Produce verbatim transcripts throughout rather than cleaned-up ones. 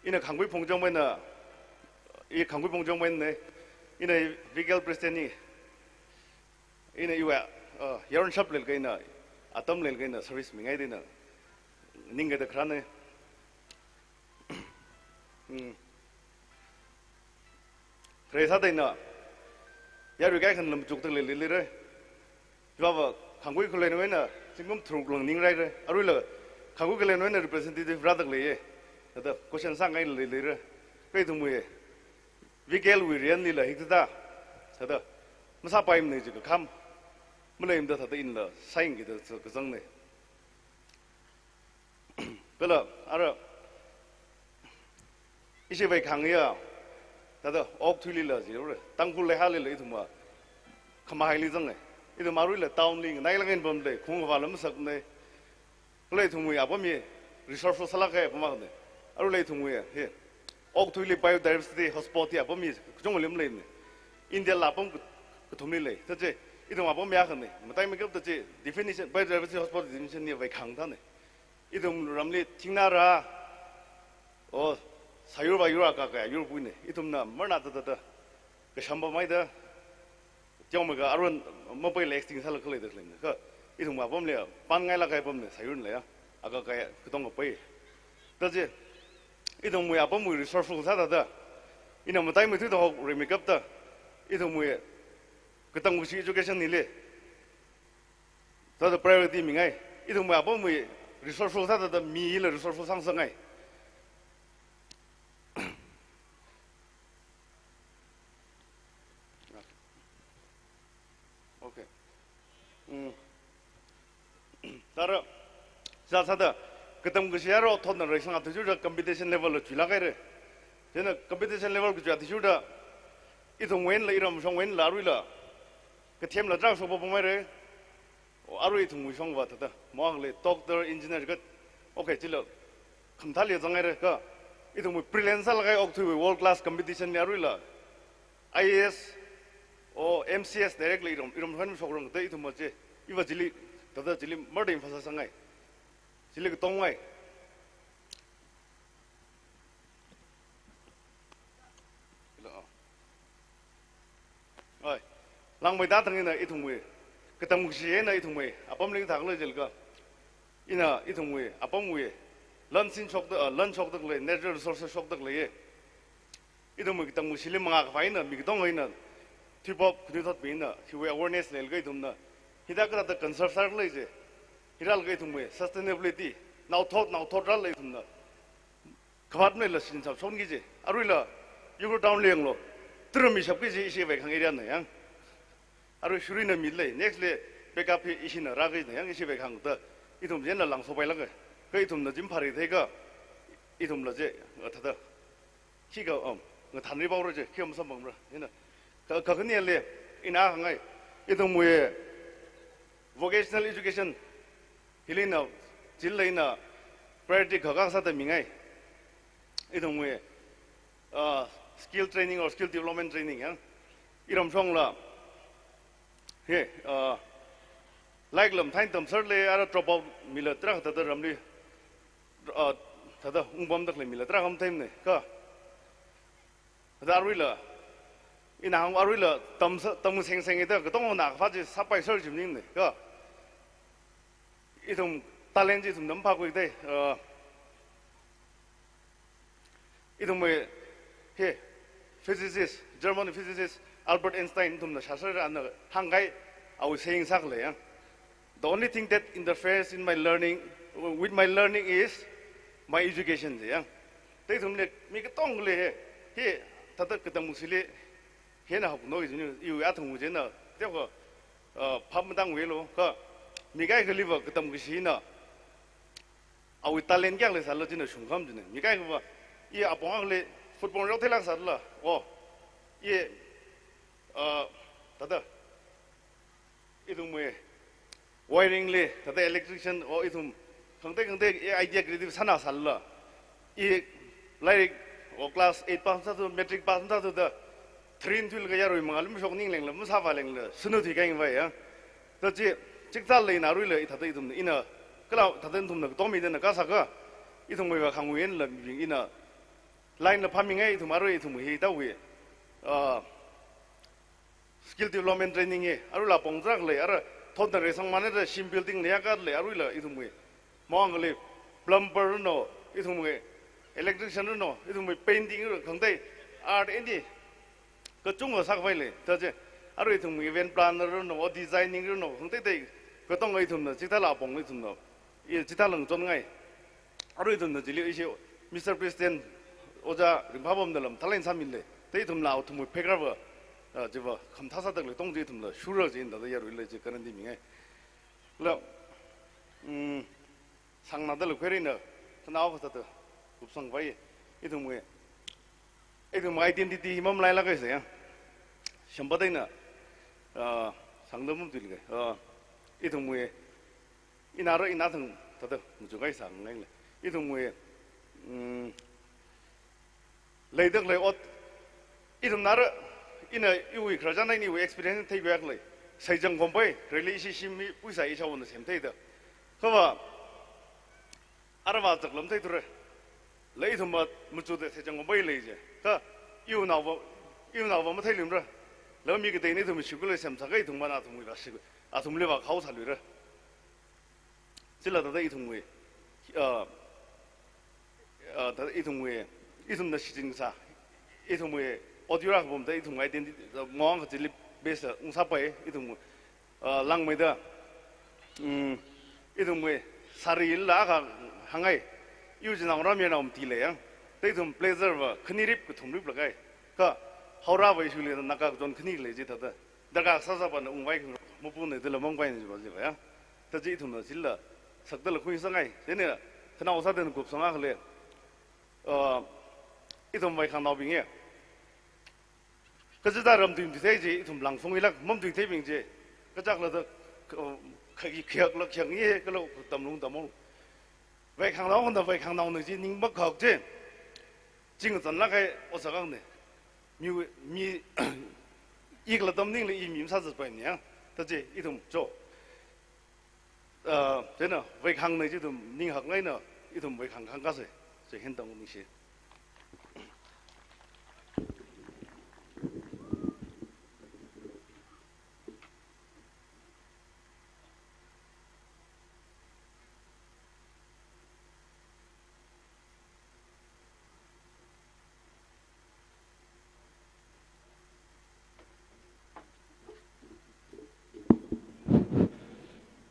Ina Khangkui Phungjong maina, i Khangkui Phungjong maina, ina V K L president ni, ina iwa, uh, yaron shap lel kaina, atam lel kaina service mingai dina, ning kada kharane. Hmm. Khare sāda ina, yarui kaikhan lam chuktak lei lei lei re. Hiva Khangkui khalen wena, zingkum tharuk lang ning rai re. Aruila, Khangkui khalen wena representative rātak leiye. Thāda, question sāngai lei lei re. Kha ithumwui, V K L wui rianlila hithāda. Thāda, masāpaimana ji kakham. Maleimada thāda inla, sāyangkida kazangne. Kala, ara, ishi vaikhang ya, thāda, okthuilila ji, ure, Tangkhul leihalila ithumva, khamahaili zange. Ithum aruila town li, nai langin pamle, khung va lam sakne. Kala ithumwui apam hi, resourceful sālāke pamane. Aruila ithumwui, hi, okthuili biodiversity hotspot hi apam hi, kachungkha lim leine. India la apam kathumli lei. Tachi, ithum apam ya khane. Mataimeikapta chi, definition, biodiversity hotspot definition hi vaikhang thāne. Ithum ramli thingnā rā, o, sāyur vāyur akha kayā yur puine. Ithumna marna ta ta ta, kashamba maida, tiong maka arun mapai lei extinct sāla khalei da khalei. Kha, ithum apamli, pan ngaila kai apamne, sāyurna ya, akha kayā, katong kapai. Tachi, ithumwui apamwui resourceful sāda da, ina mataimeithui da hok rimeikapta, ithumwui, katamkashi education hili, thāda priority mingai. Ithumwui apamwui resourceful sāda da mi hila resourceful sāngasakngai. Okay. Mm. Tara, sā sāda, katamkashi yaro thotna rai sānga thuchurda competition level la chuilākhaire. Chieina competition level kachuiya thuchurda, ithumwui eina la iramshongwui eina la aruila, kathemla tarākha shokpa pamhaire. O, arui ithumwui shongva thāda, mawang lei, doctor, engineer kat, okay, chila, khamathāli zanghaire kha, ithumwui brilliant sālaga okthuiwui world class competition li aruila, I A S, o, M C S direct la iram, iramshong shokrang da ithumva chi, iva chili, thāda chili murder infasa sangai. Chili katongngai. Oi. Langmeida thang ina ithumwui, katamkashi eina ithumwui, apamli thang lei jilka. Ina ithumwui, apamwui, lan sin shokda, ah, lan shokda lei, natural resources shokda leiye. Ithumwui katamkashili mangā khavai eina, mi katong eina, thuipop, khanuithot mi eina, hiwui awareness leilakha ithumna, hithāda kathāda conserve sālei je. Hi rālakha ithumwui, sustainability, naothot, naothot rālei ithumna. Khavāt maleila shin sap shonki je. Aruila, Ukhrul town li yanglu. Tara mi shapki je ishi vaikhang area na yang. Arui shurina mi lei. Next li backup hi ishina rāki na yang ishi vaikhang ta. Ithum jina langsopailāka. Kha ithumna jim phari theikha. Ithumla je, thāda. Khikha, um, ngathanri paora je. Khi um samphangra. Hina. Kha, khakhane li. Ina hāngngai. Ithumwui vocational education. Hili ina, chili ina priority khakha sāda mingai. Ithumwui, uh, skill training or skill development training, ya. Iramshongla, hi, uh, like lam thain tamser lei, ara drop out mila tarākha thāda ramli, uh, thāda ungpamda khalei mila tarākha matheimane, kha. Thāda aruila, ina hāng aruila, tamsa, tamseng seng ida, katongna khavāt chi sāpaiser jim ningne, kha. Ithum talent chi ithumna maphākhui dei, uh, ithumwui, hi, physicist, German physicist Albert Einstein ithumna shāser ana hāngkahai, awui saying sākhalei ya. The only thing that interferes in my learning, with my learning is my education je ya. Thāda ithumli, mi katongli hi, hi, thāda katamkashili, hina hok no izini, iwui athang jina, teo ko, uh, phap matangwui lo, kha, mi kaikhaliva katamkashi na, awui talent kayākha leisāla jina shungkham jina. Mi kaikhava, i apong akhali football rao theilāk sāla, o, i, uh, thāda, ithumwui wiring li, thāda electrician, o ithum, khangatei khangatei, i idea creative sāna sāla. I lairik, o class eight pass sāthu, matric pass sāthu da, train thuilaga yarui mangā lum shok ninglengla, masāvālengla, sunu thui kaing vai ya. Tachi, chikzal leina aruila, i thāda ithumna, ina, kala thāda ithumna, katomidana kasākha, ithumwui vaikhangwui einala, mibing ina, Line la phamingai ithum arui ithum hi tawui, ah, skill development training e, aruila pongtrak lei, ara thotna reisang mane da shim building ne yaka lei, aruila ithum hi. Mawang lei, plumber no, ithum hi, electrician no, ithum hi painting no, khangatei, art any, kachungkha sākhavai lei, taje, arui ithum hi event planner no, designing no, khangateitei, katonga ithumna, chithāla pong ithumna, i chithāla ngachonngai. Arui ithumna chili ishi Mister President Ojā Ringphābamna lam thālāk eina sāmin lei. Te ithumla athumwui phekarva, ah, chiva khamathā sāda khalei tong chi ithumla shurra chi ina da yaruila chi guarantee mingai. La, mm, sāngnada la khuirina, khanao kasāda kupsangvai. Ithumwui, ithumwui identity hi mamalailāka sai ya. Shamba daina, ah, sāngda mum tuilga. Ah, ithumwui, ina ra ina thang thāda, muchukai sāngai lei. Ithumwui, mm, leida khalei ot, ithumna ra, ina iwui khararchan eina iwui experience theiwui akha lei. Saichang khompai, rally ishi shim mi, puisa isha wana semtheida. Kha va, ara va chaklam theithura. La ithumva machuda saichang khompai lei je. Kha, iwui naova, iwui naova matheiluimara. La mi kateina ithum shikula semsākha ithumva na athumwui va shi, athumli va khao sāluira. Chila thāda ithumwui, ah, ah, thāda ithumwui, ithumna shichin kasā, ithumwui audio ra kapam thāda ithumwui identity, ah, mawang kachili base ungsāpai, ithumwui, ah, langmeida, mm, ithumwui sari la kahāngai, iwui jinao ramya naom ti lei yang, thāda ithum pleasure va, khanirip kathumrip lagai, kha, Howrah va ishuli Naga kachon khani lei chi thāda. Darkar sāsāpana ungvai khang mapuna dila mangvaina jiva jiva ya. Taji ithumna chila sakdala khuisangai. Chieina khanao sāda kupsanga khalei. Ah, ithum vaikhangnaobing e. Kachida ram tuimtui thei chi ithum langphung ilak mamtui theibing chi. Kachaklada, ah, khaki khiak lak khiak ngi he kalo tamlung tamong. Vaikhangnao khanda vaikhangnaona chi ning makhak chi. Chingzanlak hai osakang ne. Mi, mi, ikla tamningla i mi masāzatpaimana ya. Taje, ithum, cho. Ah, chieina, vaikhangna chi ithum, ninghakngaina, ithum vaikhang khangkasei. Che, hentang ningshi.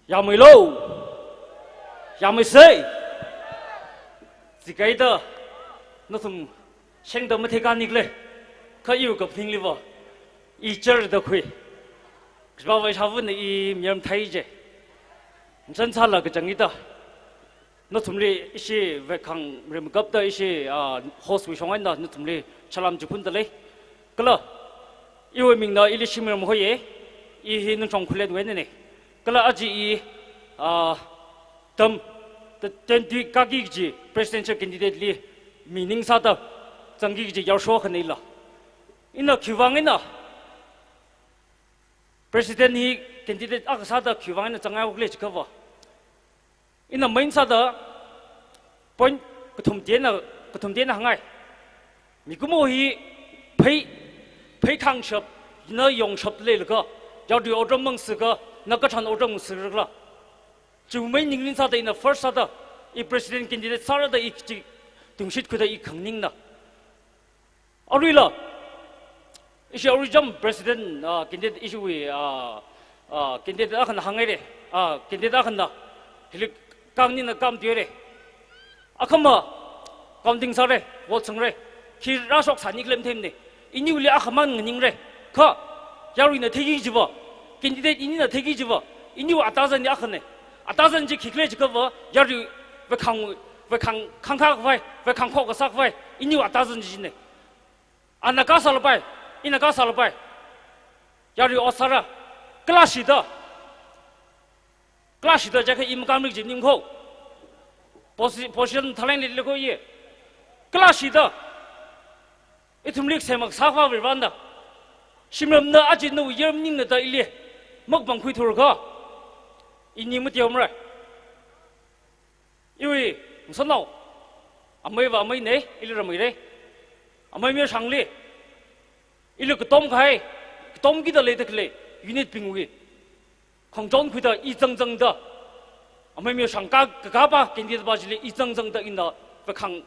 Yāmeilo. Yāmeisei. Zikaida nathum shengda matheikānikle. Kha iwui kaphaningli va, i charda khui. Kashipā Vaishāvana i mayarmathei je. Nchan sāla kachang ida. Nathumli ishi vaikhang rimkapta ishi, ah, host wui shong eina nathumli salam chiphunda lei. Kala, iwui mingna ili Shimram hoi ye, i hi Nungchong Khullen wui einana. Kala aja i, ah, tam, ta, ten tui kaki kaji presidential candidate li mi ning sāda zangki kaji yarsho akhana ila. Ina khiwuivang eina president hi candidate akha sāda khiwuivang eina zangngai wuklei jiakha va. Ina main sāda point kathum tena, kathum tena hāngngai. Mikumo hi phei, phei khangshap, na yongshap leilaga, yarui otram mang sāga, na kachāng otram sāga. Chiwui main ningrin sāda ina first sāda, i president candidate sāra da i chi tungshit khuida i khanganingna. Aruila, ishi arui jam president, ah, candidate ishiwui, ah, ah, candidate akhana hāngngaire, ah, candidate akhana, hili khanganingna khamthuire. Akhama, counting sāre, vote sangre, khi rāshok sāni khalem themne, iniwuili akhamang nganingre, kha, yaruina theiki jiva, candidate inina theiki jiva, iniwui atazan ni akhane, atazan chi khikhalei jiakha va, yarui vaikhang, vaikhang khangkha khavai, vaikhang khok kasā khavai, iniwui atazan chine. Ana kasālapai, ina kasālapai. Yarui ot sāra, kala shida. Kala shida jiakha i makānmik ji ningkho. Posi-, position thaleng lile kho ye. Kala shida. Ithumli semak sākhavai vanda. Shimramna aja nawui yar maningna da ili makapangkhui thurkha, ini matiomrai. Iwui, ngasotnao. Amei va amei ne, ili rameire. Amei Myoshangli, ili katom kahai, katom kida leida khalei unit bingwui khongchon khuida i zangzangda, Amei Myoshang ka, kakapa candidate pa chili i zangzangda ina Vaikhang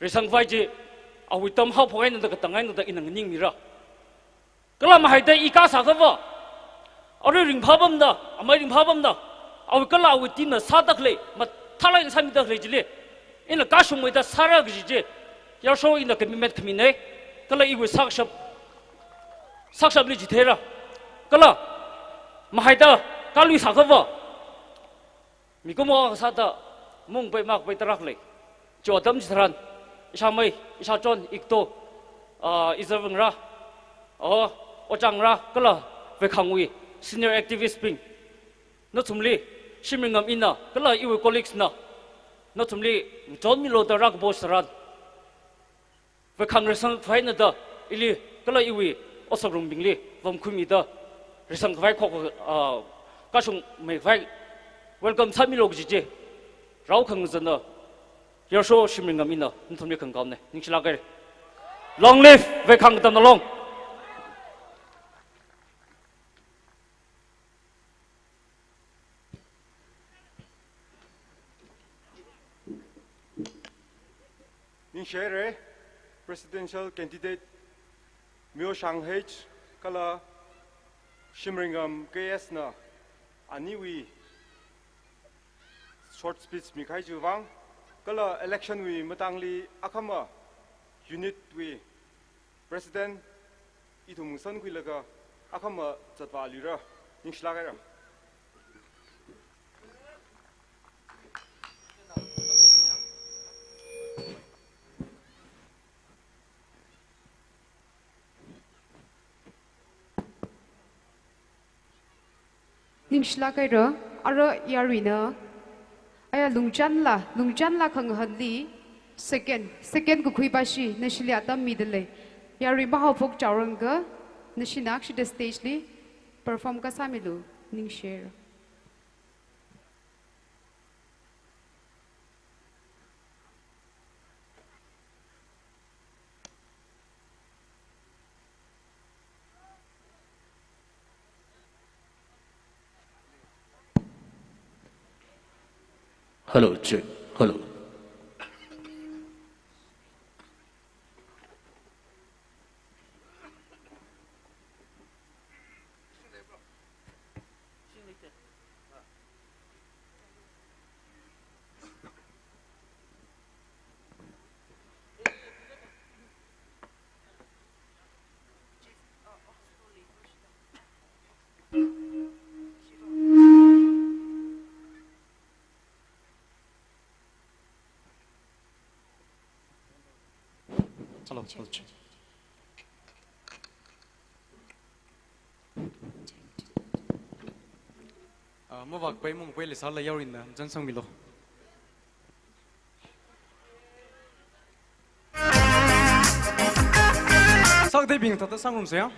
reisangkhavai chi awui atam haophok eina da katang eina da ina nganingmira. Kala mahaida i kasā akhava, arui ringphā pamda, amei ringphā pamda, awui kala awui team na sāda khalei, mathālāk eina sāmida khalei chili, ina kashungmeida sāra kaji chi, yarsho ina commitment khaminei, kala iwui sakshap, sakshapli chitheira. Kala mahaida kaluisā akhava, mikumo akha sāda mungpai makpai tarākha lei. Chi atam chitharan, ishāmei, ishāchon, ikto, ah, izarvangra, oh, ojāngra, kala Vaikhangwui senior activist bing, nathumli Shimringam ina, kala iwui colleagues na, nathumli ngachonmilu da rākapo chitharan, Vaikhang reisangkhavai eina da ili kala iwui otsak rungbingli vamkhuimida reisangkhavai khok, ah, kashungmeikhavai welcome sāmilu kaji chi rao khangazana yarsho Shimringam ina nathumli khangkaomnei. Ningshilāk haira. Long live Vaikhang Katamnalong. Ningshi haira, presidential candidate Myoshang H kala Shimringam K S na aniwui short speech mikahai chiwui vang, kala election wui matangli akhama unit wui president ithum ngasankhuilaga akhama zatvāluira. Ningshilāk haira. Ningshilāk haira, ara yaruina, aya lungchanla, lungchanla khangahanli, second, second kakhui pashi, nashili atam midalei. Yarui mahaophok chaoranga, nashina akshida stage li perform kasāmilu, ningshi haira. Hello, check. Hello. Hello, hello, check. Ah, mavākpai, mungpai leisālala yaruina machansangmilu. Sākateibing thāda sāngarumsa ya.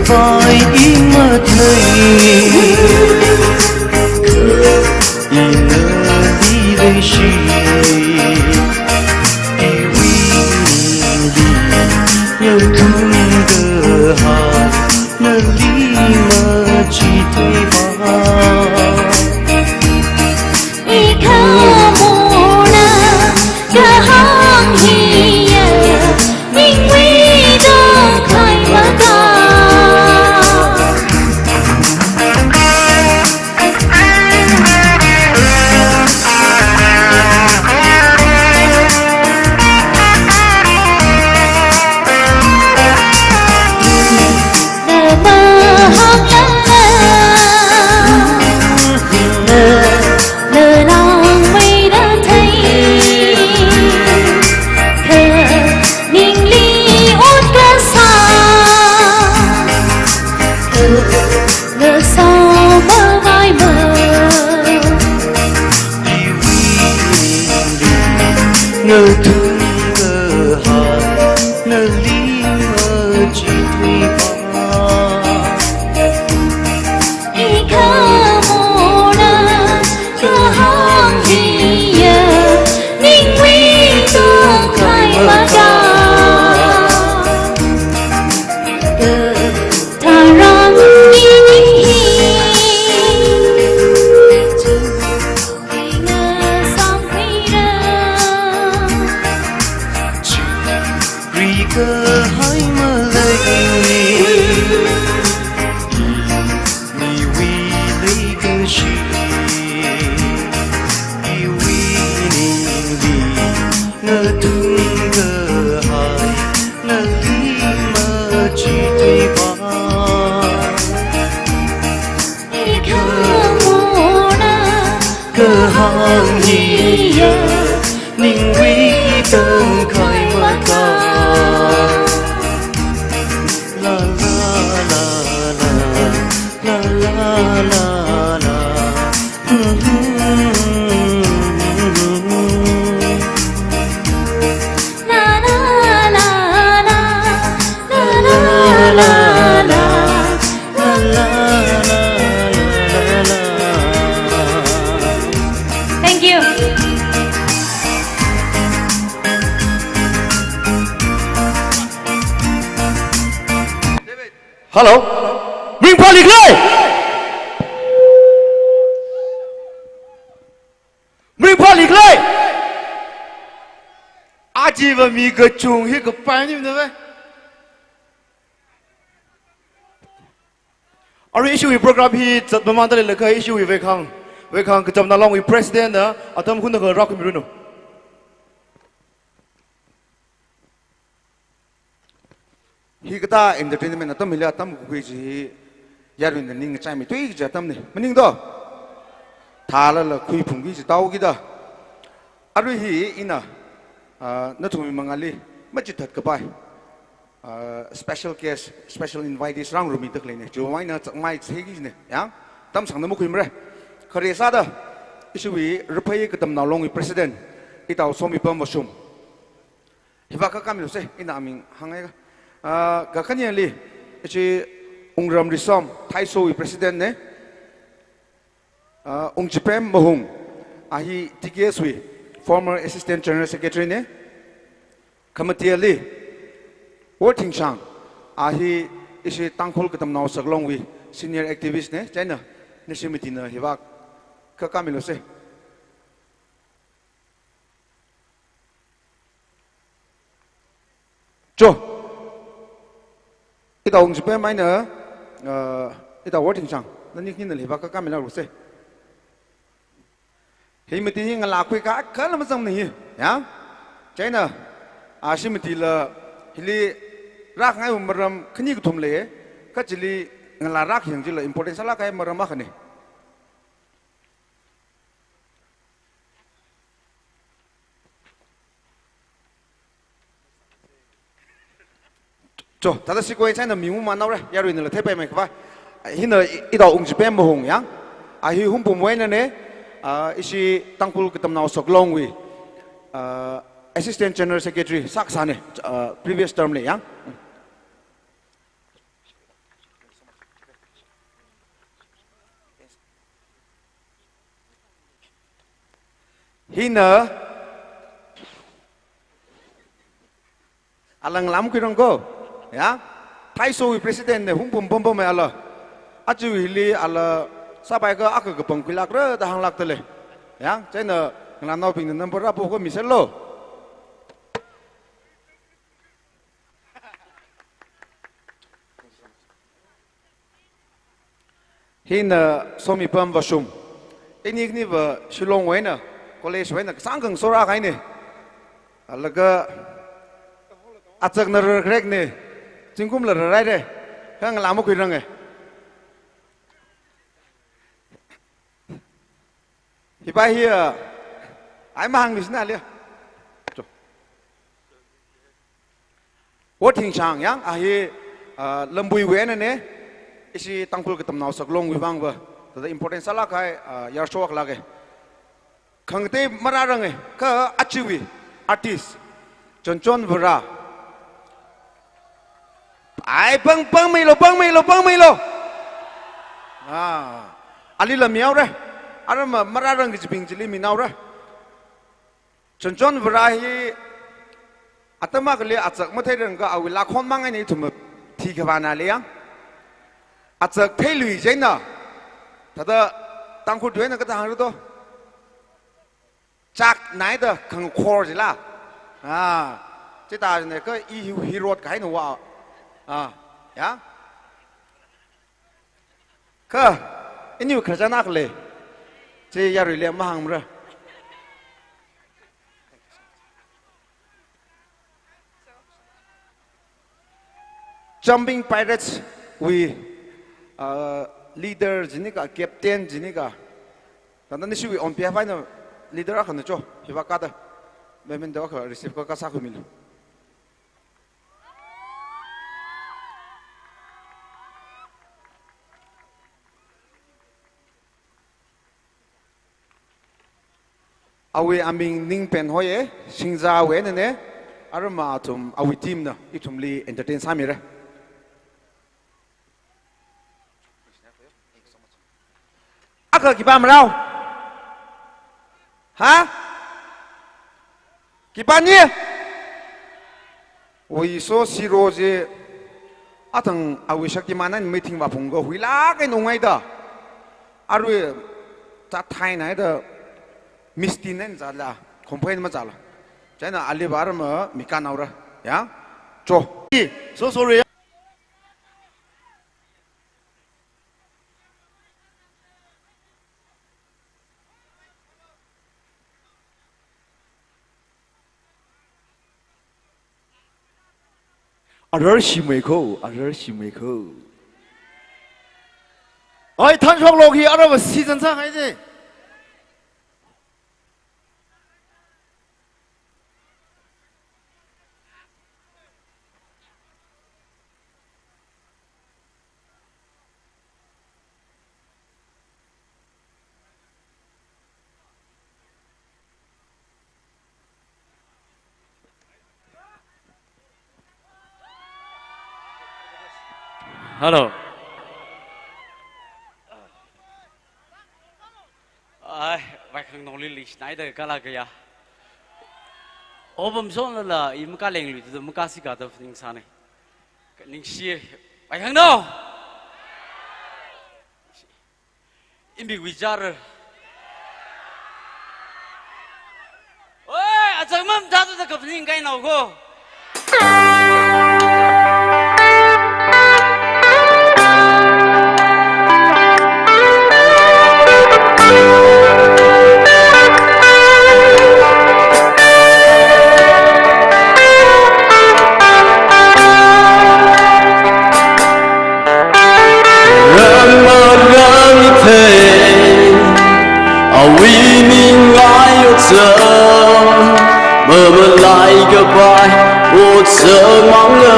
Pai imathei, ina lileishi, iwuili, yathumkahai, nali machitheipa. Ikhamona kahāng hiya, ningwui tongkhai maka. Ngathumkahai, nali machitheipa. Ikhamona kahāng hiya, ningwui tongkhai maka. Tharan ini hi, ngasānghaira. Rikahai malei, iwui leikashi, iwui ningli, ngathumkahai, nali machitheipa. Ikhamona kahāng hiya, ningwui tongkhai maka. La la la la, la la la la. La la la la, la la la la, la la la la. Thank you. Hello. Ringphālikhala? Ringphālikhala? Ajiva mi kachung hi kapai ni mna ve. Arui ishiwui program hi zatmamānda leilakha ishiwui Veikhang, Veikhang Katamnao Longwui President na atam hunakha rākhuimiranu. Hikathā entertainment atam hili atam kakhui chi hi yaruina ning ngachaimei tui kaji atamna. Maningdo? Thālala khuiphungki kaji taokida. Arui hi ina, ah, nathumwui mangāli machithat kapai, ah, special guest, special invitees rāngarumida khaleina. Chiwui vang eina chākmai theiki kajina. Yang, tamsangda makhuimara. Khare sāda, ishiwui Raphei Katamnao Longwui President, Itao Somipam Vashum. Hivāk kakāmilu se, ina aming hānghaiakha. Ah, kakhaneli, ishi Wungram Risom, Thaisowui President na. Ah, Wungchipem Mahung, a hi T K S wui former Assistant General Secretary na. Khamateli, Worthingshang, a hi ishi Tangkhul Katamnao Saklongwui senior activist na, chieina, nashi matina hivāk kakāmilu se. Cho. Itao Wungchipem eina, uh, Itao Worthingshang, nani khanina hivāk kakāmilu se. Hi mati hi ngalā khuikakhala mazangmana hi, ya? Chieina, ashi matila hili rākhangai maram khani kathum lei, kha chili ngalā rākhayang chila important sālāk kahai maram akhana. Cho, thāda sequence eina ming mamānhaora, yaruinala theipaimei khavai. Hina i-, Itao Wungchipem Mahung yang. A hi Hungpungwui einana, ah, ishi Tangkhul Katamnao Saklongwui, ah, Assistant General Secretary sākasāna, ah, previous term li yang. Hina, alang lam khuirang ko, ya? Thaisowui president ne hung pum pum pum ala. Achiwui hili ala sāpai ka aka kapang khuilākra da hānglākta lei. Ya, chieina ngalānaobingna number rāpo ko miselo. Hina Somipam Vashum. Ini khaniva Shillongwui eina, college wui eina kasāng khangaso rākahaina. Laga azakna rarkharek ne, zingkumla rarhaira. Kha ngalā makhuiranga. Hiva hi, ah, ai mahāngluisāna le. Cho. Wo Thingchang yang, a hi, ah, Lambuiwui einana, ishi Tangkhul Katamnao Saklongwui vangva, thāda important sālāk kahai, ah, yarsho akha lāka. Khangatei marāranga, kha achiwui artist, Chonchon Vara. Ai, pang, pangmeilo, pangmeilo, pangmeilo. Ah, ali lam yaora. Ara ma, marārang kajibing chili minaora. Chonchon Vara hi atam akhali azak matheirangakha awui lākhon mang eina ithum thikhavāna le yang. Azak theilui chieina, thāda Tangkhul tuina kathā hāngra to. Chak naida khangkhor jila. Ah, chithāda ne kha i hi, hi rot kahaina wa. Ah, ya. Kha, iniwui khararchan akha lei. Chi yaruili mahāngmara. Jumping Pirates wui, uh, leader jinika, captain jinika. Thāda nishiwui on behalf eina leader akhana cho, hiva kada memento akha receive ka, kasā khuimilu. Awui aming Ningpen hoi e, Shingzawui einana, arama athum awui teamna ithumli entertain sāmira. Akha khipā marao? Ha? Khipā ni? Oi, so siro je, athang awui Shaktiman eina mathingvā phungko, huilāk eina ungngaida. Arui, zat thainaida, mistin eina zatla, complain mazatla. Chieina aliva arama mi kānhaora, ya? Cho. So sorry. Arar shimei ko, arar shimei ko. Ai, thanshok lok hi arava season sāngai je. Hello. Ai, vaikhang nongli lishnaida kala kaya. Obam zonlala, i makālengluida, makāsikada ningsāne. Ningshi, vaikhang no. Imbi wijar. Oi, azak mamda tu da kapning kainao ko. Rāmarang ithei, awui ning ngai otsak, mamalai kapai otsak mangla.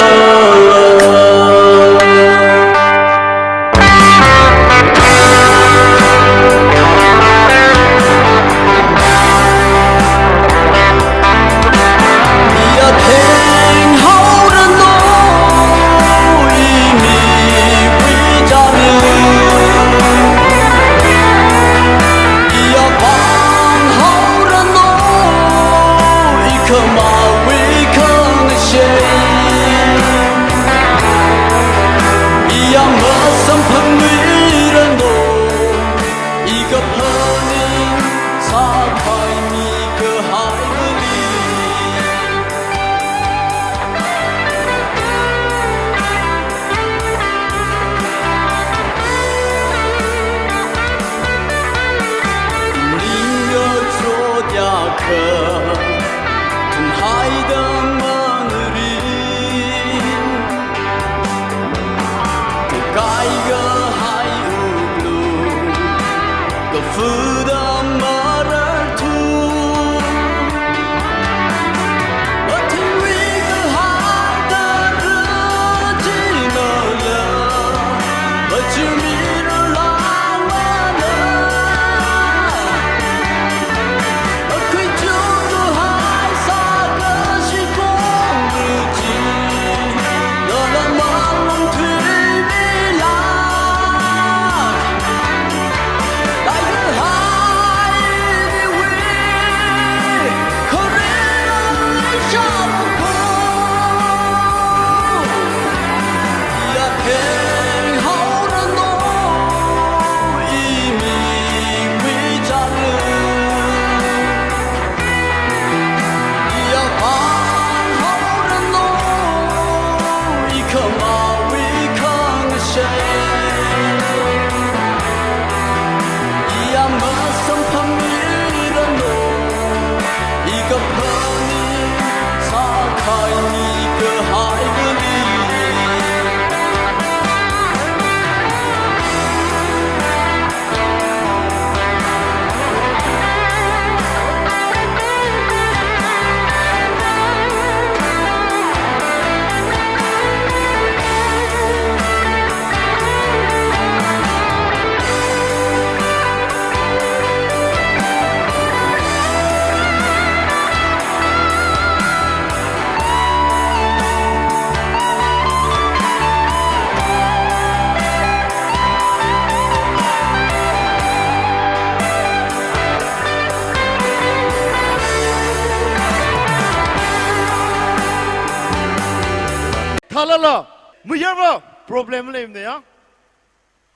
Thalala, muyarva problem leimana ya.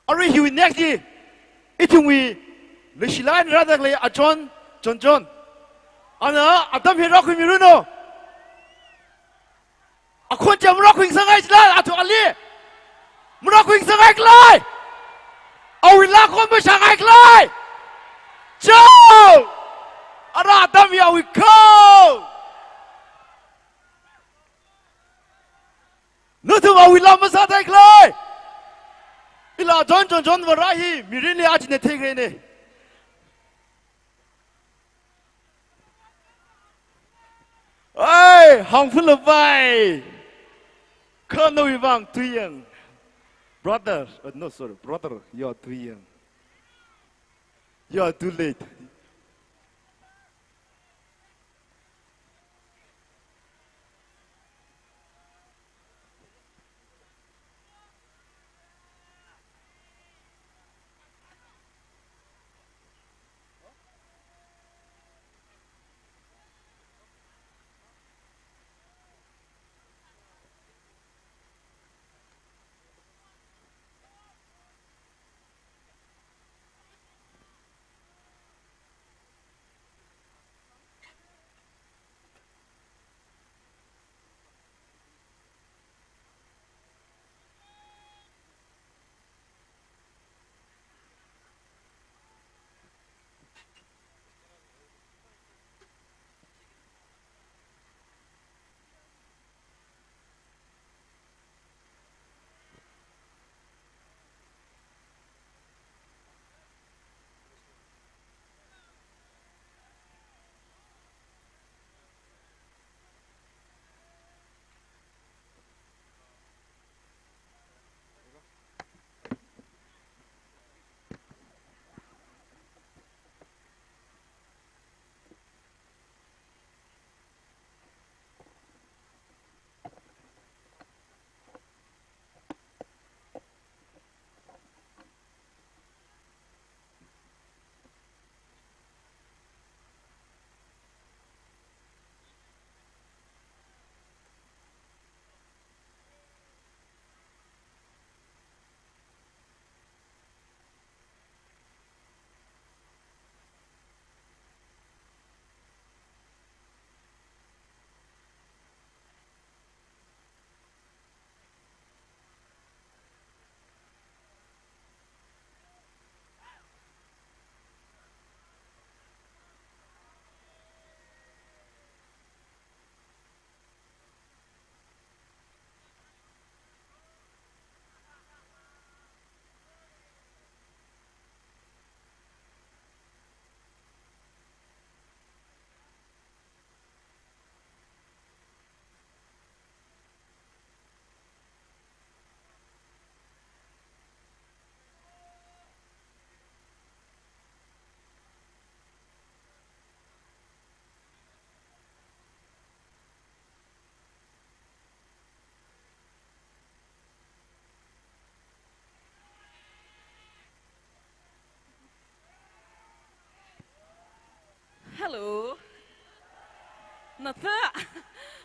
Arui hiwui next hi, ithumwui leishilāk eina rāda khalei John, John, John. Ana atam hi rākhuimiranu. Akhon chi marākhuingasakngai jila, athum ali. Marākhuingasakngai khala. Awui laa khon mashāngai khala. Chao! Ara atam hi awui kho. Nathum awui laa masāthei khala. Ila John, John, John vāra hi, mirinli aja ina theikharena. Ai, hangfula bai. Kha nawui vang too young. Brother, uh, no, sorry, brother, you are too young. You are too late.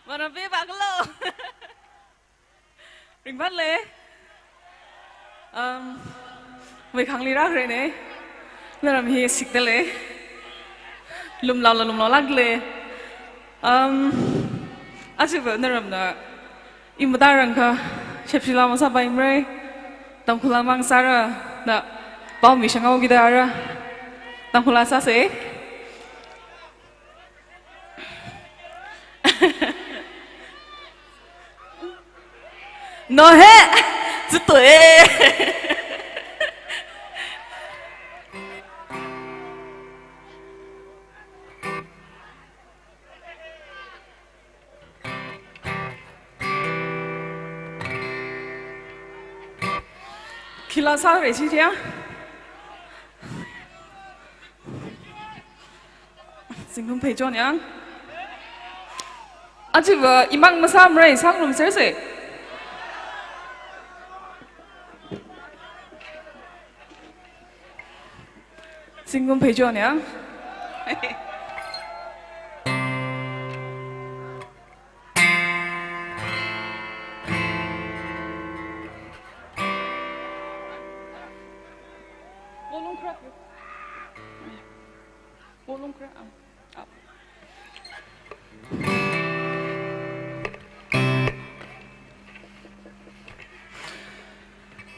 Marabe baklo. Ringphanle. Um, mei khangli rākhare ne. Naram hi sikdale. Lumlaola lumlaolākle. Um, achiva naramna i matarang kha shepshila masāpaimara. Tangkhul mang sāra na pao mi shangao kida ara. Tangkhul sāse. No he, zitoi. Khila sāre chi tia. Zingkum pheichon yang. Achiva imang masāmara, sangrumserse. Zingkum pheichon yang. Volume crack. Volume crack. Ah. Ah.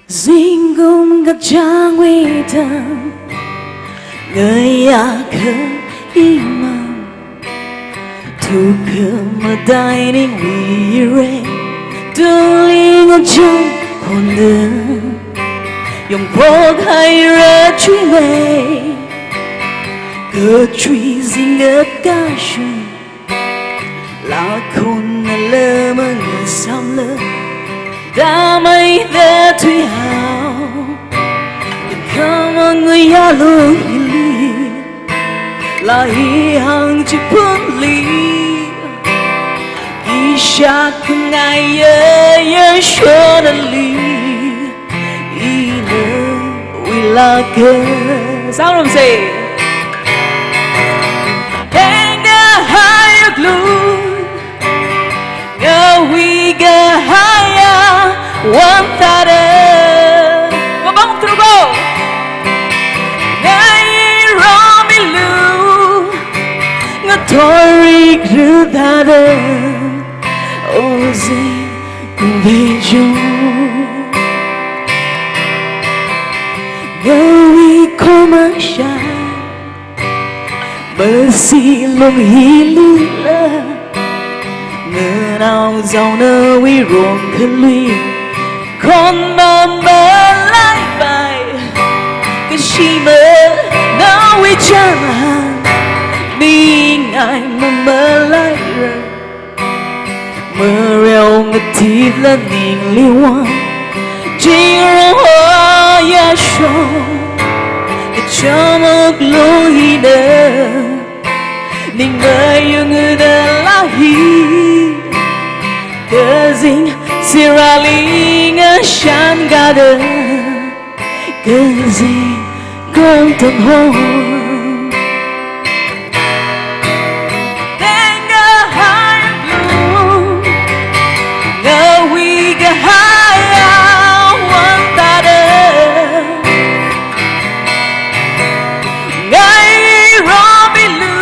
Zingkum kachangwui thang ngayā kha imang, thukha madai ningwui rei, tuling achang khonda yongphok haira chuilei, kachui zingkat kashung lākhonna lemang samla, damai da thuihao. Khamang yālu hili, la hi hāngchiphunli, ishak ngaiya yashonali. Ina wilaka. Sangrumse. Tenga hayuklu, ngawui kahaya wantada. Mabang truko. Ngai romilu, ngathor ikrudada. Ozing kumpheichon. Ngawui khomashai, masi lunghilila, nganao zaonawui rong khalui, khon mamalaipai, kashima nawui chānhān, ningai mamalaira. Mareo ngathipla ningli vang, chingrong ho yashong, kachamuk lung hina, ning mayungna la hi, kazing sirali ngashan gada. Kazing kongtang hong. Tenga hayuklu, ngawui kahaya wantada. Ngai romilu,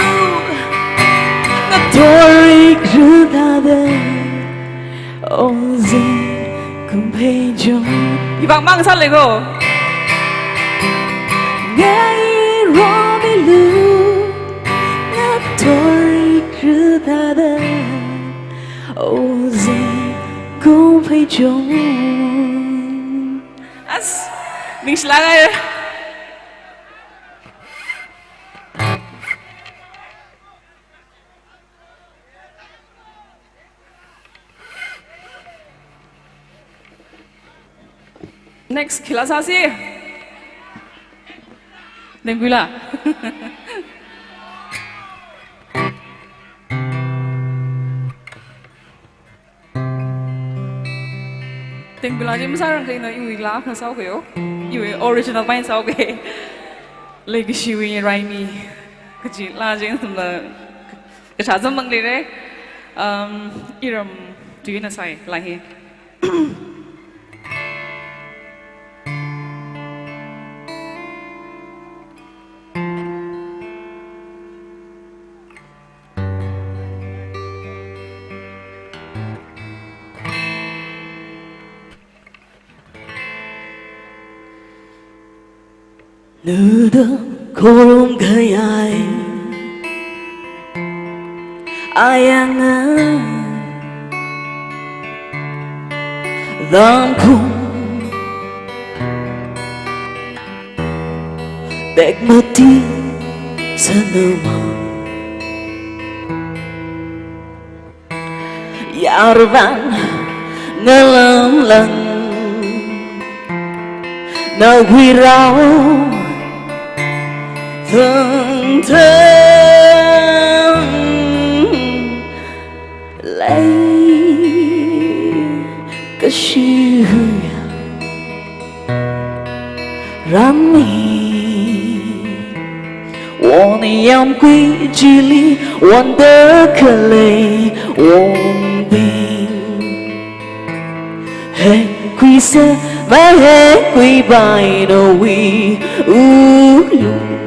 ngathor ikrudada. Ozing kumpheichon. Ivang mang sāleko. Ngai romilu, ngathor ikrudada. Ozing kumpheichon. As, ningshilāka. Next, khila sāsi. Tengkuila. Tengkuila chi masārang kaina iwui laa kha sāuke yo. Iwui original pain sāuke. Leikashiwui raimi. Kachi laa chi ithumna kashā zam mang leire. Um, iram tuina sai lahi. Nuda khorumkhayai ayanga, lamkhung tekmati sanama. Yarvang ngalamlang nawui rao thangthang leikashiya rāmi. Won yamkui chili wonda khalei wongbing, heikhuisa mahekhuipai nawui wuklung.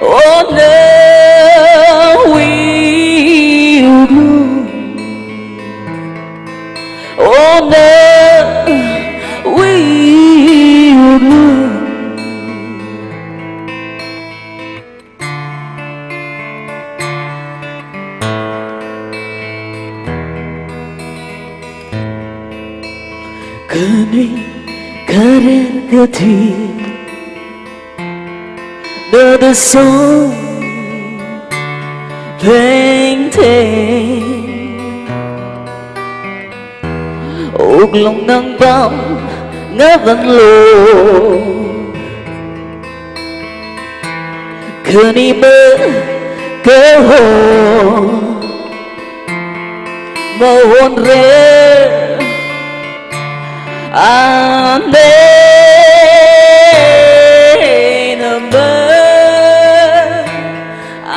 Oh, nawui wuklung. Oh, nawui wuklung. Khanuithot karen kathi, nada song pengteng. Wuklung nang pam ngavanlo. Khani makaho mawonre ane nama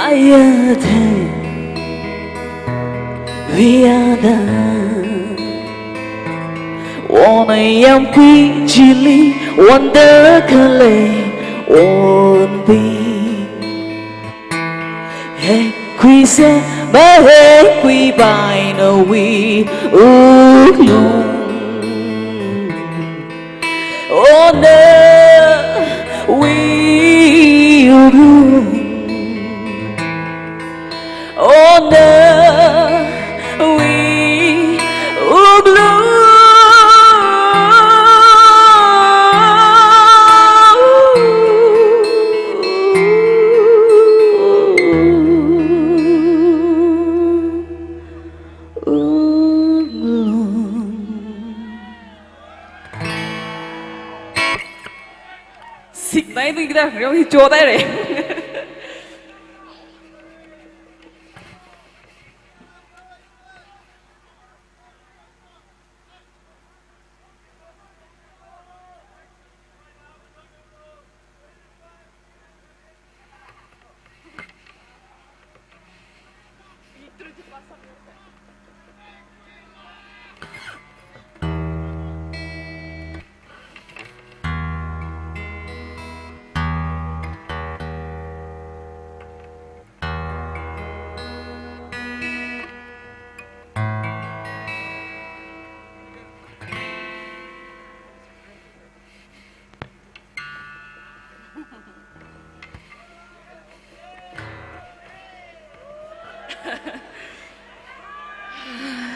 ayathe viyada. Won yamkui chili wonda khalei wongbing, heikhuisa mahekhuipai nawui wuklung. Oh, nawui wuklung. Oh, nawui wuklung. Siknai tu kita, yang ni cotai re.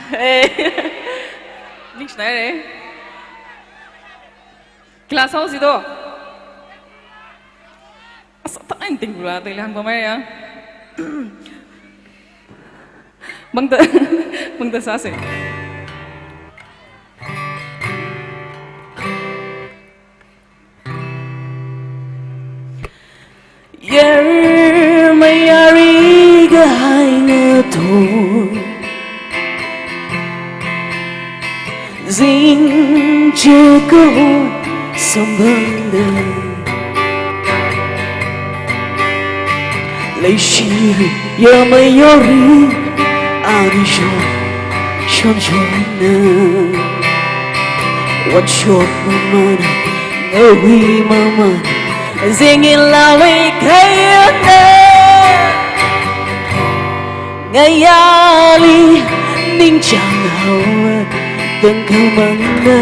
Hey. Ningshinaire. Class house ido. Asa ta ending bula, ta ilang pamai ya. Mangda, mangda sāse. Yar mayari kahai ngathor, zingchik kahor samphangda, leishiri Yamayori, ani shon, shon shonna. Wan shon mamana, ngawi mamana, zingin lawi kayana. Ngayali ningchang haowa, tangkhamangna,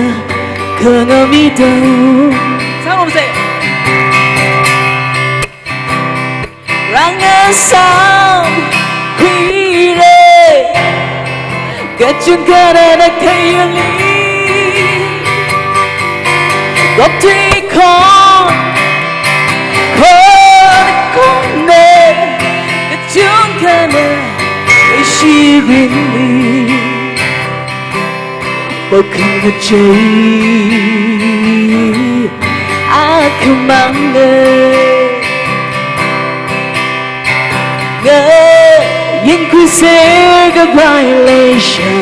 khangamidao. Someone say. Ranga sam khuire, kachungkhana na khayali. Goptui khon, khon khonne, kachungkhana ishirinli. Pakhangachei akhamang e. Ngayingkhuiser khavai leisha.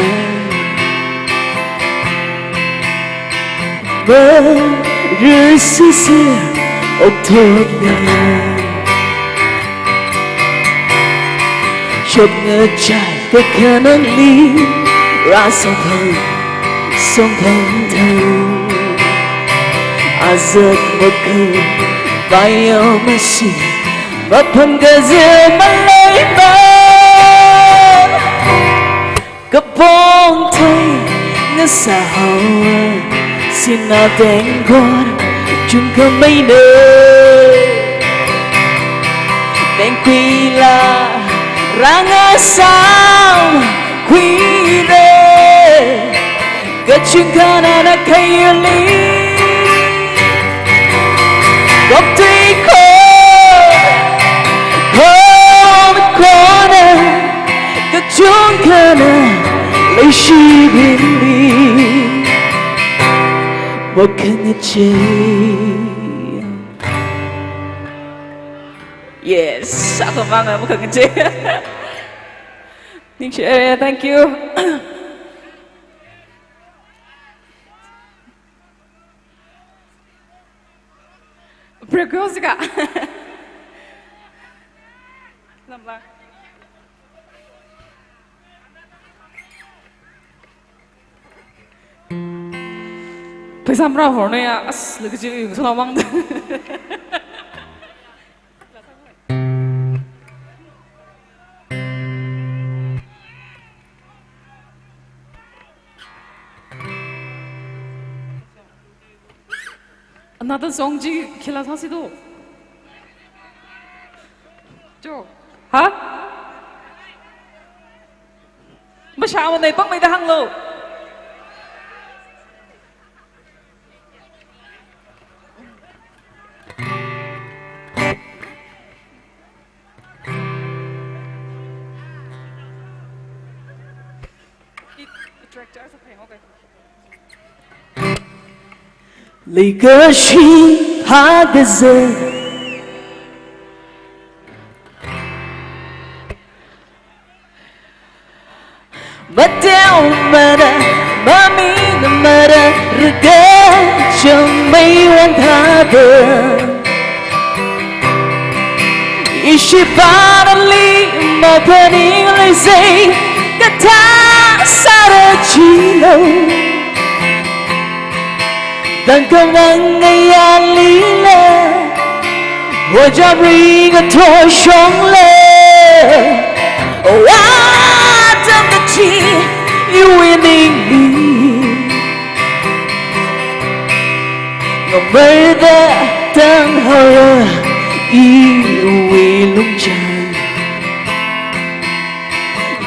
Marisisi okthotne. Shokngachai kakhanangli, rasongphang, songphang thang. Azak maku, bayamasi, mapham kazir maleiba. Kapong thei ngasā haowa, sinā tengkon, chungkhameine. Tengkhuila, ranga sam khuire, kachungkhana na khayali. Goptui khon, khon khonne, kachungkhana leishirinli. Pakhangachei. Yes, akhamang e, pakhangachei. Ningshi, eh, thank you. Break ko sika. Lamla. Pheisā marāhorna ya, as, lakaji yung sala mang. Another song ji khila thasi do. Jo. Ha? Mashawa nei pangmeida hānglu. Leikashi phākazā. Mateomada, maminamada, rikachang meiwang thāda. Ishi pānali maphaning leisei, kathā sāra chilo. Tangkhamang ngayālila, ojam ringa thoshongla. O atam kachi, iwui ningli. Ngamarda tang haowa, iwui lungchang.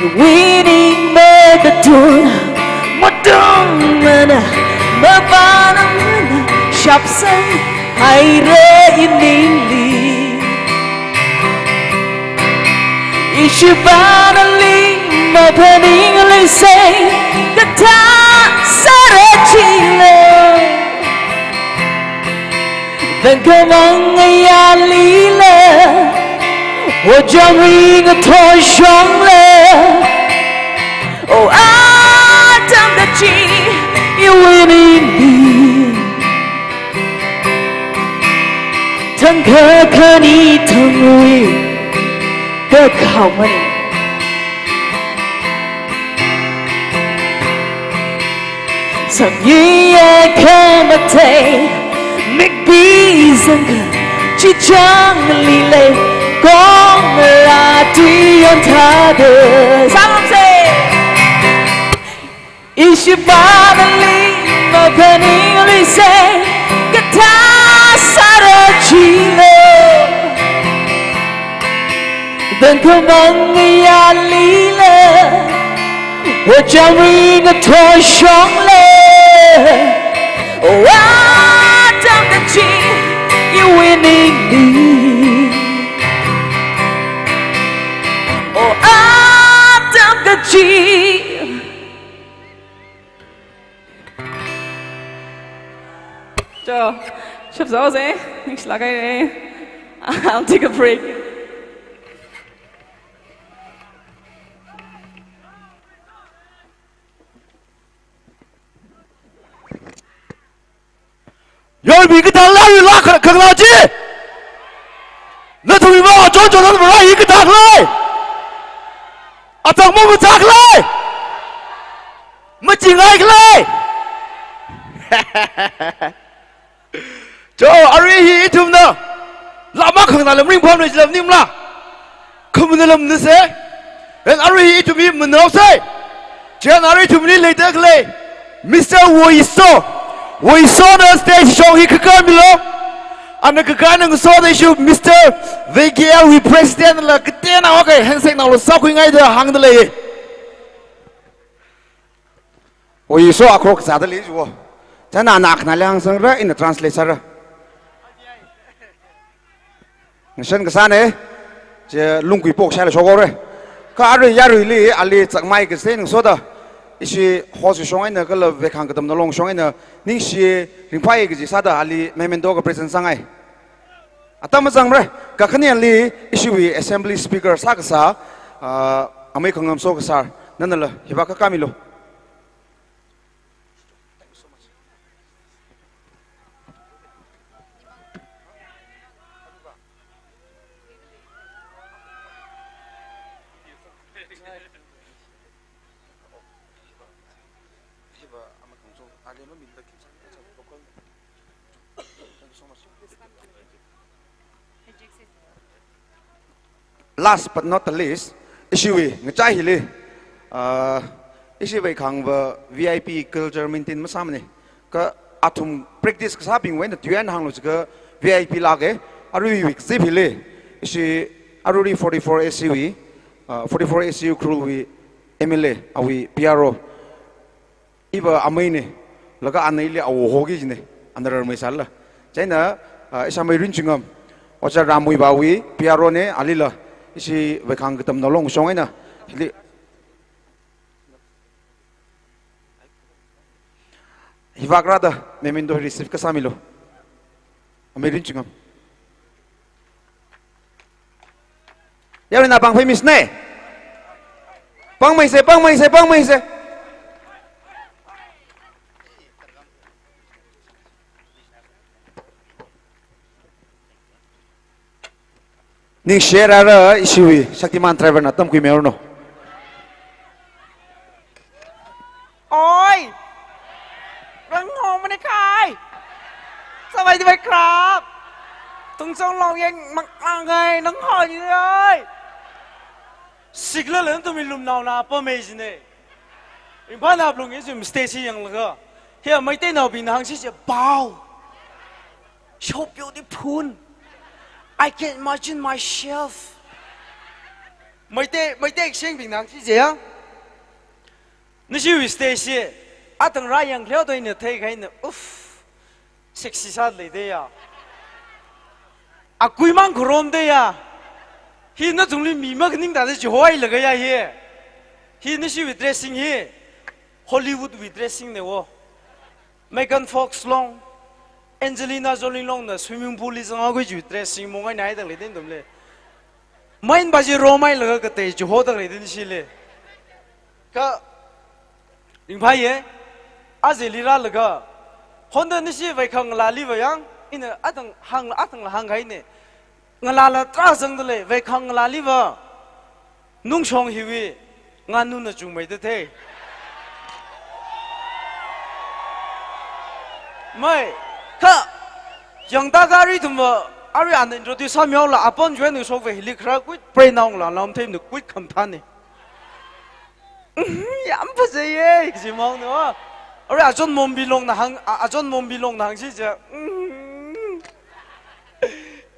Iwui ning matatun, matung mana, mapana mana, shapsang haira iningli. Ishi pānali maphaning leisei, kathā sāra chilo. Tangkhamang ngayālila, ojam ringa thoshongla. O atam kachi, iwui ningli. Thangkha khani thangwui. Ot khaomani. Samyi ya khamatei, mikbi zangkha, chichang lilei, kong rati yon thade. Samse. Ishi banali makaning lise, kata sara chilo. Dan kamang ya lila, wajang ring a toy shong le. Wa dam da chi, you winning me. Oh, adam da chi. Cho, shap zao se, ningshilak haire. I'll take a break. Yorbi katang la yu la kha-, khangla chi. Nathumwui vang achon chon nana mara hi katang lai. Atang mo katang lai. Machingai lai. Cho, arui hi ithumna. Lama khangna lam ringpham le lam nimla. Khamuna lam nise. En arui hi ithum hi manao se. Chen arui ithumli leida khalei Mister Woiso. Woiso na stage shong hi kakamilo. Ana kakana ngasoda ishiwui Mister V K L wui president la katena wa kai handshake naolo sākhuingaida hāngda lei. Woiso akhok zāda lei jiwo. China ana khana le hāngsangra, ina translate sāra. Ngashan kasāne, che lungkui pok shaila shokore. Kha arui yaruili, ali chakmai kase ngasoda. Ishi host shong eina kala Veikhang Katamnao Long shong eina, ningshi ringphai kaji sāda ali memento ka present sāngai. Atam mazangmara, kakhaneli ishiwui assembly speaker sākasā, ah, amei Khangamso kasar, nanala, hiva kakamilo. Last but not the least, ishiwui ngachai hili, ah, ishi Veikhang va V I P culture maintain masāmane. Kha athum practice kasābingwui eina tuiyan hānglu chikha V I P lāke, aruiwui kazip hili, ishi Aruri forty-four A C wui, ah, forty-four A C Ukhrul wui M L A, awui P R O. Iva ameine, laga aneili awo hoki jine, ana rarmei sāla. China, ah, isha mei Rinchingam, Ocha Ramui bawui, P R O ne, alila, ishi Veikhang Katamnao Long shong eina, hili. Hiva kharada, memento receive kasāmilo. Amei Rinchingam. Yaruina pāngphai misne. Pāngmeise, pāngmeise, pāngmeise. Ningshi rara ishiwui, Shaktiman driver na tamkhui meorno. Oi! Rang ho mani kai! Savai di vai krap! Tungchong long yang mak angai nang ho ni oi! Sikla len tu mi lum nao na pa mei jine. Ringphā na plung isim stage yanglaga. Hiya Meiteinaobingna hāngsi se bow. So beautiful. I can imagine myself. Meitei, Meitei shingbingna hāngsi se ya. Nashi wui stage se. Atang rā yang leo doi ne thei khai ne. Uff. Sexy sālei de ya. Akui mang khurom de ya. Hi nathumli mi makaning da de jihoilaga ya hi. Hi nashiwui dressing hi. Hollywood wui dressing ne wo. Megan Fox long, Angelina Jolie long na swimming pool li zangakhui jiwui dressing mongai nai da lei den dum le. Main baji romai laga katei jiho da lei den shi le. Kha, ringphāye, azeli rālaga, honda nashi Veikhang ngalāli va yang, ina atang hāng, atang hāng kahaine. Ngalāla tarā zangda lei, Veikhang ngalāli va. Nungshong hiwui nganuna chungmeida thei. Mai, kha, yangda kha arui ithumva, arui ana introduce sāmihaola, apam juai nungshokva hili khara kuit pray naongla, lam theimna kuit khamthani. Yam phazaiye, kaji maong no. Arui achon mombi longna hāng, a-, achon mombi longna hāngsi ja.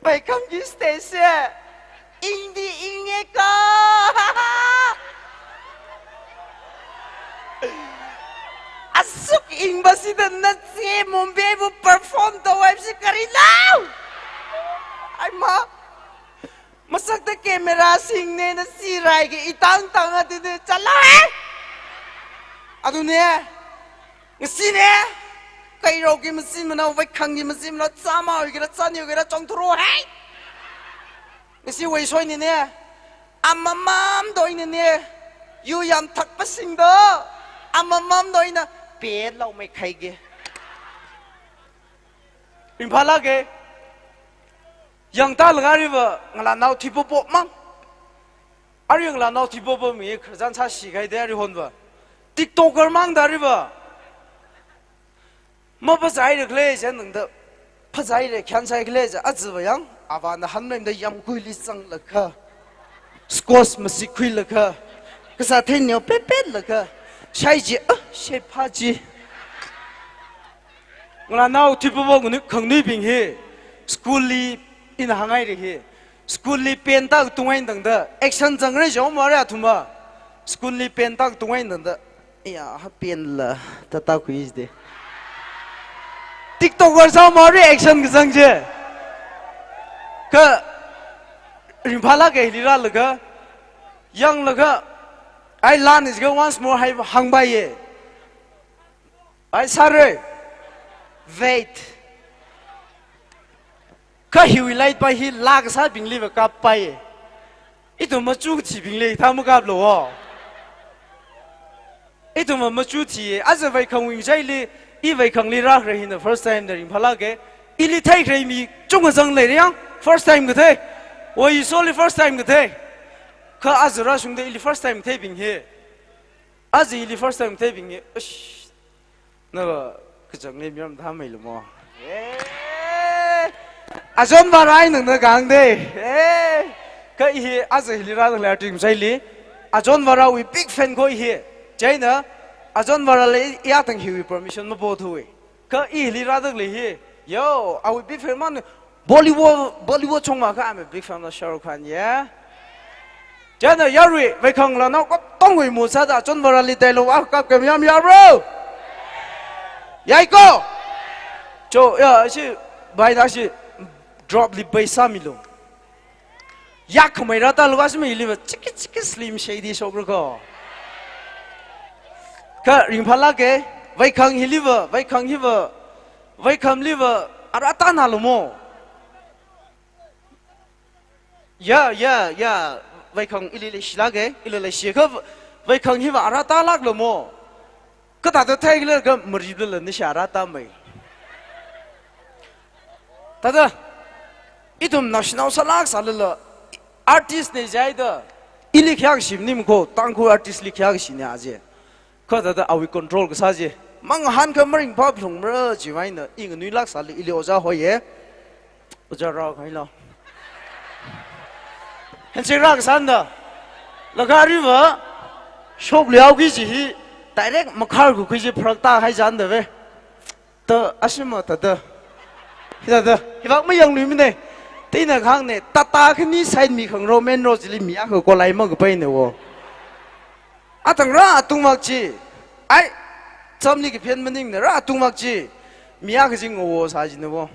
Vaikham ki stage se. Ingdi inge ka. Asuk ingba sida nache Mumbai bu perform tawai si kari lau. Ai ma. Masakta camera singna na sirai ki itang tang adi ne chalai. Adune. Ngasine, kairao ki machimana, vaikhang ki machimana, chama oi kira, chani oi kira, chongthuro hai. Ngasi vaisoinine, amamam doinine, yu yam thakpa singda, amamam doina, pet lau mai khai ge. Ringphālāke, yangda laga riva, ngalānao thipopo mang. Ari ngalānao thipopo mi khararchan sāsi kahaida ari honva. TikToker mangda riva. Maphazai rakle jen nangda. Phazai re khyān sai kle jen aziva yang. Avāna hanmeimda yamkuili zanglakha. Squash masikhuilakha. Kasā theineo pepet lakha. Shai ji, ah, shai pha ji. Ngalānao thipopo ngunui khangnui bing hi. School li ina hāngai re hi. School li pen tak tungai dangda, action zangra jao mare athumva. School li pen tak tungai dangda, iya, ha pen la, tata khuisde. TikToker sao mare action kazang je. Kha, ringphālāke hili rālaga, yanglaga, ai lan is go once more hai hāngbai ye. Ai sāre. Wait. Kha hiwui light pai hi lak sābingli va kappai. Ithum machu thibingli thā makaplo. Ithum machu thi. Aja vaikhang wing jaili, i vaikhangli rākhare hina first time da ringphālāke. Ili theikhare mi chungkha zang leirang, first time kathei. Wa i soli first time kathei. Kha aja rāshungda ili first time theibing hi. Aja ili first time theibing hi. Ush. Na kachang ne miram thamei lumo. Eh. Ajon Vara nang na gang de. Eh. Kha i hi aja hili rāda lei ting saili. Ajon Vara wui big fan ko i hi. Chieina Ajon Vara le ya tang hiwui permission mapo thuwui. Kha i hili rāda lei hi. Yo, awui big fan man Bollywood, Bollywood chungva kha, I'm a big fan of Shah Rukh Khan, yeah? Chieina yarui, vaikhang lanao katongwui mu sāda, Ajon Varali dialogue akha kapke mayam yabro? Yaiko? Cho, ya, shi, bai na shi, drop li bai sāmilu. Yak khamei rāda luga simi liva, chiki chiki slim shady shokra ko. Kha ringphālāke, vaikhang hiliva, vaikhang hiva, vaikhamliva, arātana lumo. Ya, ya, ya, vaikhang ili leishilāke, ili leishi kha vaikhang hiva arātalāk lumo. Kha thāda theilaga maribla la nisha arātamei. Thāda, ithum national sālāk sālala, artist ne jaida, ili khayākashi maning ko, Tangkhul artist li khayākashi ne aje. Kha thāda awui control kasā je. Mangahān kha maringphā phalungmara chiwui eina, i nganuilāk sāli ili ojā hoiye. Ojā rao khailo. Hansi rākasāna da. Laga riva, shoklihaoki ji hi, direct makhar kukhui ji pharak tāhai janda ve. Ta, ashima ta ta. Hita ta, hivak mayangluimane. Tina khangne, tata khani side mi khangarao main road chili mi akha kolai makapaine wo. Athang rā atungvak chi. Ai, chamli kaphen maningne rā atungvak chi. Mi akha jing wo sā jine wo.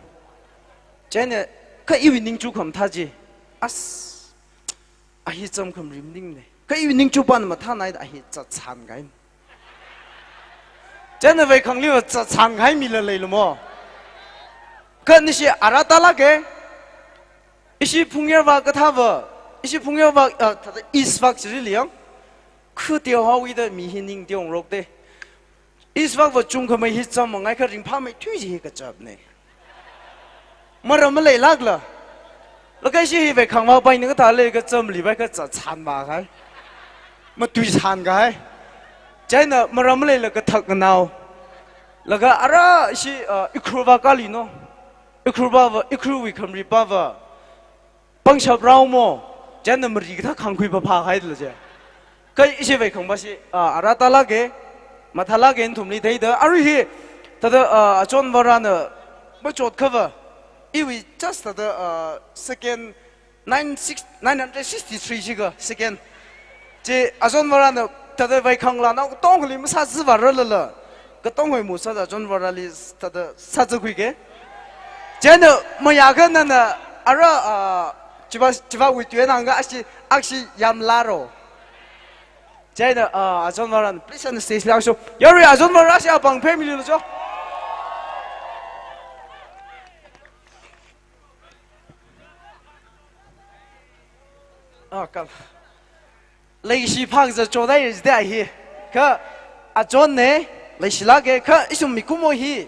Chieina, kha iwui ningchu khamathā chi. As, a hi cham khamarim ningne. Kha iwui ningchupan mathānai da a hi chachān kahaina. Chieina vaikhangliva chachān kahai mila leilumo. Kha nishi arātalāke. Ishi phungyarvak kathāva. Ishi phungyarvak, ah, thāda east vak chili yang. Khu teohaowida mi hi ning teongarokte. East vakva chungkhamei hi cham mangai kha ringphāmeithui ji hi kachapne. Maram maleilākla. Laga ishi hi vaikhangva paina kathā lei kha chamli vai kha chachānva khai. Matui san kahai. Chieina maram leilakha thak nganao. Laga ara ishi, uh, Ukhrul va kali no. Ukhrul va va, Ukhrulwui khamri va va. Pangshap rao mo. Chieina mari kathā khangkhui va phāhai dala je. Kha ishi vaikhang va shi, uh, ara tālāke. Mathālāke nathumli theida. Arui hi. Thāda, uh, achon Varena. Machot kha va. Iwui just thāda, uh, second nine six, nine hundred sixty-three jiakha second. Chi achon Varena thāda vaikhang lanao katongali masāzā vāra lala. Katongwui musāda achon Vareli thāda sāzākhuike. Chieina mayākha nana ara, ah, chiva, chivawui tuiwui eina hāngkha ashi, ashi yamlāro. Chieina, ah, achon Varena, please on the stage, lang sho. Yarui achon Vare ashi apāng family lo cho. Ah, kal. Leishi phak za chodai is there hi. Kha achon ne, leishilāke, kha ishum mikumo hi.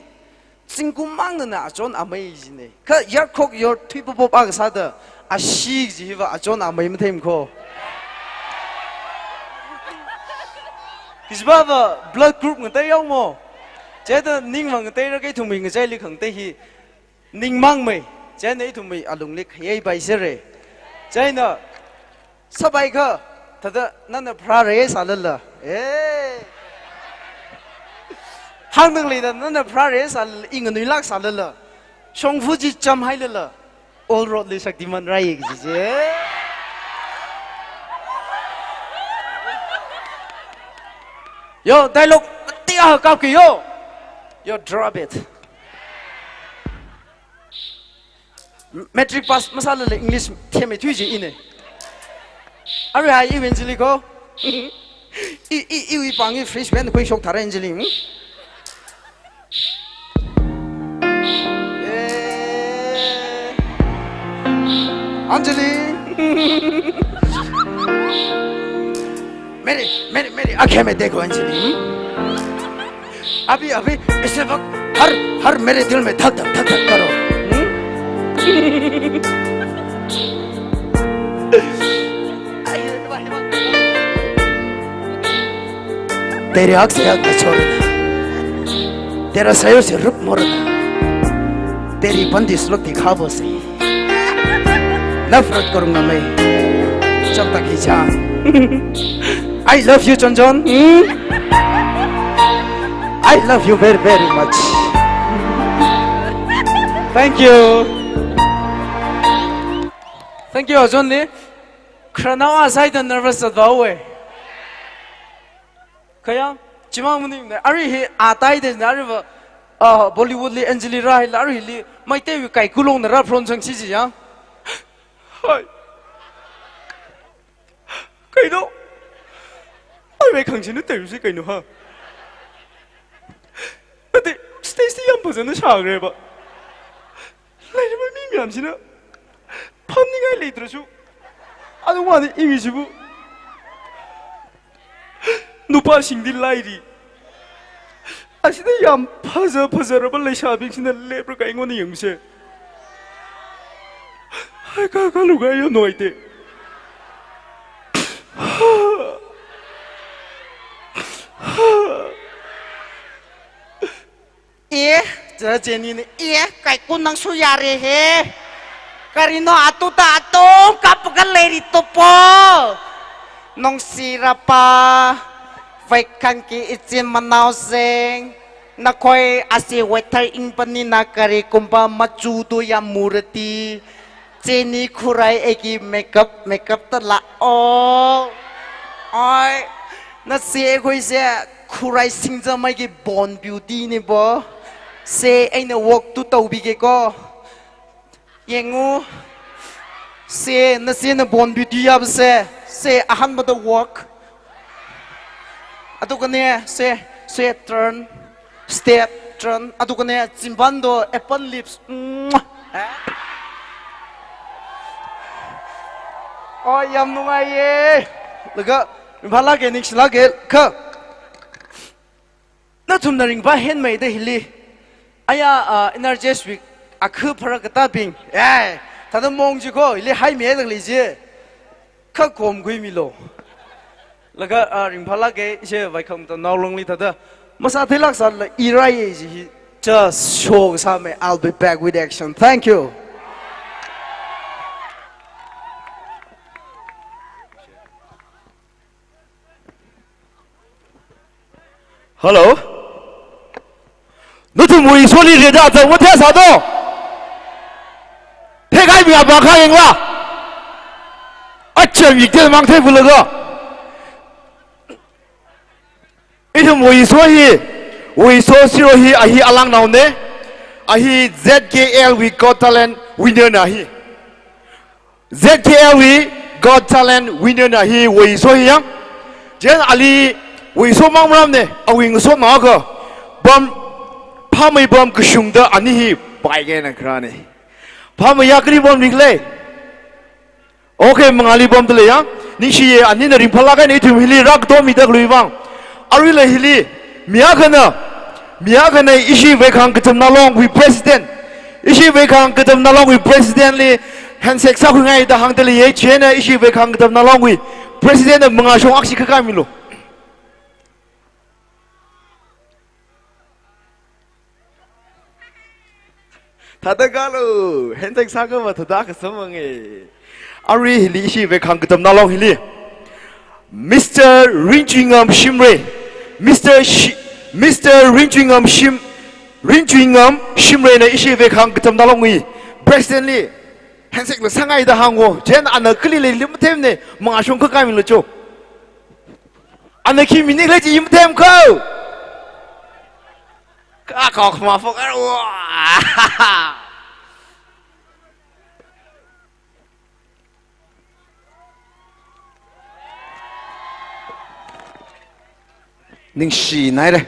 Zingkum mang nana achon amei jine. Kha yarkhok yor thui pop pop akha sāda. Ashi ji hi va achon amei matheimana ko. Kajiva va blood group ngateiyao mo. Chieina ning va ngateira kha ithumwui ngachaili khangatei hi. Ningmang mei, chieina ithumwui alungli khayei pai sere. Chieina, sāpai kha, thāda nana pharāre sālala. Eh. Hāngdang leida nana pharāre sālala, i nganuilāk sālala. Shongfa chi chamhailala. All road li Shaktiman rai kaji je. Yo, dialogue, tia kapki yo. Yo, drop it. Matric pass masālala English themmei thui ji ine. Arui hai evangelist ko. I, i, iwui pāng i freshman khuishok thāra Anjali. Hmm? Eh. Anjali. मेरे, मेरे, मेरे आंखें में देखो अंजलि। अभी, अभी इसी वक्त हर, हर मेरे दिल में धक धक, धक धक करो। हम्म? तेरी आँख से आँख न छोड़ना, तेरा सैर से रुख मोड़ना, तेरी बंदिश लगती ख्वाबों से नफरत करूंगा मैं जब तक ये जान। I love you, Chonchon. Hmm? I love you very, very much. Thank you. Thank you, Chonchon li. Khararnao asaida nervous zatvāhaowe. Khayang, chimang maningmana, arui hi atai de na, arui va, ah, Bollywood li Anjali rāhaila, arui hili, Meiteiwui kaikulongna rāphron changsi ji ya. Hai. Kaino? Ai, vai khangsi na tei si kaino ha. Ate, stage li yam phazana shākre ba. Leiraba mi mayamsina phamningai leitrashu, aruiwui imi sibu nupāshingli lairi. Asida yam phaza phazaraba leishabingsina lepraga aingona yangse. Hai, ka, ka luga yo noite. Eh, ja Jenny ni, eh, kaiku nang suyare he. Karino atu ta atu, kapkal leiri topo. Nong sirapa, vaikhangki ichim manao seng. Nakoi asi weather ingpani na kari kumpa machu tu ya murati. Jenny khurai eki makeup, makeup ta la o. Oi, na se khuise khurai singja mai ki born beauty ni bo. Se aina walk tu tau bi ke ko. Yengu. Se na se na born beauty ya se. Se ahan ma da walk. Atu kane se, se turn. Step, turn, atu kane, chimbando, apple lips. Mwah. Eh? Oh, yam nungaiye. Laga, ringphālāke, ningshilāke, kha. Nathumna ringphā henmeida hili. Aya, ah, Energy Week, akhu phara katabing. Eh, thada mong ji ko, hili hai me dang li ji. Kha kom gui milo. Laga, ah, ringphālāka, ishi Veikhang Katamnao Longli thāda masātheilāksālala irai ji hi just show sāmei. I'll be back with action. Thank you. Hello. Nathum Woisoli rida zang mathei sādo. Theikhai mi apā kha yangla. Acham yikte mang thei bulaga. Ithum Woiso hi, Woiso zero hi, a hi alang naone. A hi Z K L wui Got Talent winner na hi. Z K L wui Got Talent winner na hi Woiso hi yang. Chieina ali Woiso mang maramne, awui ngasotnao akha. Pam, phāmei pam kashungda ani hi paikena kharāne. Phāmeiya kali pamli khala? Okay, mangāli pamda lei yang. Ningshiye, anina ringphālāk eina ithum hili rākatomida khalei vang. Aruila hili, mi akhana, mi akhana ishi Veikhang Katamnao Longwui president. Ishi Veikhang Katamnao Longwui president li handshake sākhuingaida hāngda leiye, chieina ishi Veikhang Katamnao Longwui president na mangāshong akhashik khakā milu. Thāda kalo, handshake sākha va thāda kasamange. Arui hili ishi Veikhang Katamnao Long hili. Mister Rinchuingam Shimray. Mister Shi-, Mister Rinchuingam Shim-, Rinchuingam Shimray na ishi Veikhang Katamnao Longwui president li handshake la sāngaida hāngo. Chieina ana kali leili mathemne, mangāshong khakā milu cho. Ana khi mini khala chi mathemkho. Ka kok ma fok ar wa. Ningshi naire.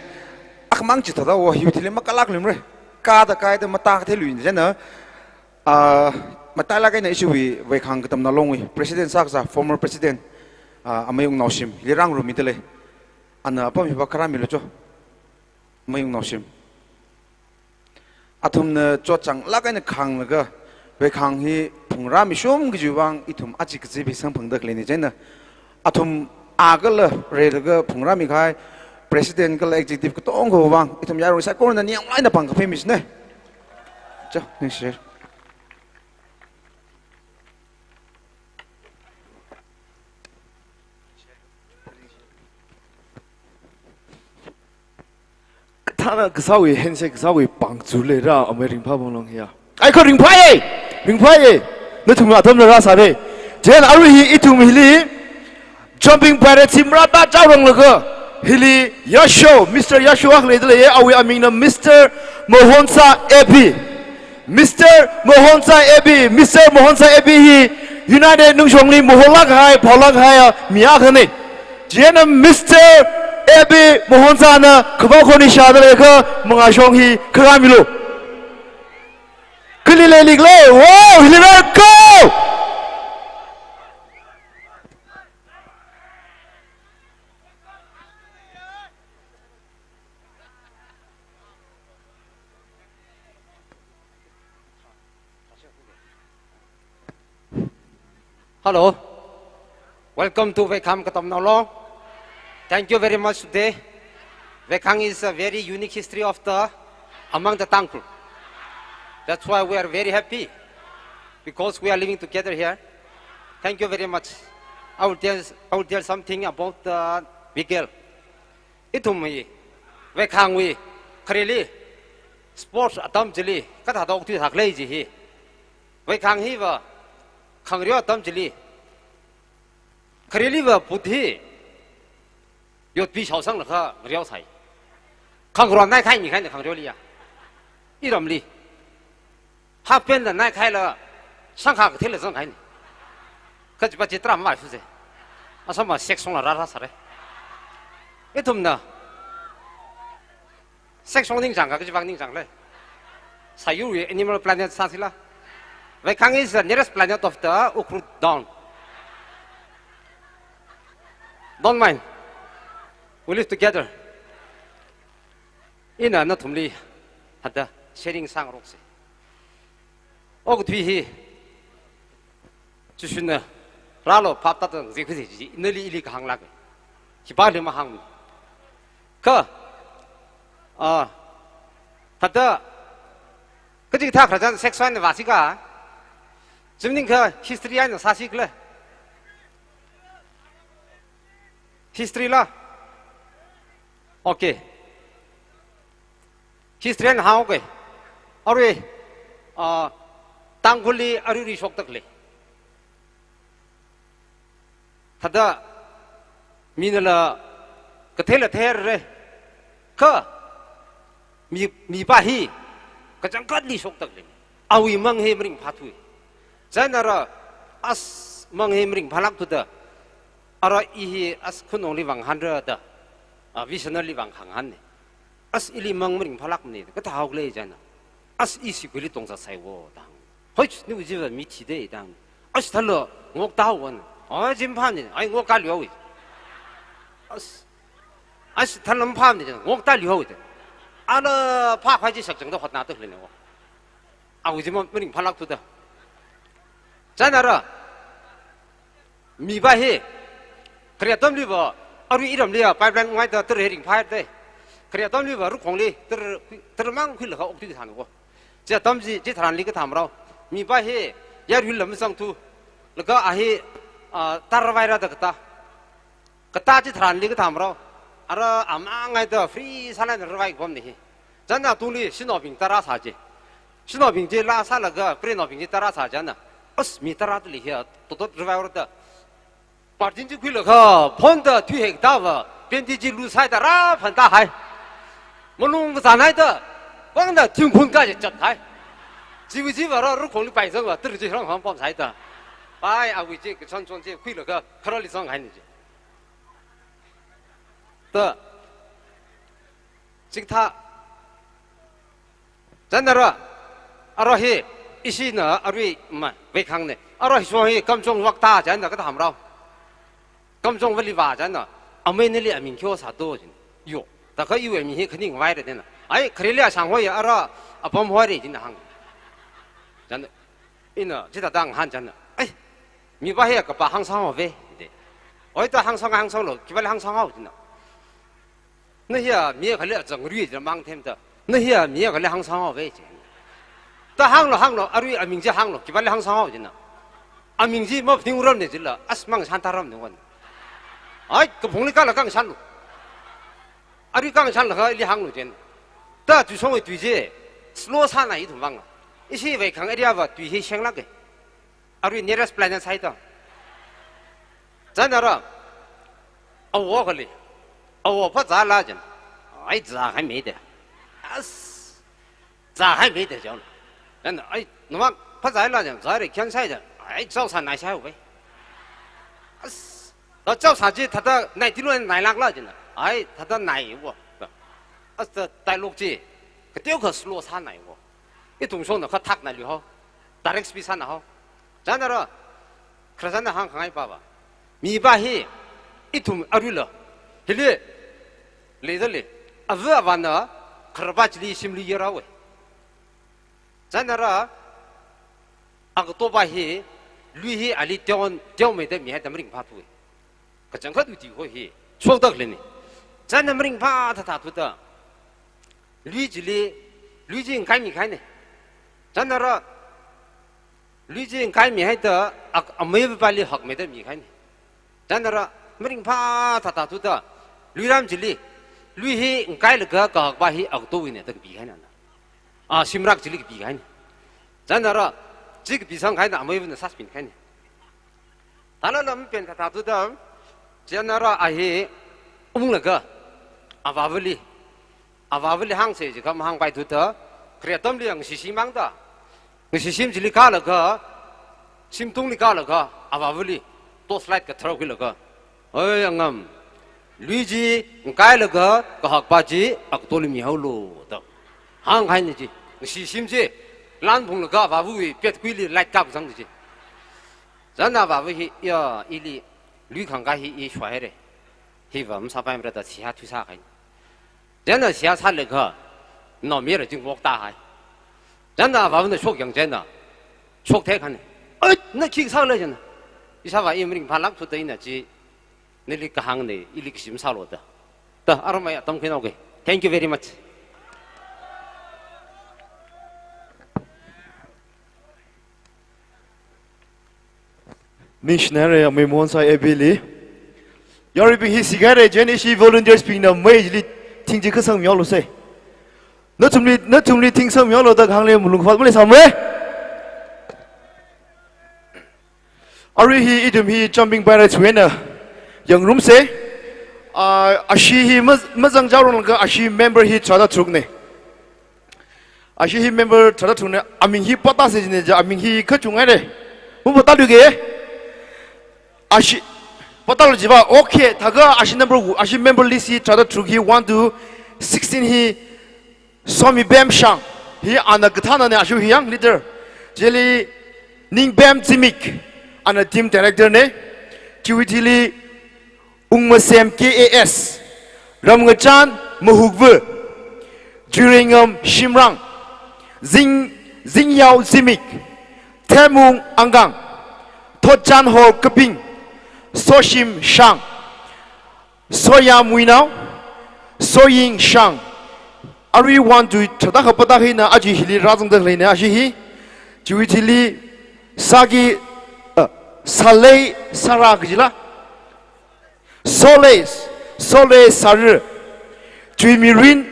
Akhamang chithāda wa hi thili makalak lumre. Kada kaida mata kathei lui jena. Ah, matailāk eina ishiwui Veikhang Katamnao Longwui president sākasā, former president, ah, Amayung Naoshim, hili rāngarumida lei. Ana apam hi va kharā milu cho. Amayung Naoshim. Athumna chotchanglāk eina khānglaga, Veikhang hi phungrāmishum kajiwui vang ithum aja kazip hi samphangda khaleine chieina. Athum akhala reilaga phungrāmikahai, president kala executive katongawui vang, ithum yaruiwui saikorana ningyāng eina pāng kaphāmishine. Cho, ningshi. Thāna kasāwui, handshake kasāwui pāng chule rā, amei ringphā pāng long hiya. Ai kho ringphāye, ringphāye. Nathum atamna rāsāre. Chieina arui hi ithum hili Jumping Pirates hi marāda chaoranglaga hili Yasho, Mister Yasho akha leida leiye, awui amingna Mister Mohonsa A B. Mister Mohonsa A B, Mister Mohonsa A B hi United Nungshongli maholākhai, phaolākhai a mi akhane. Chieina Mister A B Mohonsa na khavā khoni shāda leiakha mangāshong hi khakā milu. Kali leili khala, wow, hili rākho! Hello. Welcome to Veikhang Katamnao Long. Thank you very much today. Veikhang is a very unique history of the, among the Tangkhul. That's why we are very happy because we are living together here. Thank you very much. I will tell, I will tell something about the Vigel. Ithum hi, Veikhangwui, khareli, sports atam chili, kathāda okthui sākhalei chi hi. Veikhang hiva, khangareo atam chili, khareliva but hi, yotpi shaosanglaga ngareo sai. Khangareo naikhai nikahaina khangareoli ya. Iramli. Half pant la naikhaila, shangkha kathila zangkhaine. Kachipa chitra mavāshu se. Asama sex song la rāra sāre. Ithumna. Sex song ningchāngka, kachipa ningchāngle. Sayur Animal Planet sāsila. Veikhang is the nearest planet of the Ukhrul town. Don't mind. We live together. Ina nathumli hithāda sharing sāngarokse. Okathui hi, Jishuna, rālu phap tātang zikhusi ji, nali ili kahānglāke. Khipāli mahāng. Kha, ah, thāda, kaji thā khararchan sex wine vāsi ka. Chi maningakha history eina sāsi khala. History la. Okay. History eina hāng, okay. Arui, ah, Tangkhulli arui ri shokda khalei. Thāda, minala katheila theira. Kha, mi, mipā hi, kachangkhatli shokda khalei. Awui mang hi maringphāthui. Chieina ara, as mang hi maringphālākthuda. Ara i hi as khanongli vānghānra da. A, visionary li vānghānne. As ili mang maringphālākmane, kathā haokhala chieina. As i siguili tongzat sāi wo da hāng. Hoi, nawui chiva mi thidai da hāng. As thālo, ngokta haowa. Ai, chi maphāmane, ai ngokta lihaowa. As, as thālo maphāmane, ngokta lihaowa. Ana phākhavai chi shakchangda hotnada khaleine wo. Awui chi mang maringphālākthuda. Chieina ara, mipā hi, khare atamliva, arui iramli ya, pipeline ngaida tara hi ringphāhaira da. Khare atamliva, Rukhongli, tara, tara mang khuilaga okthui than wo. Chi atam chi, chitharanli kathā marao. Mipā hi, yaruila mazangthu. Laga a hi, ah, tara vaira da katā. Katā chitharanli kathā marao. Ara a mang ngaida free sālaga ravai kapamne hi. Chieina tungli shanaobing tara sā chi. Shanaobing chila sālaga, preinaobing chi tara sā chieina. As mi tara tali hi, totot ravai haora da. Partin chi khuilaga, phonda thuihek tava, panty chi lusai da rāphan tāhai. Malung kazan haida, vangda thingphun kaji chathai. Chiwui chiva ara Rukhongli paizangva, tara chi rang hang pamsai da. Pai, awui chi, kachon chon chi khuilaga, kharali zanghaine chi. Da. Chikathā. Chieina ara, ara hi, ishina arui ma, veikhangne. Ara hi shong hi, Kamchong vakta chieina kathā marao. Kamchong vali vā chieina, amei nali aming khi sāto chieina. Yo, thākha iwui aming hi khaning vaira da na. Ai, khareli ashang hoi, ara, apam hoire chieina hāng. Chieina, ina, chithāda ngahān chieina. Ai, mipā hi kapā hāngsang haowe, de. Oi, to hāngsang, hāngsanglo, khipāli hāngsang hao chieina. Na hiya mi akhali azangrui chila mang themda. Na hiya mi akhali hāngsang haowe chi. Da hānglo, hānglo, arui aming chi hānglo, khipāli hāngsang hao chieina. Aming chi maphaningrarmane chila, as mang shantararmane wan. Ai, kaphungli kala kang shanlu. Arui kang shanlaga ili hānglu chieina. Da tui shongwui tui chi, slow sāna ithum vang. Ishi Veikhang area va tui hi shenglāke. Arui nearest planet sāi da. Chieina ara, awo akhali, awo phazāla chieina. Ai, zākhaimei da. As, zākhaimei da chieina. Chieina, ai, nawui phazāla chieina, zāra kyan sāi da. Ai, chao sānai sāhaowe. As, da chao sā chi thāda nai tilo nailākla chieina. Ai, thāda nai wo. As, da dialogue chi, kateokha slow sānai wo. Ithum shongna kha thakna liu hao. Direct speech sāna hao. Chieina ara, khararchanna hāngkhangai pava. Mipā hi, ithum aruila. Hili, leidali. Ava avāna, khararpā chili shimli yarawe. Chieina ara, akatopā hi, lui hi ali teon, teomeida mihaida maringphāthui. Kachangkhat uti ho hi, shokda khaleine. Chieina maringphā thāthāthuda. Lui chili, lui chi ngakaimi kahaine. Chieina ara, lui chi ngakaimi haida, ak-, amei avāli hakmeida mi kahaine. Chieina ara, maringphā thāthāthuda, luiram chili, lui hi ngakailaga kahakpā hi akatowuine da kapi kahaina. A, shimrak chili kapi kahaine. Chieina ara, chi kapisang kahaina amei avāna sāspin kahaine. Thālala mapen thāthāthuda, chieina ara a hi unglaga, avāvali, avāvali hāngse jiakha mahāngpaithuda, khare atamli yang shishim mangda. Shishim chili kālaga, shimtungli kālaga, avāvali, torchlight kathar khuilaga. Oi, angam. Lui chi, ngakailaga, kahakpā chi, akatoli mihaolu, da. Hāngkahaine chi. Shishim chi, lan phunglaga, avāvawui, petkuili, light kapzang chi. Chieina avāva hi, ya, ili, lui khangkā hi, i shwa haire. Hiva masāpaimara da seihā thuisā kahaine. Chieina seihā sālaga, naomayara chi ngokta hai. Chieina avāvana shokyang chieina, shokthei kahaine. Ai, na khi sākhala chieina. Ishāvā i maringphālākthuda ina chi, Nali kahāngna, ili kashi masālu da. Da, aramai atam khuinaoga. Thank you very much. Ningshina re, amei Monsai Abili. Yaruibing hi sigaire, chieina ishi volunteers bingna mei chili thing chi khasang mihaolusei. Nathumli, nathumli thing sangmihaolu da kahāng lei, malung kafat maleisāmara. Arui hi ithum hi Jumping Pirates wui eina yangrumsei. Ah, ashi hi maz-, mazangchaorang laga ashi member hi tharāda tharukna. Ashi hi member tharāda tharukna, aming hi patāsei jina ja, aming hi kachunghaira. Mapatāluiga. Ashi, patālu jiva, okay, thākha ashi number wu-, ashi member list hi tharāda tharuk hi one to sixteen hi Somibem Shang, hi ana kathānana, ashi hi yang leader. Chili Ningbem Zimik, ana team director na. Chiwui thili Ungmasem K A S, Ramngachan Mahukvu, Juiringam Shimrang, Zing, Zingyao Zimik, Themung Angkang, Thotchanhor Kaping, Soshim Shang, Soyam Winao, Soying Shang. Arui one to tharāda kapata hina aja hili rāzangda leina ashi hi. Chiwui thili Sagi, uh, Salei Sara kajila. Solei, Solei Saru, Chuimirin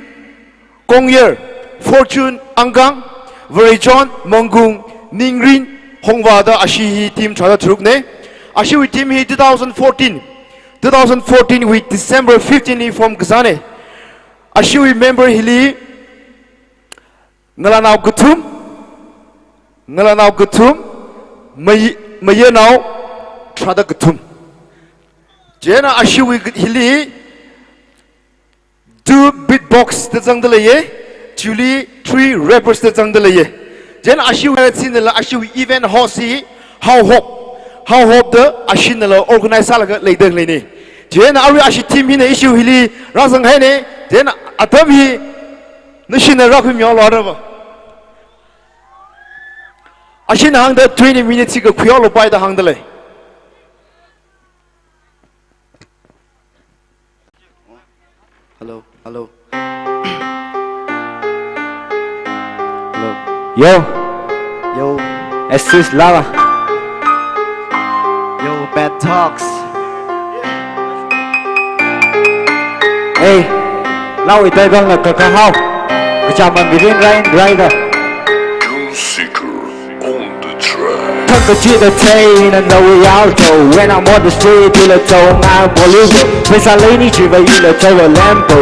Kongyer, Fortune Angkang, Vareichon Mangkung, Ningrin Hongva da ashi hi team tharāda tharukna. Ashiwui team hi two thousand fourteen, two thousand fourteen wui December fifteen li form kasāna. Ashiwui member hili Ngalanao kathum, Ngalanao kathum, May-, Mayanao tharāda kathum. Chieina ashiwui hili two beatbox da zangda leiya, chiwuili three rappers da zangda leiya. Chieina ashiwui sinala ashiwui event host hi Hao Hop, Hao Hop da ashinala organize sālaga leida leina. Chieina arui ashi team hina ishi hili rāzanghaina. Chieina atam hi nashina rākhuimihaolu araba. Ashina hāngda twenty minutes hi kakhuihaolu pai da hāngda lei. Hello, hello. Hello. Yo. Yo. Asus Lava. Yo, Bad Talks. Hey, Lau Itai Bang na kakahao. Kachaman Mirin Rain Rider. Thang kachida theina nawui alto. When I'm on the street, ila thonga Bolero. Pheisā leini chiva ila thora Lambo.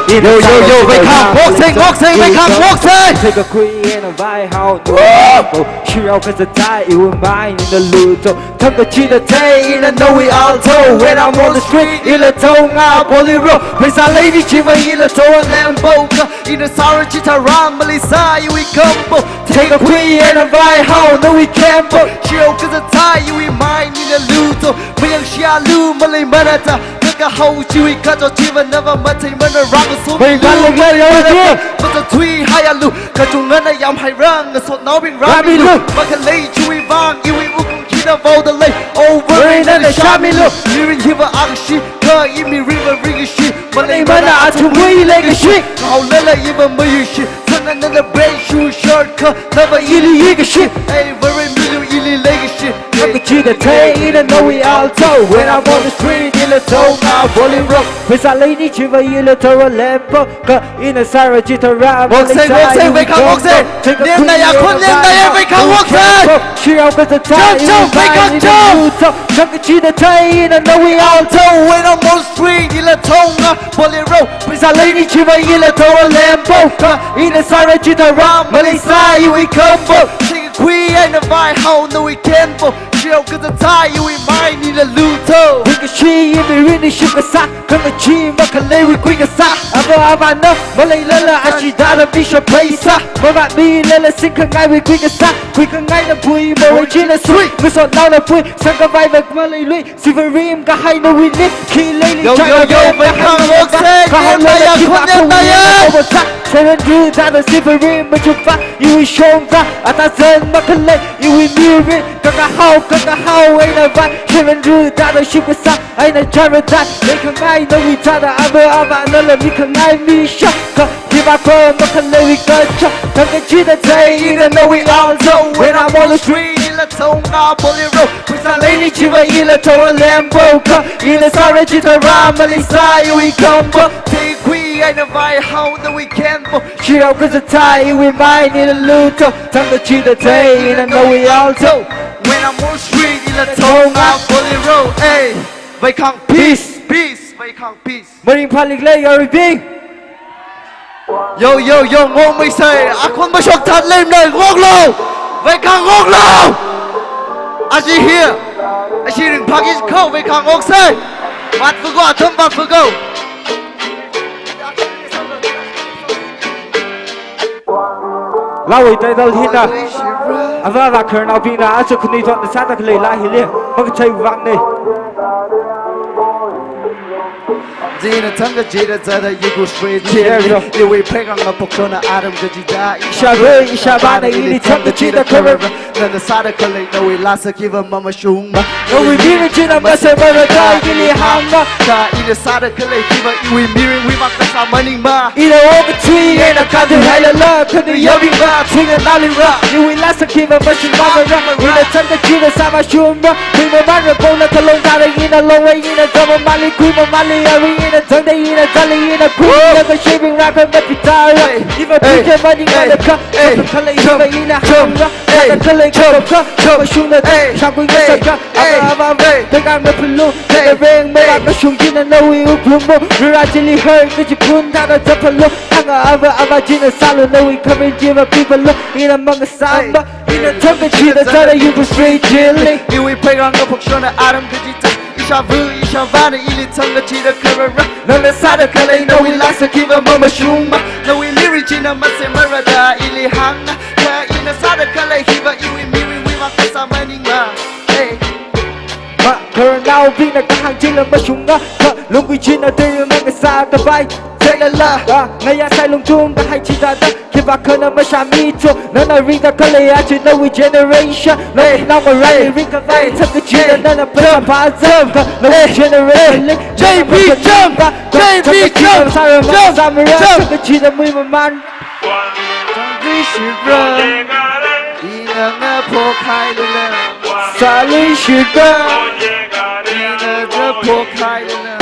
Yo, yo, yo, wake up, walk sing, walk sing, wake up, walk sing. Theikakhui eina vaihao nawui Lambo. Shirao kazat thai iwui mind ina Ludo. Thang kachida theina nawui alto. When I'm on the street, ila thonga Bolero. Pheisā leini chiva ila thora Lambo. Ina sāra chitharan maleisā iwui kampo. Theikakhui eina vaihao nawui kampo. Shirao kazat thai iwui mind ina Ludo. Mayangshialu maleimana ta. Kakahao chiwui kacho chiva nava matheimana rāngasomilu. Maleimana ta. Matathuihaialu. Kachungana yamhairang ngasotnaobing rāmilu. Rāmilu. Makhalei chiwui vang iwui wuklung hina vaoda lei. Over eina shāmilu. Mirin hiva akshi. Kha i mirin va ringshi. Maleimana athumwui leikashi. Haolala iva mayushi. Sānganala brand shoe shirt kha nava ili yikashi. Ei, Varemilu ili leikashi. Thang kachida theina nawui alto. When I'm on the street, ila thonga Bolero. Pheisā leini chiva ila thora Lambo. Kha ina sāra chitharan. Walk sing, walk sing, wake up, walk sing. Nemna ya khon nemna ya, wake up, walk sing. Shirao kazat thai iwui mind ina Ludo. Thang kachida theina nawui alto. When I'm on the street, ila thonga Bolero. Pheisā leini chiva ila thora Lambo. Kha ina sāra chitharan maleisā iwui kampo. Theikakhui eina vaihao nawui kampo. Shirao kazat thai iwui mind ina Ludo. Wui kashi i mirin i shim kasā. Khangachee makhaleiwui khui kasā. Ava avāna maleilala ashi dara misha pheisā. Mamatmilala singkhangaiwui khui kasā. Khuikhangaina Pui, morei china sui, ngasotnaona pui, sangkhavai vak maleilui, silver rim kahai nawui lim, khi leili yo, yo, china yo, vei khang oksei, kahai ngen lola naya, khon ngen naya. Over top, seven ru, dada silver rim, machukpa, iwui shongfa, atazan makhalei, iwui mirin, kakahao, kakahao, eina vai, seven ru, dada shukasa, eina jaradan, leikhangai, nawui dada, ava, ava, nala mikhangai, mi shaka, Kiva ko makhalei kacha, thangkachida thei ina nawui alto. When I'm on the street, ila thonga Bolero. Puisa leini chiva ila thonga Lambo ka. Ina sara chithara mali sa iwui kambo. Thei kui eina vai hao nawui kambo. Shirao kazathai iwui mai nina luto. Thangkachida thei ina nawui alto. When I'm on the street, ila thonga Bolero. Hey, vei khang peace, peace, vei khang peace. Maringphālikhala yaruibing. Yo, yo, yo, ngokmeisei. Akhon mashok thatlei mna, ngoklo. Vei khang ngoklo. Ashi hi. Ashi ringphāki khao, vei khang ngoksei. Vat fugo, athum vat fugo. Lawui title hina. Ava ava khararnaobingna aja khanuithotna sāda khalei laa hili. Makachei vang nei. Jina thangkachida zada yugu sui. There you go. Iwui pheikang apokshona aram kachida. Isha rui, isha vana ili thangkachida kharara. Nana sāda khalei nawui laa sākhiva mamashungma. Nawui mirin china masei marada ili hāngma. Kha ina sāda khalei khiva iwui mirinwui makasā maningma. Ina okathui eina kadu hailala, kadu yaobingva, thuina nalira. Iwui laa sākhiva mashungmamara. Ina thangkachida sāmashungma. Thuimamara pongna kalong dara ina longwei ina dama mali kuima mali ari ina thangda ina dali ina kuiya kashibing raka mapitara. Iva pika maningmana kha, khalei iva ina hāngra. Sāda khalei kha, kha, mashungna shangkui ngasaka. Ava, ava, ava, pheikang maphalu, pheikang reng, mala kashung kina nawui uplungmo. Rura chili her, kachiphun dada zaphalo. Anga ava, ava, china sālu nawui khamin chiva pipalo. Ina mangasāma, ina thangkachida zada yugu sui chili. Iwui pheikang apokshona aram kachida. Isha vu, isha vana ili thangkachida kharara. Nana sāda khalei nawui laa sākhiva mamashungma. Nawui mirin china masei marada ili hāngna. Kha ina sāda khalei khiva iwui mirinwui makasā maningma. Hey. Ma, khararnaobingna kahāng chila mashunga, kha lungkui china tei makasā kapai. Thailala, ah, ngayā sai lungtung kahai chithāda, khiva khana mashāmi cho, nana ringda khalei aja nawui generation. Hey, nawui nao ngarai ringkhavai, hey, thangkachida hey, nana pheisā phāzam, kha nawui hey, generation hey, li, J B jump, J B jump, jump, jump. Thangkachida mui maman. Thangkashira, ina ngaphok hailala. Sāluishira, ina ngaphok hailala.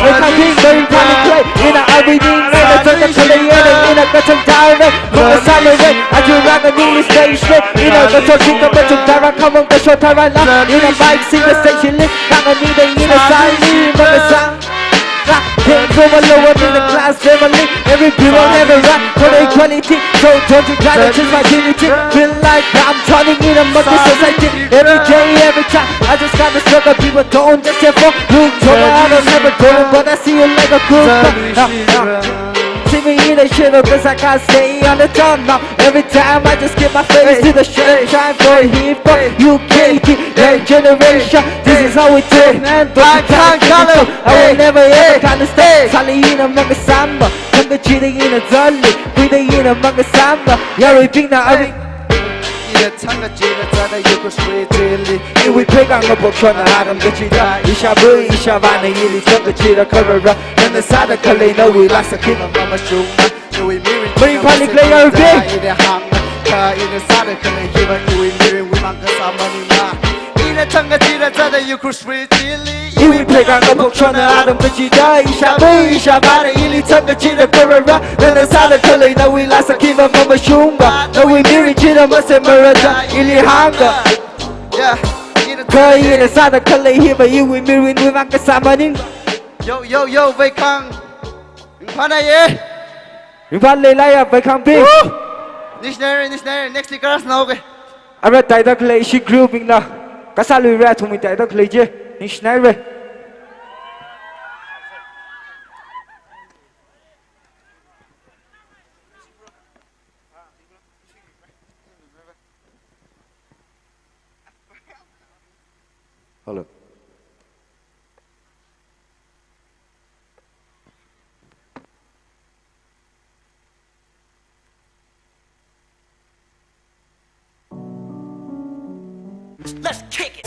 Maringphālikhala, ina abuining, ina thangda khalei, ina, ina kachang dara, manga sālala, aja rānganing stage li, ina kachang ching kachang dara, khamang kashok tharala, ina mic sing the stage li, rānganing da ina sāli, manga sā. Came from a lower middle class family. Every people never run for the equality. So don't you try to change my dignity. Feel like I'm drowning in a monkey society. Every day, every time, I just gotta struggle. People don't just care for you. Told me I don't have a problem, but I see you like a good guy. Uh, uh. See me in the shadow, 'cause I can't stay on the top now. Every time I just keep my face to the shirt, trying for a hip hop, U K T, young generation. This is how we do, man. Don't you try to stop. I will never ever try to stop. Sāli ina manga sāma, thangkachida ina zali, kuida ina manga sāma. Yaruibingna ari. Ina thangkachida zada yugu sui chili. Iwui pheikang apokshona aram kachida. Isha bu, isha vana ili thangkachida kharara. Nana sāda khalei nawui laa sākhiva mamashungma. Maringphālikhala yaruibing. Iwui pheikang apokshona aram kachida, isha bu, isha vana ili thangkachida kharara. Nana sāda khalei nawui laa sākhiva mamashungma. Nawui mirin china masei marada ili hānga. Yeah. Kha ina sāda khalei hiva iwui mirinwui makasā maning. Yo, yo, yo, vei khang. Ringphāna ye. Ringphālei laiya, vei khangbing. Woo! Ningshinaire, ningshinaire. Next li karāsānao ke. Ara taida khalei ishi crew bingna. Kasā luira thumwui taida khalei chi. Ningshinaire. Hello. Let's kick it.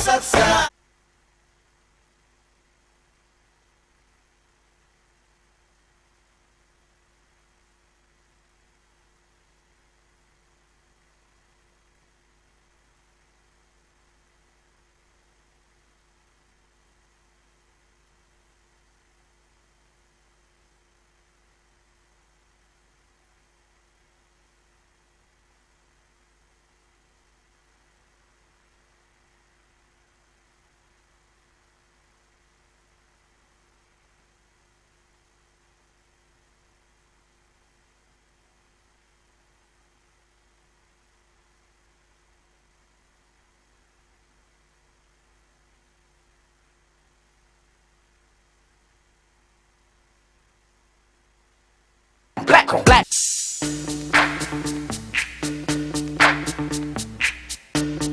Black on black.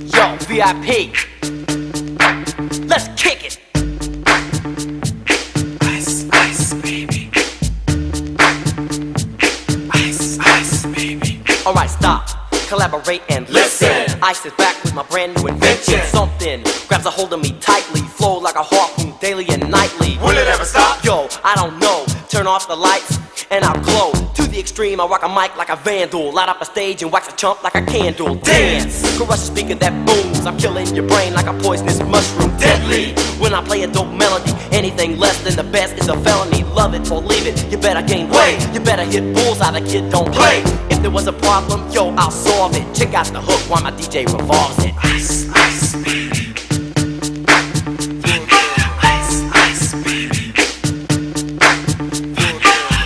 Yo, V I P. Let's kick it. Ice, ice, baby. Ice, ice, baby. Alright, stop. Collaborate and listen. Listen. I sit back with my brand new invention. Something grabs a hold of me tightly. Flow like a harpoon daily and nightly. Will it ever stop? Yo, I don't know. Turn off the lights and I'll glow. To the extreme, I rock a mic like a vandal. Light up a stage and wax a chump like a candle. Dance! Crush a speaker that booms. I'm killing your brain like a poisonous mushroom. Deadly! When I play a dope melody, anything less than the best is a felony. Love it or leave it, you better gain weight. You better hit bullseye, the kid don't play. If there was a problem, yo, I'll solve it. Check out the hook while my D J revolves it. Ice, ice, baby. Ice, ice, baby.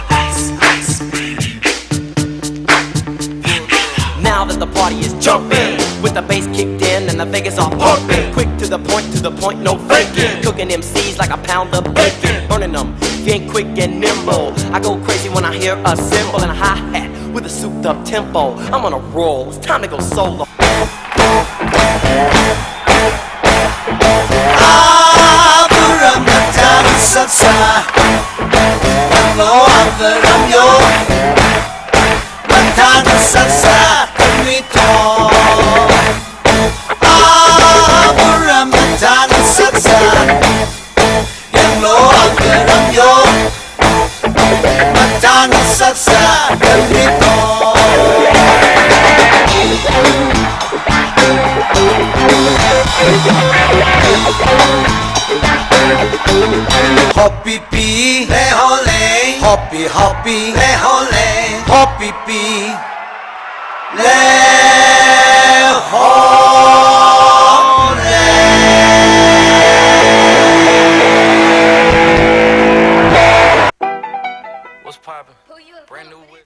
Ice, ice, baby. Now that the party is jumping, with the bass kicked in and the Vegas are pumping. Quick to the point, to the point, no faking. Cooking M Cs like a pound of bacon. Burning them, being quick and nimble. I go crazy when I hear a cymbal and a hi-hat with a souped up tempo. I'm on a roll, it's time to go solo. Aburam matang saksa, lo aburam yo, matang saksa kami to. Aburam matang saksa, yang lo aburam yo, matang saksa kami to. Hopi pi, le ho le. Hopi, hopi, le ho le. Hopi pi, le ho le. What's poppin'? Brand new whip.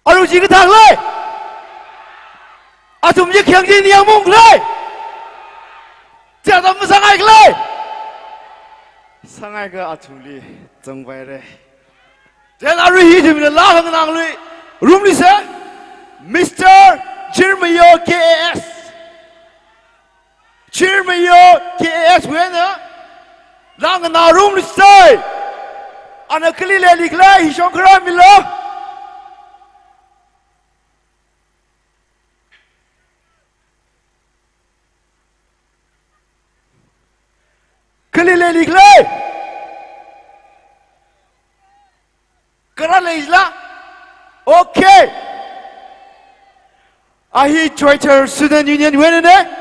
Aruchi kathang lei. Athum chi khayang chi niyang mung lei. Chātam masāngai lei. Sāngai ka athumli zangvaire. Then arui hi ithumna laa khanganāngli ngarumlisa, Mister Chirmayo K A S. Chirmayo K A S wui eina laa nganārumlisa. Ana kali leili khala, hi shong kharā milo. Kali leili khala? Kharā leila? Okay. A hi Choithar Student Union wui einana.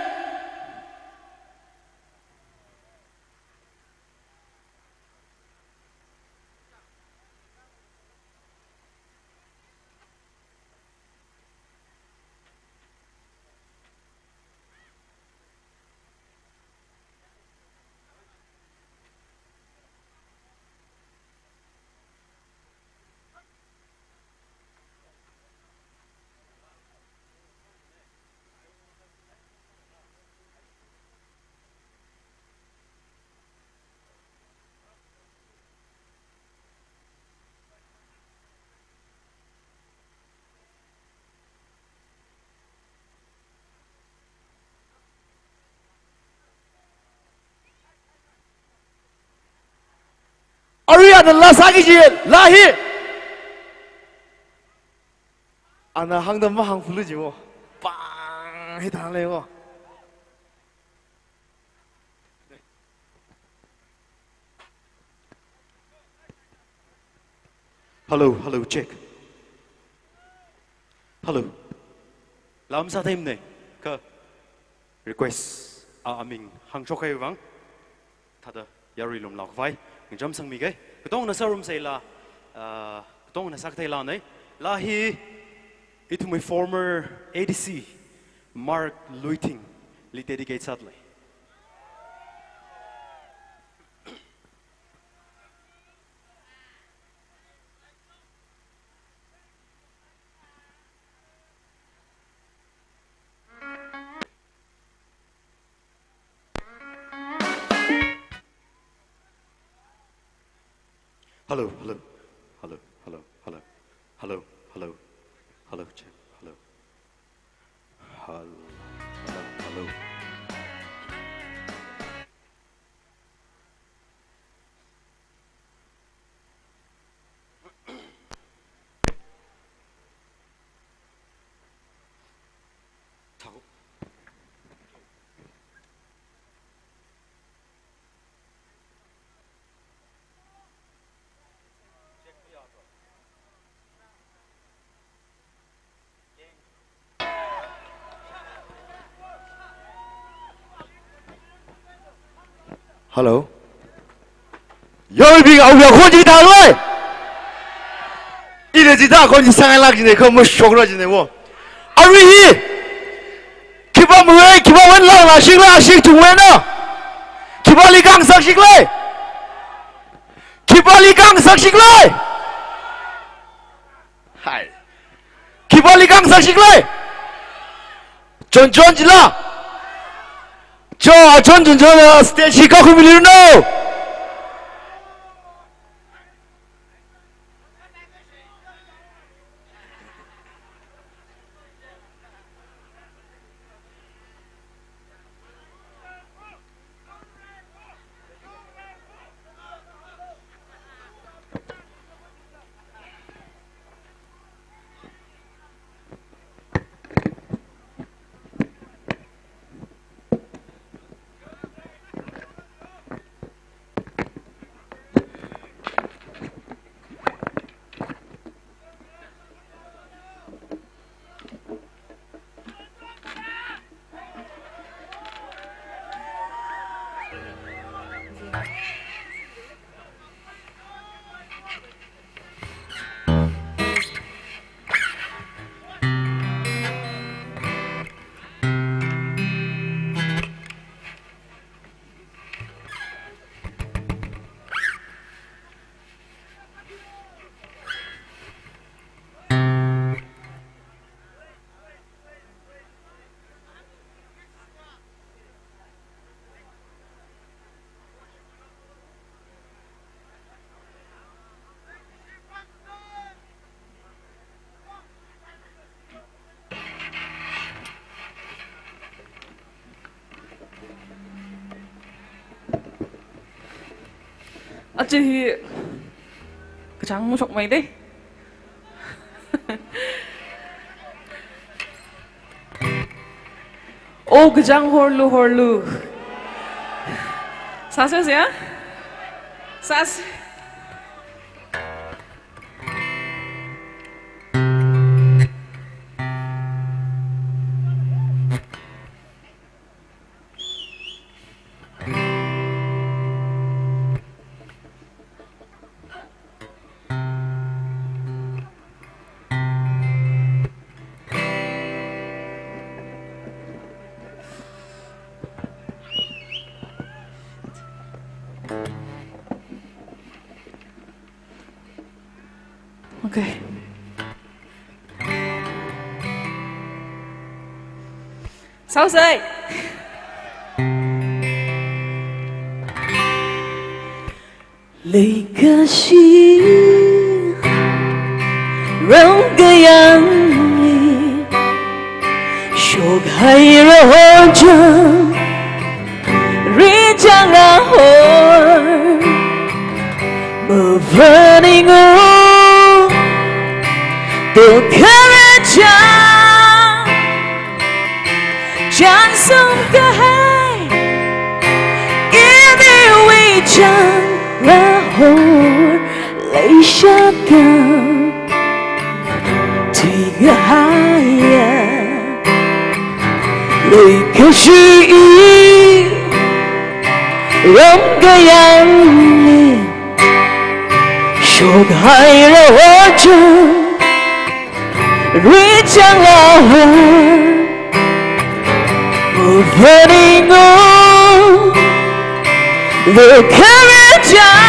Arui ana laa sāki kaji laa hi, ana hāngda mahāngphulu jiwo. Pāng hi thānglei wo. Hello, hello, check. Hello. Laa masātheimanei, kha request a aming hāngshok kahai vang thāda yarui lumlao khavai ngachansangmikei. Katongna sārumsei laa, ah, katongna sākathei laanei. Laa hi ithumwui former A D C Mark Luithing li dedicate sādalei. Hello, hello. Hello, hello, hello. Hello, hello. Hello, check. Hello. Hello, hello, hello. Hello. Yaruibing, awui akhon chi thālei. Ina chithā akhon chi sāngailāk jine, kha mashokra jine wo. Arui hi khipā mawui, khipā wui lāngla shikla, ashee thungwui eina khipāli khangasak shiklei. Khipāli khangasak shiklei. Hai. Khipāli khangasak shiklei. Chonchon chila. Cho, achon chonchon, uh, stage hi kakhuimilu no. Aja hi kachāng mashokmeidei. O kachāng horlu, horlu. Sāsa ya? Sāsa. Okay. Sāsa. Leikashi rongkayangli shokhaira hojang, rijang ahor. Ningu, tukharachang, chānsum kahai, iniwui chāng Lahore leishat kha, thuikahaiya leikashi i ram kayāngli shokhaira hochang, richang Lahore, mavaningu, tukharachang,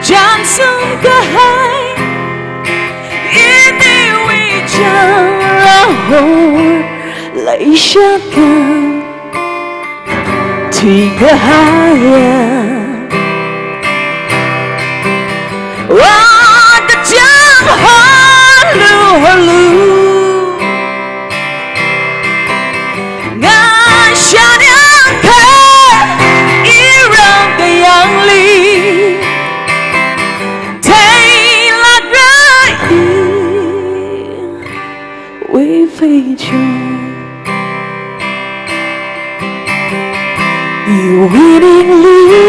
chānsum kahai, iniwui chāng Lahore leishat kha, thuikahaiya. Wa kachang holu holu, ngashan yangkha iram kayāngli, theilākra iwui pheichon. Iwui ningli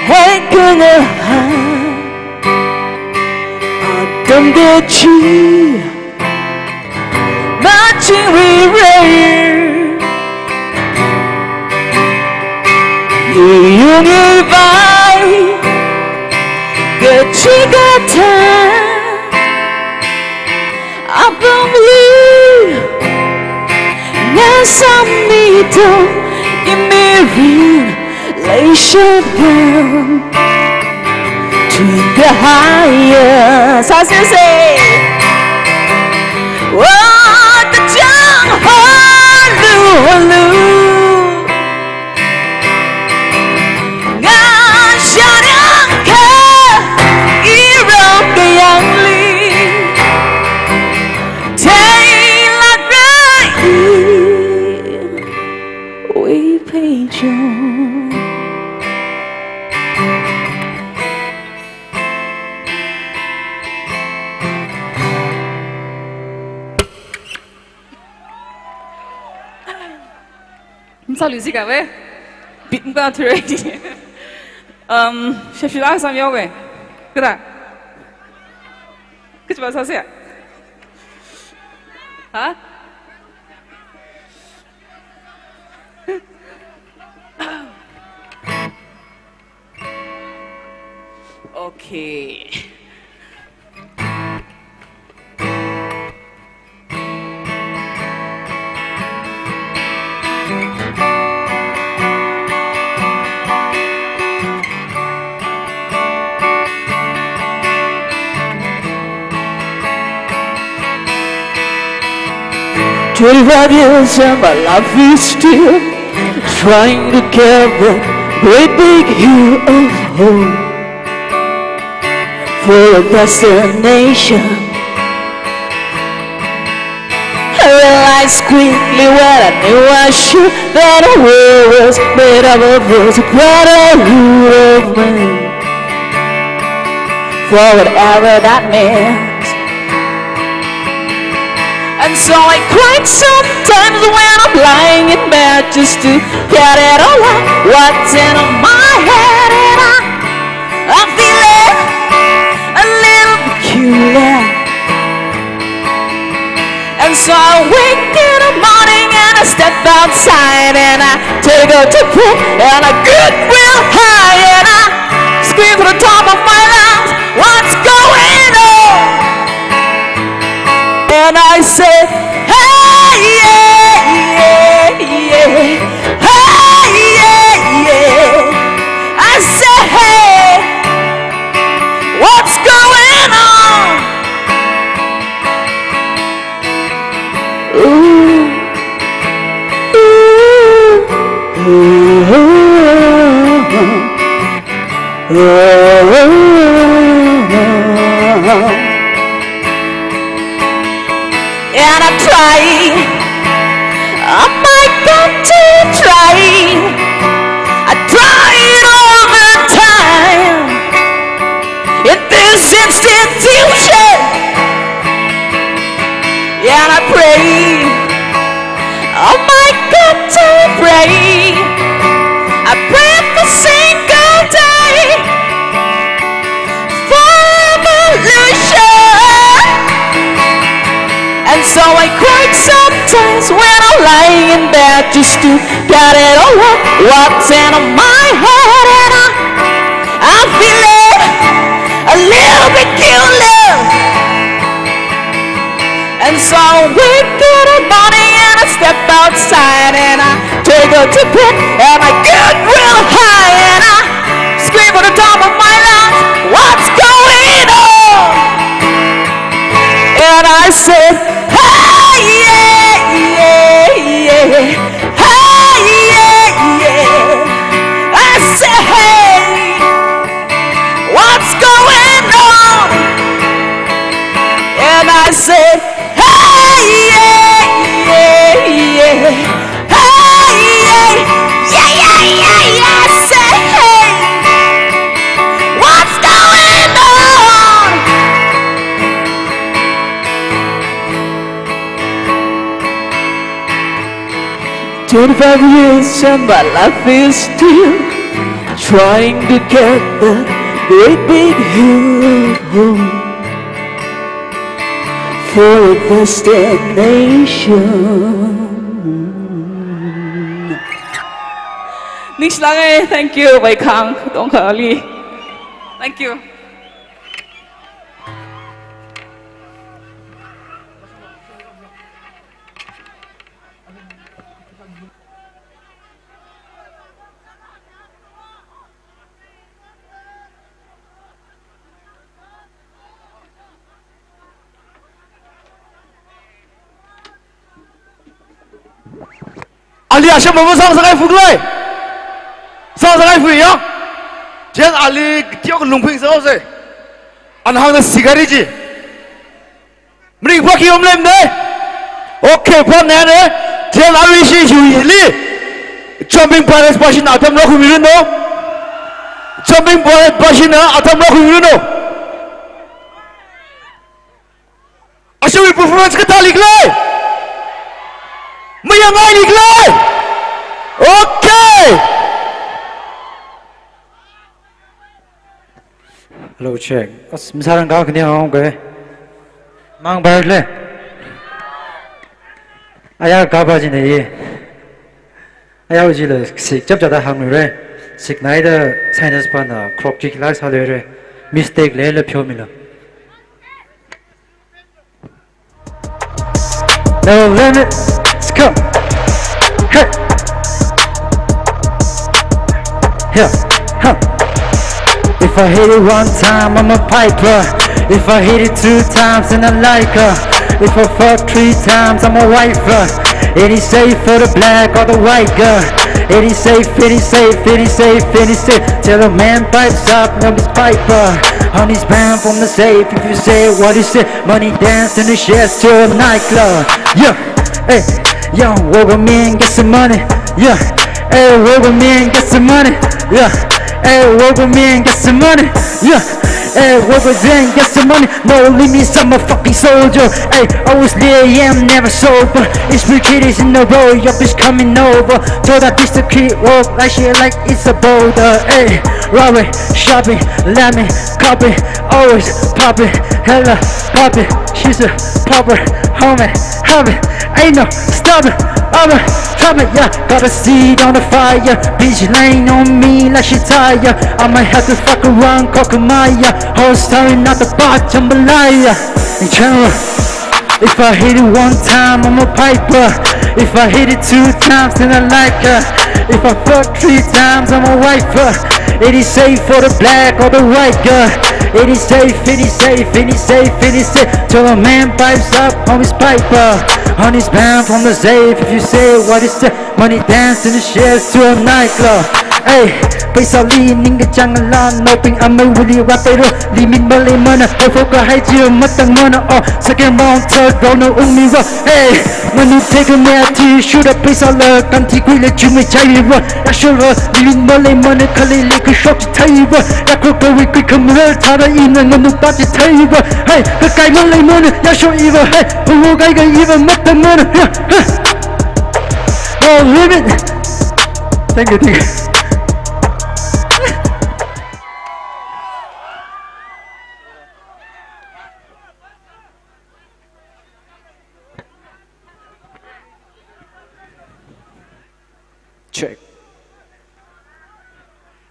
haikhangaha atam kachi machingri rei, iyung ivai kachikathā apamli ngasāmida, imirin leishat kha, thuikahaiya. Sāsei, sāsei. Wa kachang holu holu, ngashan yangkha iram kayāngli, theilākra iwui pheichon. Msālu zika we. Bit mba thurei. Um, shashila sam yao we. Kada. Kachiva sāse? Ha? Okay. Twenty-five years and my life is still trying to carry a great big hill of hope for a destination. I realized quickly what I knew I should, that the world was made up of us, a brotherhood of men, for whatever that means. And so I cried sometimes when I'm lying in bed just to get it all out, what's in my head, and I, I'm feeling a little peculiar. And so I wake in the morning and I step outside and I take out the book and I get real high and I scream to the top of my lungs, "What's going on?" And I say, "Hey, yeah, yeah, yeah. Hey, yeah, yeah." I say, "Hey, what's going on?" Ooh. Ooh. Ooh. And I try, oh my God, to try. I tried all the in bed just to get it all out. What's in my head and I, I'm feeling a little bit guilty. And so I wake in the morning and I step outside and I take a deep breath and I get real high and I scream at the top of my lungs, "What's going on?" And I say, "Hey, yeah, yeah, yeah. Hey, yeah, yeah." I say, "Hey, what's going on?" And I say, "Hey, yeah, yeah, yeah. Hey, yeah, yeah, yeah, yeah, yeah." I say, "Hey, what's going on?" Twenty-five years and my life is still trying to get that great big hill for a destination. Ningshilāngai, thank you, Vaikhang, Dongkhali. Thank you. Ali asham mama sang sangai fuklai. Sang sangai fui ya. Jen ali tiok lungping sa se. Anhang na sigari ji. Mring pa ki om lem ne. Okay, pa ne ne. Jen ali shi ju li. Jumping Pirates pashin atam lo khumiru no. Jumping Pirates pashin atam lo khumiru no. Ashiwui performance kathā liklei? Mayangai liklei? Okay. Hello, check. As, masārang ka kani hong ke. Mang bar le. Aya ka ba jine ye. Aya uji le sik chap chada hang re. Sik nai da sinus pa na clock kick la sa le re. Mistake le le phyo mi lo. No limit. Let's go. Hey. Yeah. Huh. If I hit it one time, I'm a piper. If I hit it two times, then I like her. If I fuck three times, I'm a wifer. Any safe for the black or the white girl. Any safe, any safe, any safe, any safe. Till the man pipes up, I'm his piper. On his bound from the safe, if you say what he said. Money dance in the sheds to a nightclub. Yeah, hey, young, walk a man, get some money. Yeah, hey, walk a man, get some money. Yeah, hey, walk a man, get some money. Yeah, hey, walk a man, get some money. No limits, I'm a fucking soldier. Hey, always there, yeah, I'm never sober. It's three kitties in a row, your bitch coming over. Told that this the kid walk like shit like it's a boulder. Hey, robbery, shopping, lemon, copy, always popping, hella popping. She's a popper, homie, have it, ain't no stopping. I'm a topic, yeah, got a seat on the fire. Bitch laying on me like she tired. I might have to fuck around, Kokomaya. Whole story, not the bar, jambalaya. In general, if I hit it one time, I'm a piper. If I hit it two times, then I like her. If I fuck three times, I'm a wifer. It is safe for the black or the white girl. It is safe, it is safe, it is safe, it is safe. Till a man pipes up on his piper. On his bound from the safe, if you say what is the money dance in the sheds to a nightclub. Hey, paisa li ning ka chang la, no ping amai wuli wa tai ro. Limit malei mana, o fo ka hai ji matang mana, oh, second round, third round, no ung mi wa. Hey, manu take a man, ti shoot up, paisa la, kan ti kui le, chu me chai wa. Ya show ra, limit malei mana, kali le, ku shot chai wa. Ya ko ko wi kui kamera, thara ina, manu pa ti chai wa. Hey, ka kai malei mana, ya show iwa. Hey, pu wo kai kai iwa, matang mana. Yeah, yeah. No limit. Thank you, thank you.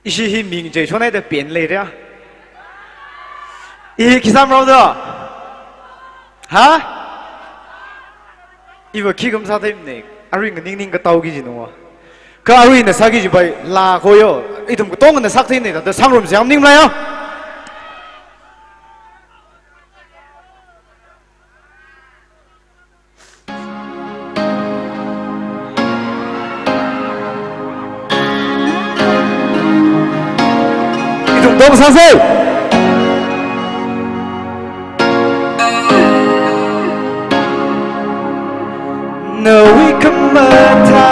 Ishi hi ming chei shonai da pen lei ria. I khi sāmrao da? Ha? Iva khi kam sāthei ne. Arui nganingning katao ki jino. Kha arui na sāki jibai la koyo. Ithum katongana sāthei ne da, da sangrumsi yangning mlai ya. Ithum tong sāsei. Nawui khamathā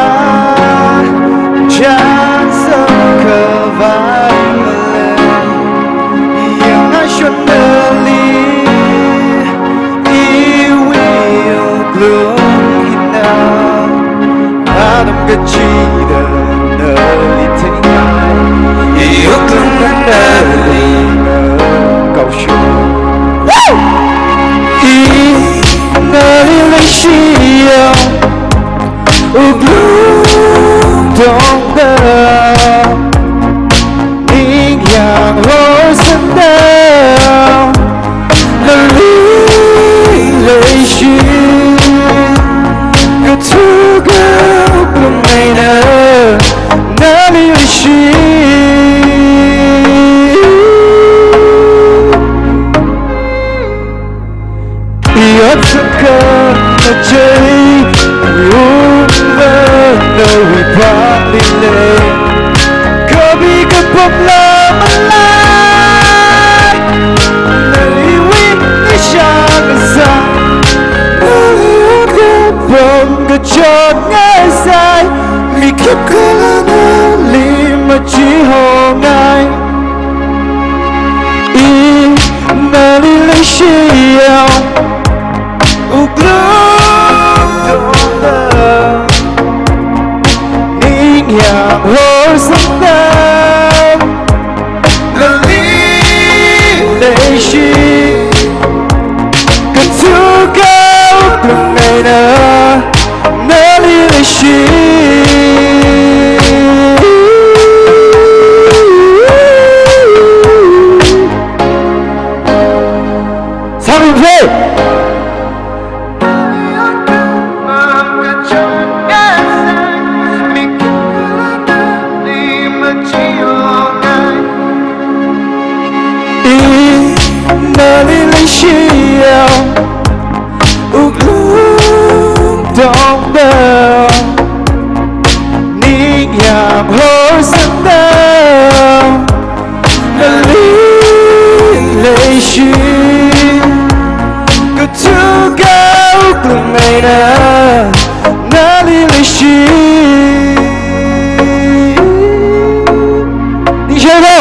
chānsam khavai malei, yangashon nali iwui wuklung hina, atam kachida nali theingai, iwuklung nali kaoshok. Woo! I nali leishiya, wuklung tongda, ningyāng horsangda, nali leishi, kathuka wuklung eina nali leishi. Iyot sākha machei umva nawui pāngli lei. Kapi kapam la malei, nawui nishān kasā, nawui kapam kachot ngai sai. Mi khipākhala nali machihongai. I nali leishiya, wuklung tongda, ningyāng horsangda, nali leishi, kathuka wuklung eina nali leishi. Sāmiphe. I nali leishiya, wuklung tongda, ningyāng horsangda, nali leishi, kathuka wuklung eina nali leishi. Ningshai lo.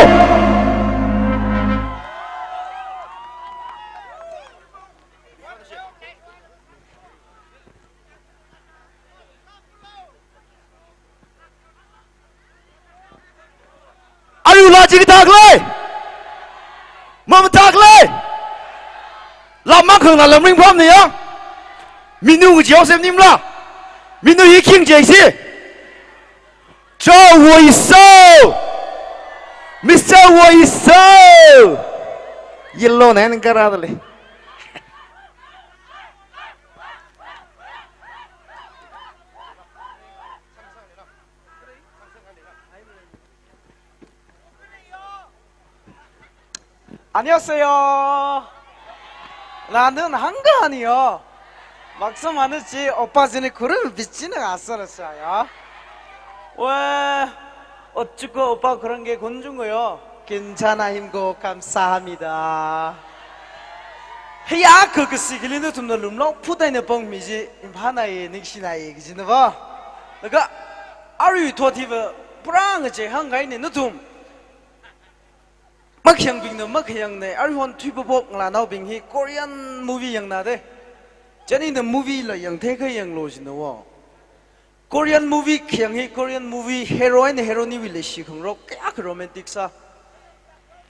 Arui la chi kathā khalei? Mamathā khalei? Lam mang khangna lam ringphāmana ya. Minu ngu chi yao sem nimla. Minu hi khing chi si. Cho Woiso. Mister Woiso. Yellow na nang kara da lei. 안녕하세요. Nana hāngkahai yo. Maksa mana chi oppa china khuru bichina asara sa yo. We, otchuko oppa khurang ke kunjung yo. Kinchana him ko kamsahamnida. Hiya kakasi kili nathumna lumlao phutai na pong mi ji imphana ye ningshina ye kijina ba. Laga arui thot hiva pura ngache hāngngai ne nathum. Makhayangbingna makhayang ne, arui hon thuipabok ngalānaobing hi Korean movie yangna de. Chieina movie la yangthei kha yanglu jina wo. Korean movie khayang hi, Korean movie heroine heroine wui leishi khangarok kayākha romantic sa.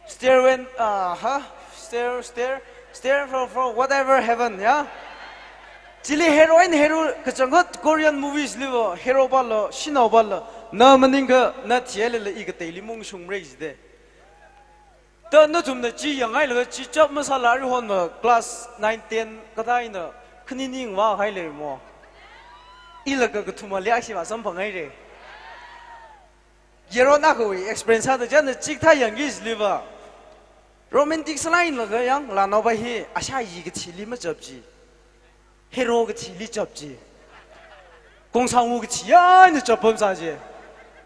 Stairway, ah, ha? Stair, stair, stair for, for whatever heaven, ya? Chili heroine hero kachangkhat Korean movies liva hero pāla, shanao pāla, Na maningakha, na thihailala i kateili mungshungmara jide. Da nathumna chi yanghailaga chi chap masāla aruihon ma class nine, ten kathā eina khani ningvāhailei mo. Ila kakathuma liakshi vāsamphanghaire. Yaron akhawui experience sāda china chikathā yangki jiliva. Romantic sālailaga yang, ngalānaova hi ashāyi kathili machap chi. Hero kathili chap chi. Kongsangwu kathi eina chap pamsā chi.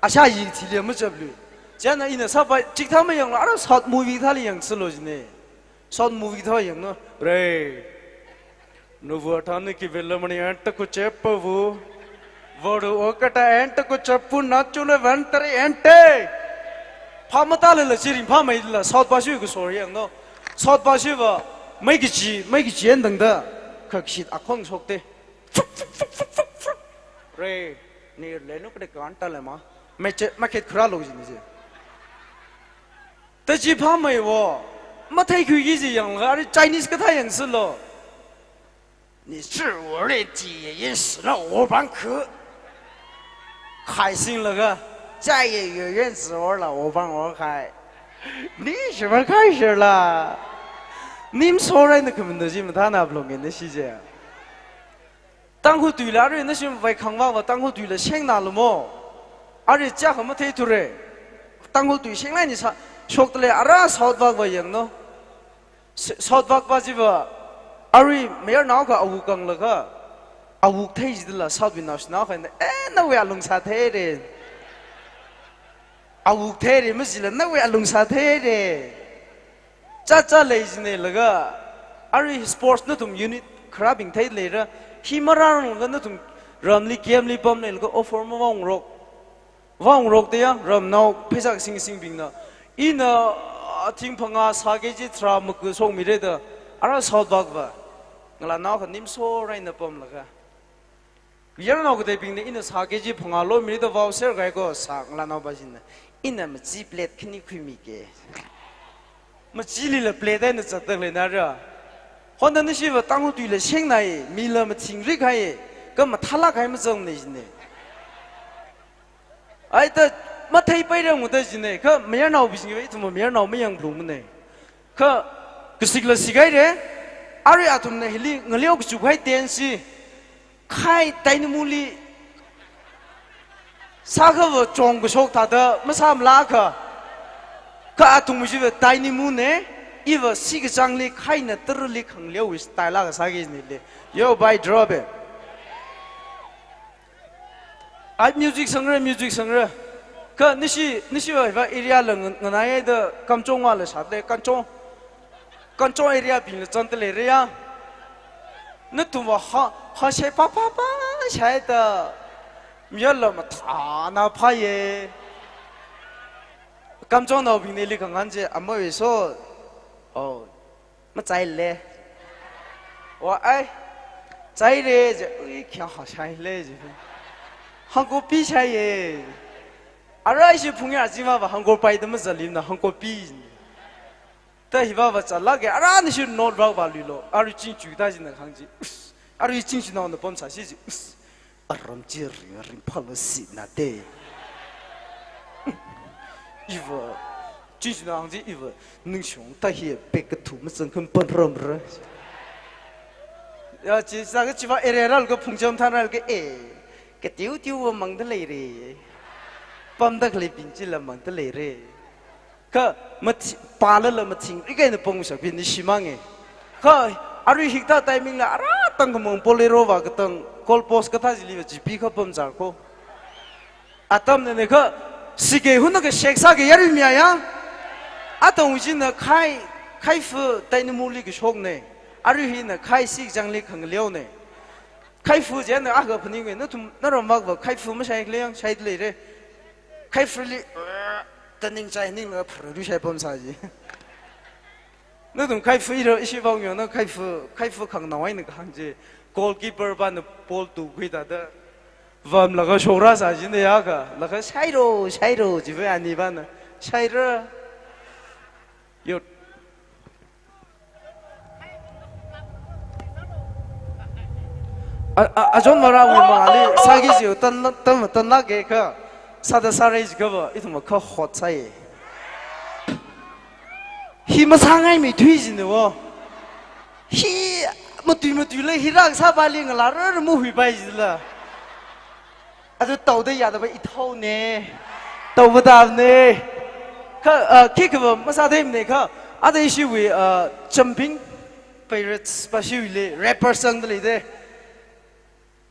Ashāyi kathili machap lui. China ina sāpai chikathā mayangla ara short movie kathāli yangsalu jine. Short movie kathā yangna. Re. Nuvu athāniki velamani anta kucheppavu. Varu okata anta kucheppu nachule vantari ante. Phamatālala chi ringphāmeila short pa shui kasor yangna. Short pa shuiva, mei kachi, mei kachi eina tangda, khakshit akhon shokte. Re, ni lenu kade kanta lema. Mei che, makhet khura lo jini je. Ta chi phāmeiwo, matheikhuiki ji yanglaga, ari Chinese kathā yangsalu. Ni shi wore ti ye yin shi na wo bang ku. Khai singlaga, jai ye ye yin shi wor la wo bang wo khai. Ni shi ma khai shi la. Nim sorai na kumna ji mathāna blong ne shi je. Tangkhul tuila arui na shim vai khangvāva Tangkhul tuila shengna lumo. Arui chakha matheithure. Tangkhul tui shenglai ni sā, shokta lei ara short vak va yangno. Short vak pa chiva, arui mayarnao akha awuk kanglaga, awuk thei jidala short wui naoshinao akha eina, "Eh, nawui alung sātheire. Awuk theire, majila nawui alung sātheire." Chacha lei jine laga, arui sports nathum unit kharabing thei leira, hi marānglaga nathum ramli camp li pamle laga offer mavāngarok. Vāngarokte ya, ramnao pheisā kasing singbingna. Ina, ah, thing phangā sā kg tharā maku shokmire da, ara short vak va. Ngalānao akha nim sorai na pamlaga. Yarnao kateibingna ina sā kg phangā lomire da vao ser gai ko sā ngalānao pa jina. Ina machi plate khani khuimike. Machilila plate eina zatda leina ra. Honda na shiva Tangkhul tuila shengnai, mila mathingrik hai, kha mathālak hai mazangne jine. Ai ta matheipaira nguda jine, kha mayarnao bishing va ithum mayarnao mayang blung mane. Kha kasikla sikhaire, arui athumna hili ngaleo kachuk hai tensi, khai tainimuli sākhava chong kashok thāda masāmlakha. Kha athum chiva tainimune, iva sikachangli khaina tarali khangleo wis tailaka sāki nile. Yo, bhai, drop e. Ai, music sangra, music sangra. Kha nishi, nishi va, va area la ngan-, nganai da Kamchong wala sāda, Kamchong. Kamchong area bingla chanta leira ya. Nathum va ha, ha shai pa pa pa shai da. Miyala mathāna phāye. Kamchongnaobingna ili khangan je, amawui so. Oh. Machaile. Wa ai. Chaire je, ui, kya ha shaile je. Hangkopi shaiye. Ara ishi phungya jima va hangkopai da mazalimna hangkopi. Ta hiva va chalake, ara nishi not vak va luilo. Arui chingchu da jina khangji. Us. Arui chingchunaona pamsā shi ji. Us. Aram chi ring ring phala sina te. Iva, chingchunao hāngji iva, ningshong ta hi pek kathu mazangkham panramra. Ya, chi sāka chiva area ralka phungcham thanralka e, katiu tiu va mangda leire. Pamda khaleibing chila mangda leire. Kha mathi-, pālala mathingrik eina pongshapini shimānge. Kha arui hikathā timing la ara tangkhamang Bolero va katang goal post kathā chili va chipi kha pamchar ko. Atamnane kha sike huna kashek sāke yarui miya ya. Atang china khai, khaifu tainimuli kashokne. Arui hina khai sikachangli khangaleone. Khaifu jina akha phaningwe, nathum, naram vak va khaifu mashai khaleng, shai leire. Khaifuli, taning chai ningla pharu shai pamsā ji. Nathum khaifu iro ishi vang yona khaifu, khaifu khangnao eina kahāng ji. Goalkeeper pana ball tukhui thāda. Vamlaga shokra sā jina ya kha. Laga shairo, shairo, jiva ani pana. Shaira. Yo. A, a, a John Mara wui mangāli sāki jiu tan, tan, tanlake kha. sāda sāra jiakhava, ithum kha hot sāi. Hi masāngaimei thui jina wo. Hi matui matuila hi rākasā pali ngalā rarmu huipai jila. Aja tauda yadava ithāna. Tauva tāna. Kha, ah, khikha masātheimana kha. Aja ishiwui, ah, Jumping Pirates pa shiwuili rapper sangda leida.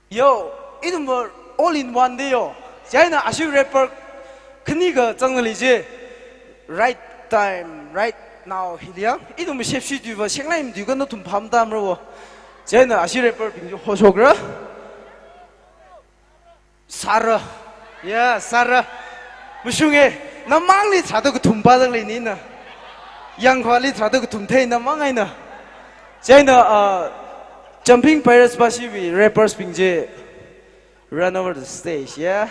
Yo, ithumva all in one da yo. Chieina ashi rapper khani kazang lei chi. Right time, right now, hiliya. Ithum shepshi tuiva, shenglai matuiva nathum phāmada mara wo. Chieina ashi rapper bing chi hoshokra. Sāra. Ya, sāra. Mashunga. Namangli sāda kathum pa dang lei nina. Yangkhali sāda kathum thei namang eina. Chieina, uh, Jumping Pirates pa shiwui rappers bing chi run over the stage, yeah?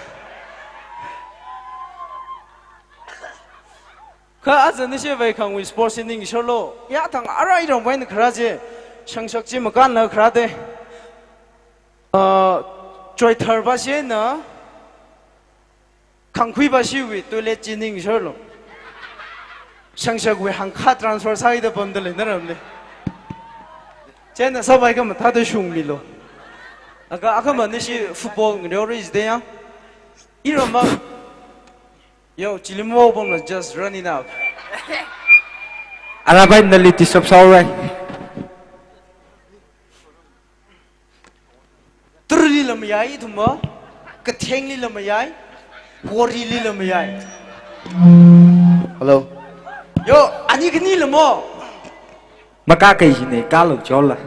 Kha aja nashi vei khangwui sports ning sharlo. Ya thang arai rong vei na khara chi. Shangshak chi makan na khara de. Uh, Choithar pa shina, Khangkhui pa shiwui toilet chi ning sharlo. Shangshakwui hangkha transfer sāida pamda lei naramli. Chieina sāpai kha mathāda shungmilo. Akha, akha ma nashi football ngareo ri jide ya. Irama. Yo, chili mapamla, just run it up. Arapai nali disturb sārai. Turlila mayai ithumva, kathenglila mayai, korilila mayai. Hello. Yo, ani khanila mo. Maka kai jine, kalo chola.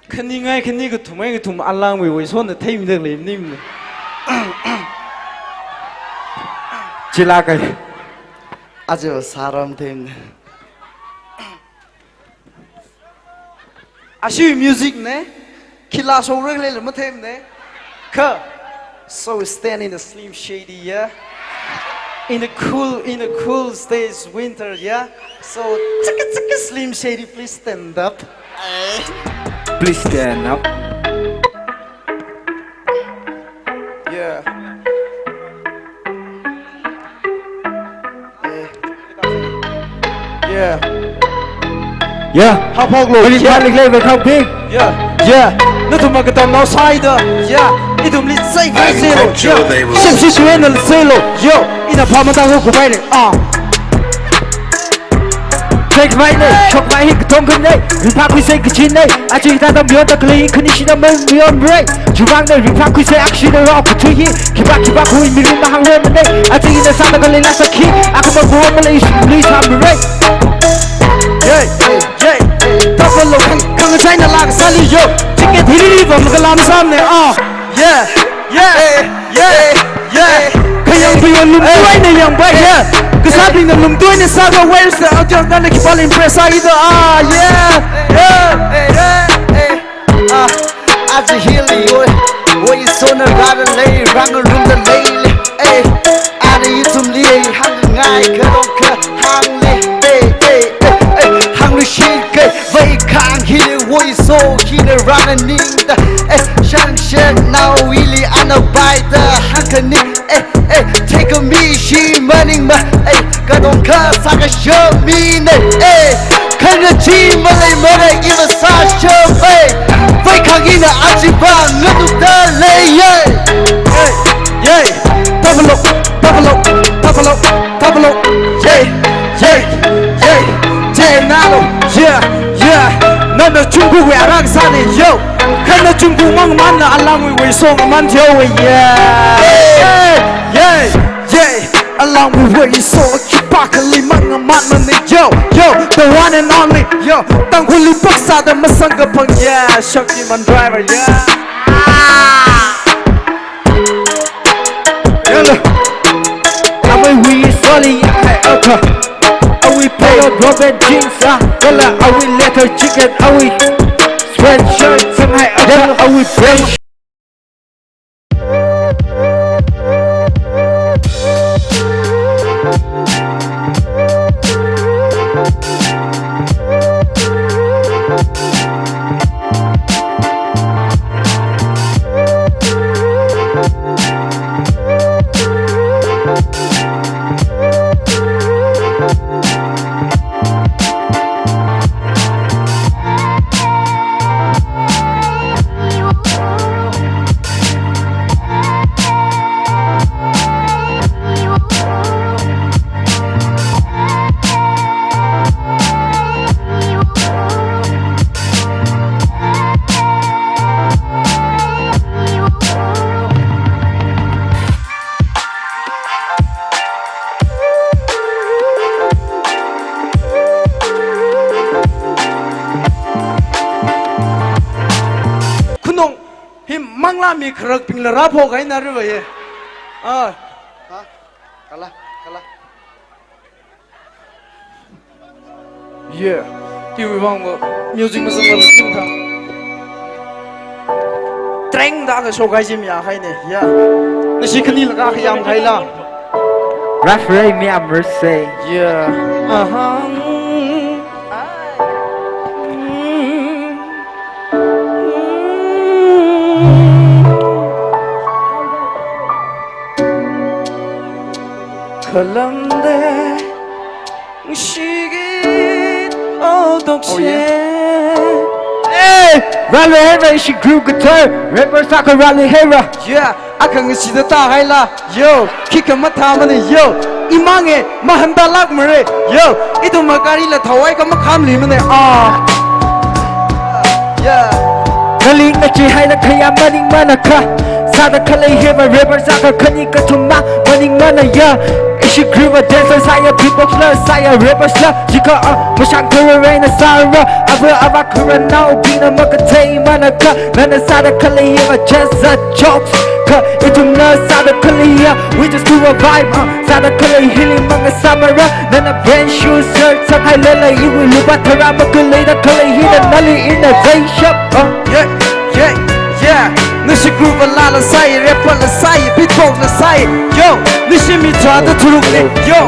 Khani ngai khani kathum ngai kathum alangwui woisona theimida leimana. Chila kai. Aja sāra matheimana. Ashi music ne, khila shokra leila matheimana. Kha, so we stand in the Slim Shady, yeah? In the cool, in the cool states winter, yeah? So, chicka chicka Slim Shady, please stand up. Please stand up. Yeah. Yeah. Yeah. Yeah. Hapoklo. Very yeah. Public level, how big? Yeah. Yeah. Nathum makatam nao side. Yeah. Ithumli sai kai zero. Yeah. Shim shi shwe na zero. Yo. Ina pama ta ko kubai le. Ah. Take my name, shock my hit, don't good name. Ripak we say kachin name. Aja hithāda mion da khalei khani shina mion rai. Jurang ne ripak we say akshi da rock to yi. Kiba kiba hui mirin mahang rai mane. Aja ina sāda khalei lasa ki. Akama go malei shim lui sam rai. Yeah, yeah, yeah. Tafalo khang khang china lak sali yo. Ticket hili bam kalam sam ne. Ah, yeah, yeah, yeah, yeah. Khayang biyang lum tuai ne yang bai, yeah. Kasabli na lum tuai ne sāga, where's the audience? Dana kipal impress ai da. Ah, yeah, yeah, yeah. Ah, aja hili, oi, oi, sona rara lei, rang room da lei, eh. Ana ithumli, hang ngai, ka dong ka, hang li, eh, eh, eh, eh. Hang li shi kai, vai khang hili, oi, so hili rara ning da, eh. Shang shang nao ili ana bai da, hang ka ni, eh, eh. Take a me, shi maning ma, eh. Ka dong ka sāga show me ne, eh. Khana chi malei mara ima sā show, eh. Vai khang ina aja ba nganuk da lei, eh. Eh, yeah. Tafalo, tafalo, tafalo, tafalo. Yeah, yeah, yeah, yeah. Nalo, yeah, yeah. Nana chungku we arang sani, yo. Khana chungku mang man na alangwui woiso mang man yo, yeah. Yeah, yeah, yeah. Alangwui woiso khipākhali mang man mane, yo, yo. The one and only, yo. Tangkhulli pāksāda masang kapang, yeah. Shaktiman driver, yeah. Ah. Yalla. Awui woisoli, eh, okay. Awui polo, Robin jeans, ah. Yalla, awui leather jacket, awui sweatshirt, sanghai, okay. Yalla. Awui French. Lami kharakbingla rāphok haina riva ye. Ah. Ha? Kala, kala. Yeah. Iwui vang music mazangla sing tha. Treng da kashok kahai chi mayāhaine. Yeah. Nashi khani laga khayam kahaila. Referee mi amrse. Yeah. Uh-huh. Khalamde shigit odok. Oh, yeah. Hey! Rally Hera, ishi group guitar, rapper sākha Rally Hera. Yeah, akha ngashida tāhaila. Yo, khikha mathāmane, yo. Imang e, mahānda lākmare. Yo, ithum magarila thawai kha makhamlimane. Ah. Yeah. Nali ngacheehaida khayā maningmana kha. Sāda khalei hi ma rapper sākha khani kathum ma maningmana ya. Ishi group va dancer sāya, beatbox la sāya, rappers la. Jikha a, mashang kara raina sāra. Ava ava kara naobingna makatheimana kha. Nana sāda khalei hi ma just a jokes. Kha ithumna sāda khalei ya, we just do a vibe, uh. Sāda khalei hili mangasāmara, nana brand shoes shirt sākhailala, iwui lupā tharā makhalei da khalei hina nali ina zai shap, uh. Yeah, yeah, yeah. Nashi group va laa la sāi, rapper la sāi, beatbox la sāi. Yo, nashi mi tharāda tharukne. Yo,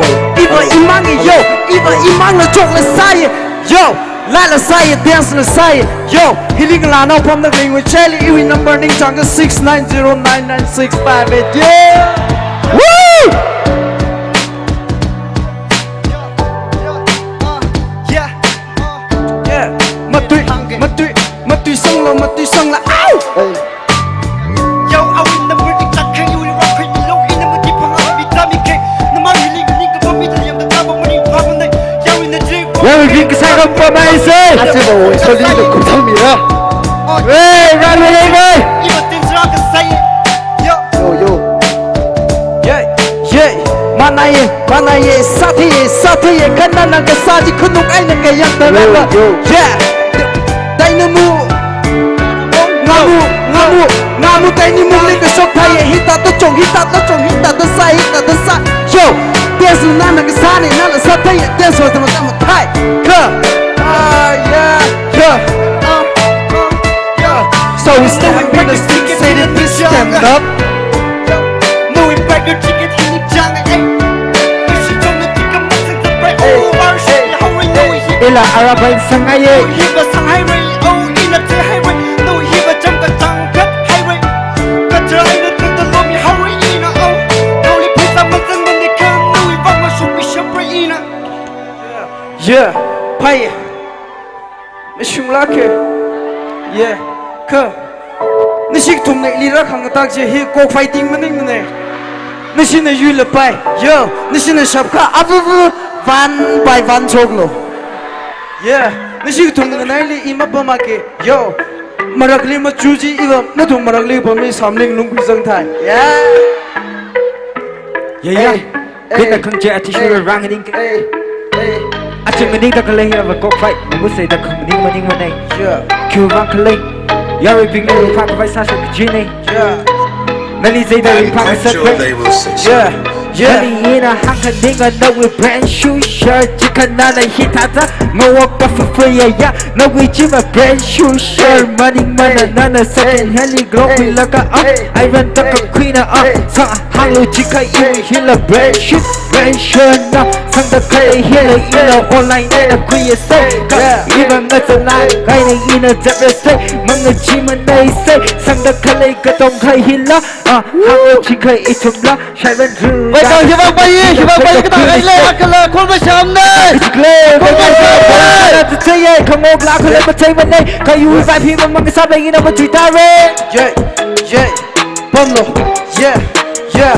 iva imang e, yo, iva imangla chokla sāi. Yo, laa la sāi, dance la sāi. Yo, hili ngalānao pamda khalei ngui chili iwui number ningchāngkha six nine zero nine nine six five eight. Yeah! Woo! Yeah. Matui, matui, matui sanglo, matui sangla. Ow! Hey. Yo, awui number ningchāngkha iwui rākhui milo, ina mati phangā mi tami khe. Namang hili ningkapam mi tayam da taba mani phamane. Yo, ina drip. Yo, ina kasā kampam ai se. Achi ba wo, so li da kuthang mira. Hey, run, run, run, run. Iba tin sra kasai. Yo. Yo, yo. Yeah, yeah. Manai, manai, sāthiye, sāthiye. Kha nana kasā chi khanuk eina kayākta rāla. Yo, yo. Yeah. Dynamo. Ngamu, ngamu, ngamu dynamo li kashok thāye, hithāda chong, hithāda chong, hithāda sā, hithāda sā. Yo, dance nana kasāne, nala sāthāye, dance va tama tama thāi. Kha. Ah, yeah, yeah. Uh, uh, yeah. So it's the way we the stick, say that, please stand up. Ila arabai sangaiye. Yeah, phāye. Mashunglāke. Yeah. Kha. Nashi kathumna ili rākhang katak chi hi cockfighting maningmane. Nashina yuilapai. Yo, nashina shapkha avuvu one by one choklo. Yeah. Nashi kathumna naili i mapamake. Yo. Marakli machu chi iva nathum marakli pami samling lungkui zangthai. Yeah. Yeah, yeah. Hey. Bina khangche athishurda rānganing. Hey, hey, hey. Achi maningda khalei hiva cockfight, mabu seida khamaning maningmane. Yeah. Khiwuivang khalei, yaruibingli ringphā khavai sāsa kajine. Yeah. Nali zeida ringphā kasā khavai. Yeah, yeah. Nali ina hāngkhaninga nawui brand shoe shirt, chikha nana hithāda ngawak pa fufuyaya. Nawui chi ma brand shoe shirt maningmana, nana second hand li glock laga, ah, iron da kakhuina, ah, sāhānglu chikha iwui hila brand shoe, brand shirt na, sangda khalei hila ina online eina khuiya sai, kha iva ngazanlāk eina ina zaprasai, mangacheemanei sai, sangda khalei katongkhai hila, ah, hānglu chikha ithumla, Welcome, hiwang pai, hiwang pai, kata kaile, akala, khol mashamne. Khol mashamne. Khangok la, khol mashamne. Kayu vibe hi mamang sabla ina matui tare. Yeah, yeah, pamlo. Yeah, yeah.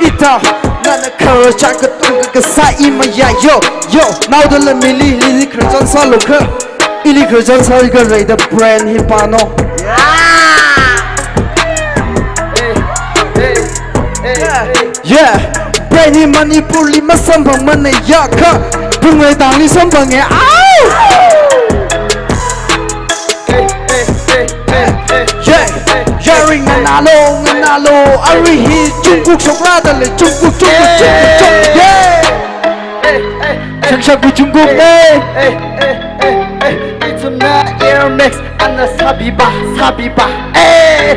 Ita, nana khararchān katung kasā ima ya, yo, yo. Naoda la mili, lili khararchān sālo kha. Ili khararchān sāli khalei da brand hi pāno. Yeah. Brand hi Manipur li masamphangmane ya kha. Phungreitang li samphange. Ow! Yeah. Yeah, Nganālu, nganālu, arui hi Jungkook shokra da lei, Jungkook, Jungkook, Jungkook, Jungkook, yeah! Hey, hey, hey. Shangshakvai Jungkook, hey, hey, hey, hey, hey. Ithumna Air Max ana sāpipa, sāpipa, hey!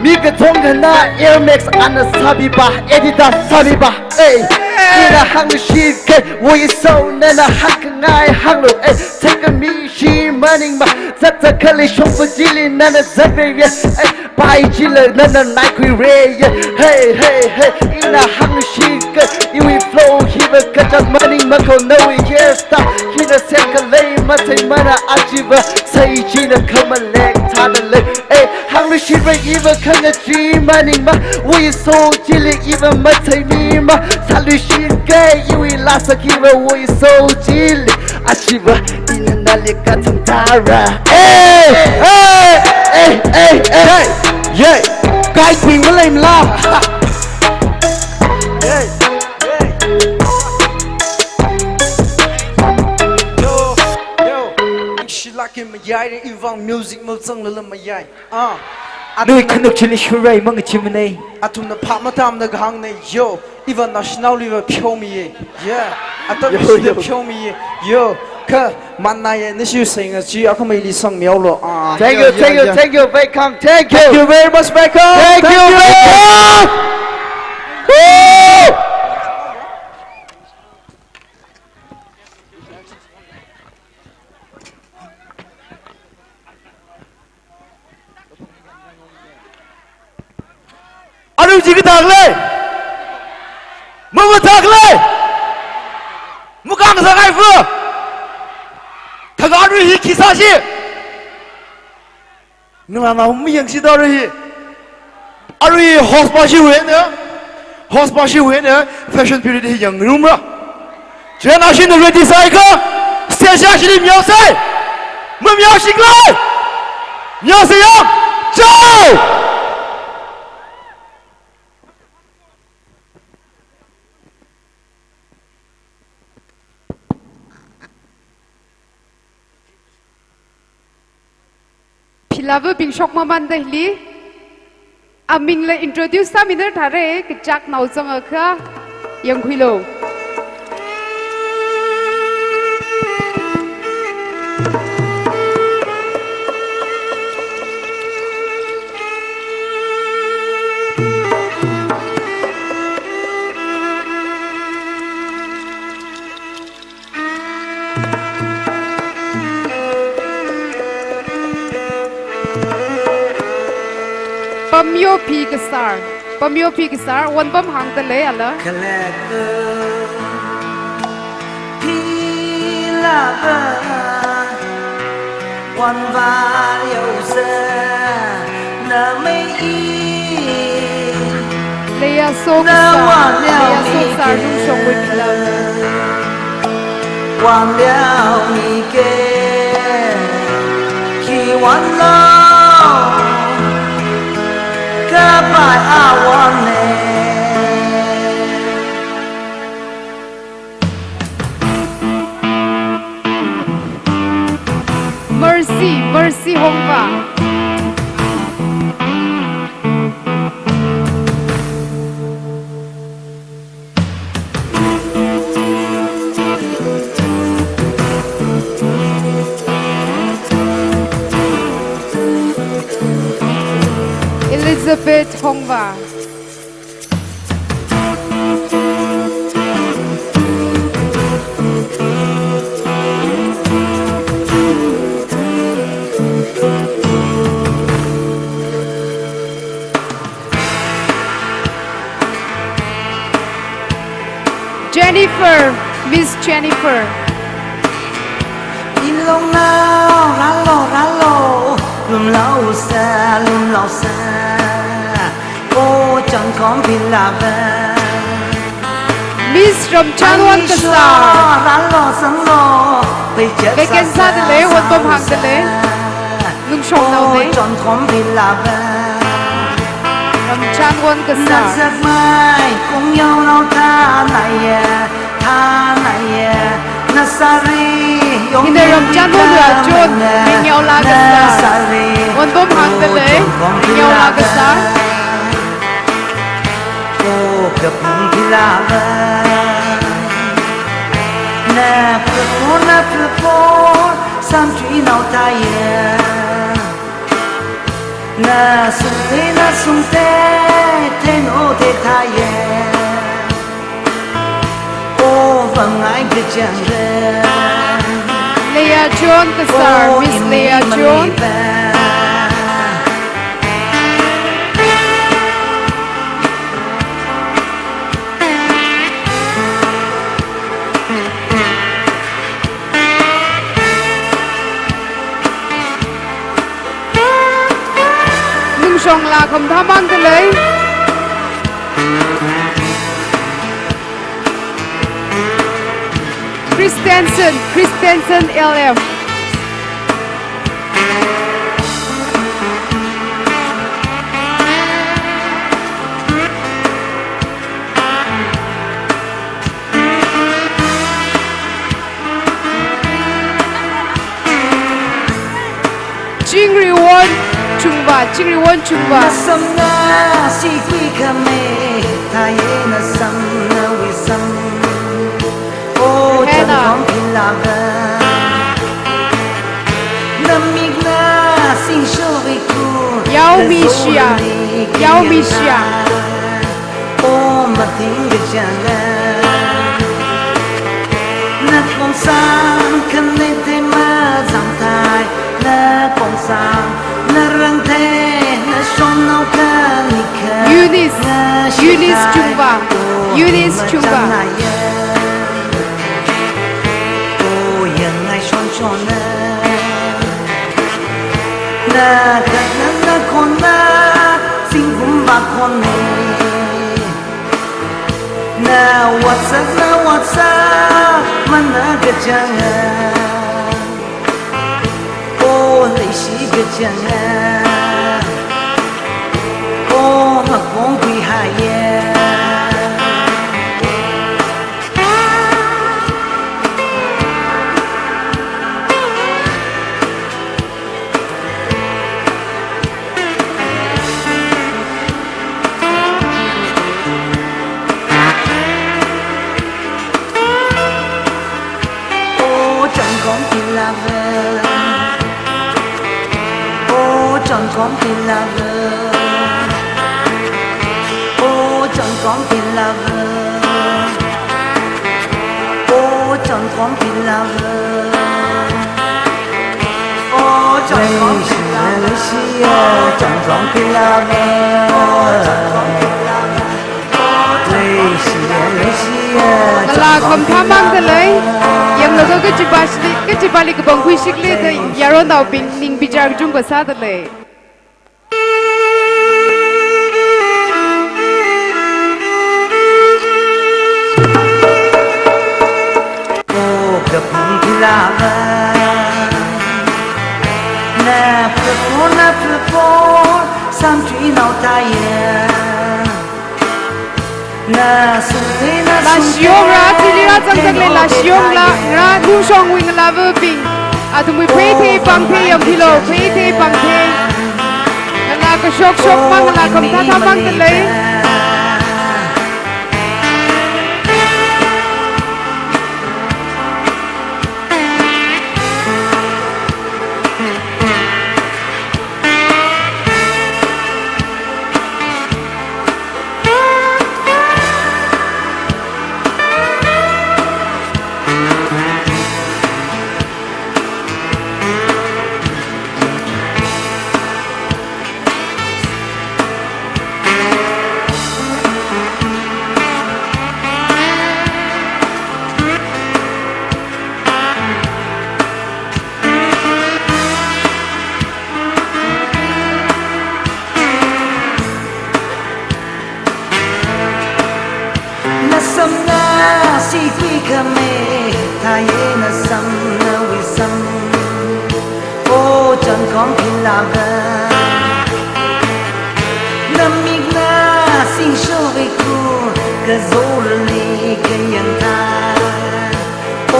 Mi katonga na Air Max ana sāpipa, Adidas sāpipa, hey! Ina hāngshike, woiso nana hāngngai hānglu, hey! Take a mi shi maningma, zat zat kali shokpa chili nana zat baby, hey! Pai chila nana naikhuire, hey, hey, hey, ina hāngshike, iwui flow hiva kachang maningma ko nawui hairstyle, hina seka lei matheimana achiva, sai china khamalek thāda lei, hey, hāngshire iva khangachee maningma, woiso chili iva matheimima, sāluishike, iwui lasa hiva woiso chili, achiva, ina nali kathang tara. Hey! Hey! Hey! Hey! Hey! Yeah! Guys, we will aim la. Hey! Hey! Yo! Yo! Shilaki mayai, ivang music mazanglala mayai. Ah. Nawui khanuk chili shurai mang chimane. Athumna phap matamda kahāngne, yo. Iva national liva pheomiye. Yeah. Atam yo, shida yo. Pheomiye. Yo. Kha mannaye, nashi sengachee akhamei li sangmiaolo. Ah. Thank you, yeah, thank yeah, you, yeah. Thank you, Veikhang. Thank you. Thank you very much, Veikhang. Thank you, Veikhang. Woo! Arui chi kathā lei? Mama thā lei? Mukang sa kai fu. Thāga arui hi khi sāshi. Ngalāna hum yang shi da arui hi. Arui host pa shiwui eina, host pa shiwui eina, fashion period hi yangngarumra. Chieina ashina ready sāikha, stage ashili miao sai. Mamiao shing lei. Miao sai yang. Chao! Philāva bing shok mamanda hili, amingla introduce sāmida thāre, kachak nao zangakha, yangkhuilu. Pamyo P Kasar, Pamyo P Kasar, wonpam hāngda lei ala. Khalek, philāva, wonvā yaosa, namei i. Leiya Soksar, Leiya Soksar, Lungshongwui philā. Wan liao mi ke, khi wan lo, kapai a wan ne. Mercy, Mercy Hongva. Elizabeth Hongva. Jennifer, Miss Jennifer. Ilong nao, rālo, rālo, lumlaosa, lumlaosa. O, changkhom philāva. Miss Ramchanwon Kasar. Rālo, sanglo, vacant sāda lei, wonpam hāngda lei. Lungshong nao ne. Ramchanwon Kasar. Hina Ramchanwon Rachun, Mingyaola Kasar. Bom hāngda lei, nyaola kasā. O kapung philava, na phapon, na phapon, samtui nao thāya. Na sungli, na sungte, theno te thāya. O, vāngai kachangda. Leah John kasā, Miss Leah John. Nungshong la khamathā hāngda lei. Christensen, Christensen L M. Chingriwon Chungva, Chingriwon Chungva. Nasamna sikhui khami, thāya nasamna wisam. O, Hannah. Changkhom philava. Namikna singshori ku. Yaomi Shia. Yaomi Shia. O, mathing kachanga. Na kongsang khani te mazang thai. Na kongsang, na rang te, na shon nao khani kha. Eunice, Eunice Chungva. Eunice Chungva. O, yangngai shon shon na. Na, na, na, na, khon na, singkum ba khon ne. Na WhatsApp, na WhatsApp, mana kachanga. O, leishi kachanga. O, makong kui haya. O, Changkhom philava. O, Changkhom philava. O, Changkhom philava. O, Changkhom philava. O, Changkhom philava. Leishiya, Changkhom philava. Leishiya, leishiya, Changkhom philava. Ngala khamathā hāngda lei. Yanglaga kachipa shili, kachipali kapangkhui shikli da yaronnaobing ning bichar kachungkha sāda lei. O kapung philava, na phapon, na phapon, samtui nao thāya. Lashiyong rā, chili rāzangda lei, lashiyong la, rā, Lungshongwui ngalavuabing. Athumwui phei phei pāng phei yangphilo, phei phei pāng phei. Ngala kashok shok mang, ngala khamathā mang da lei. Nasamna sikhui khami, thāya nasamna wisam. O, Changkhom philava, namikna singshori ku, kazorli kayang thai.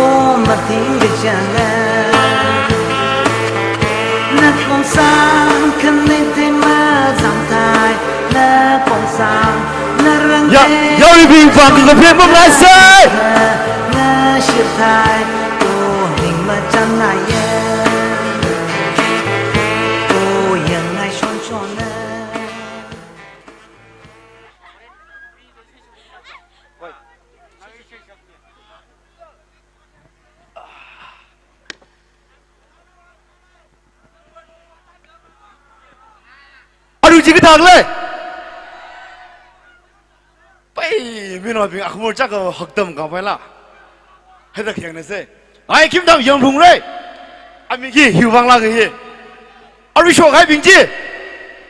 O, mathing kachanga, na kongsang Ya, yaruibing pāng kakaphe mamlai sai. Arui chi kathā khala? Pai, minaobing akhamor chaka haktam kapaila. Haida khyang na se. Ai, khim tam yang rung re. Aming hi, hiwang la hi. Arui shokhai bing chi.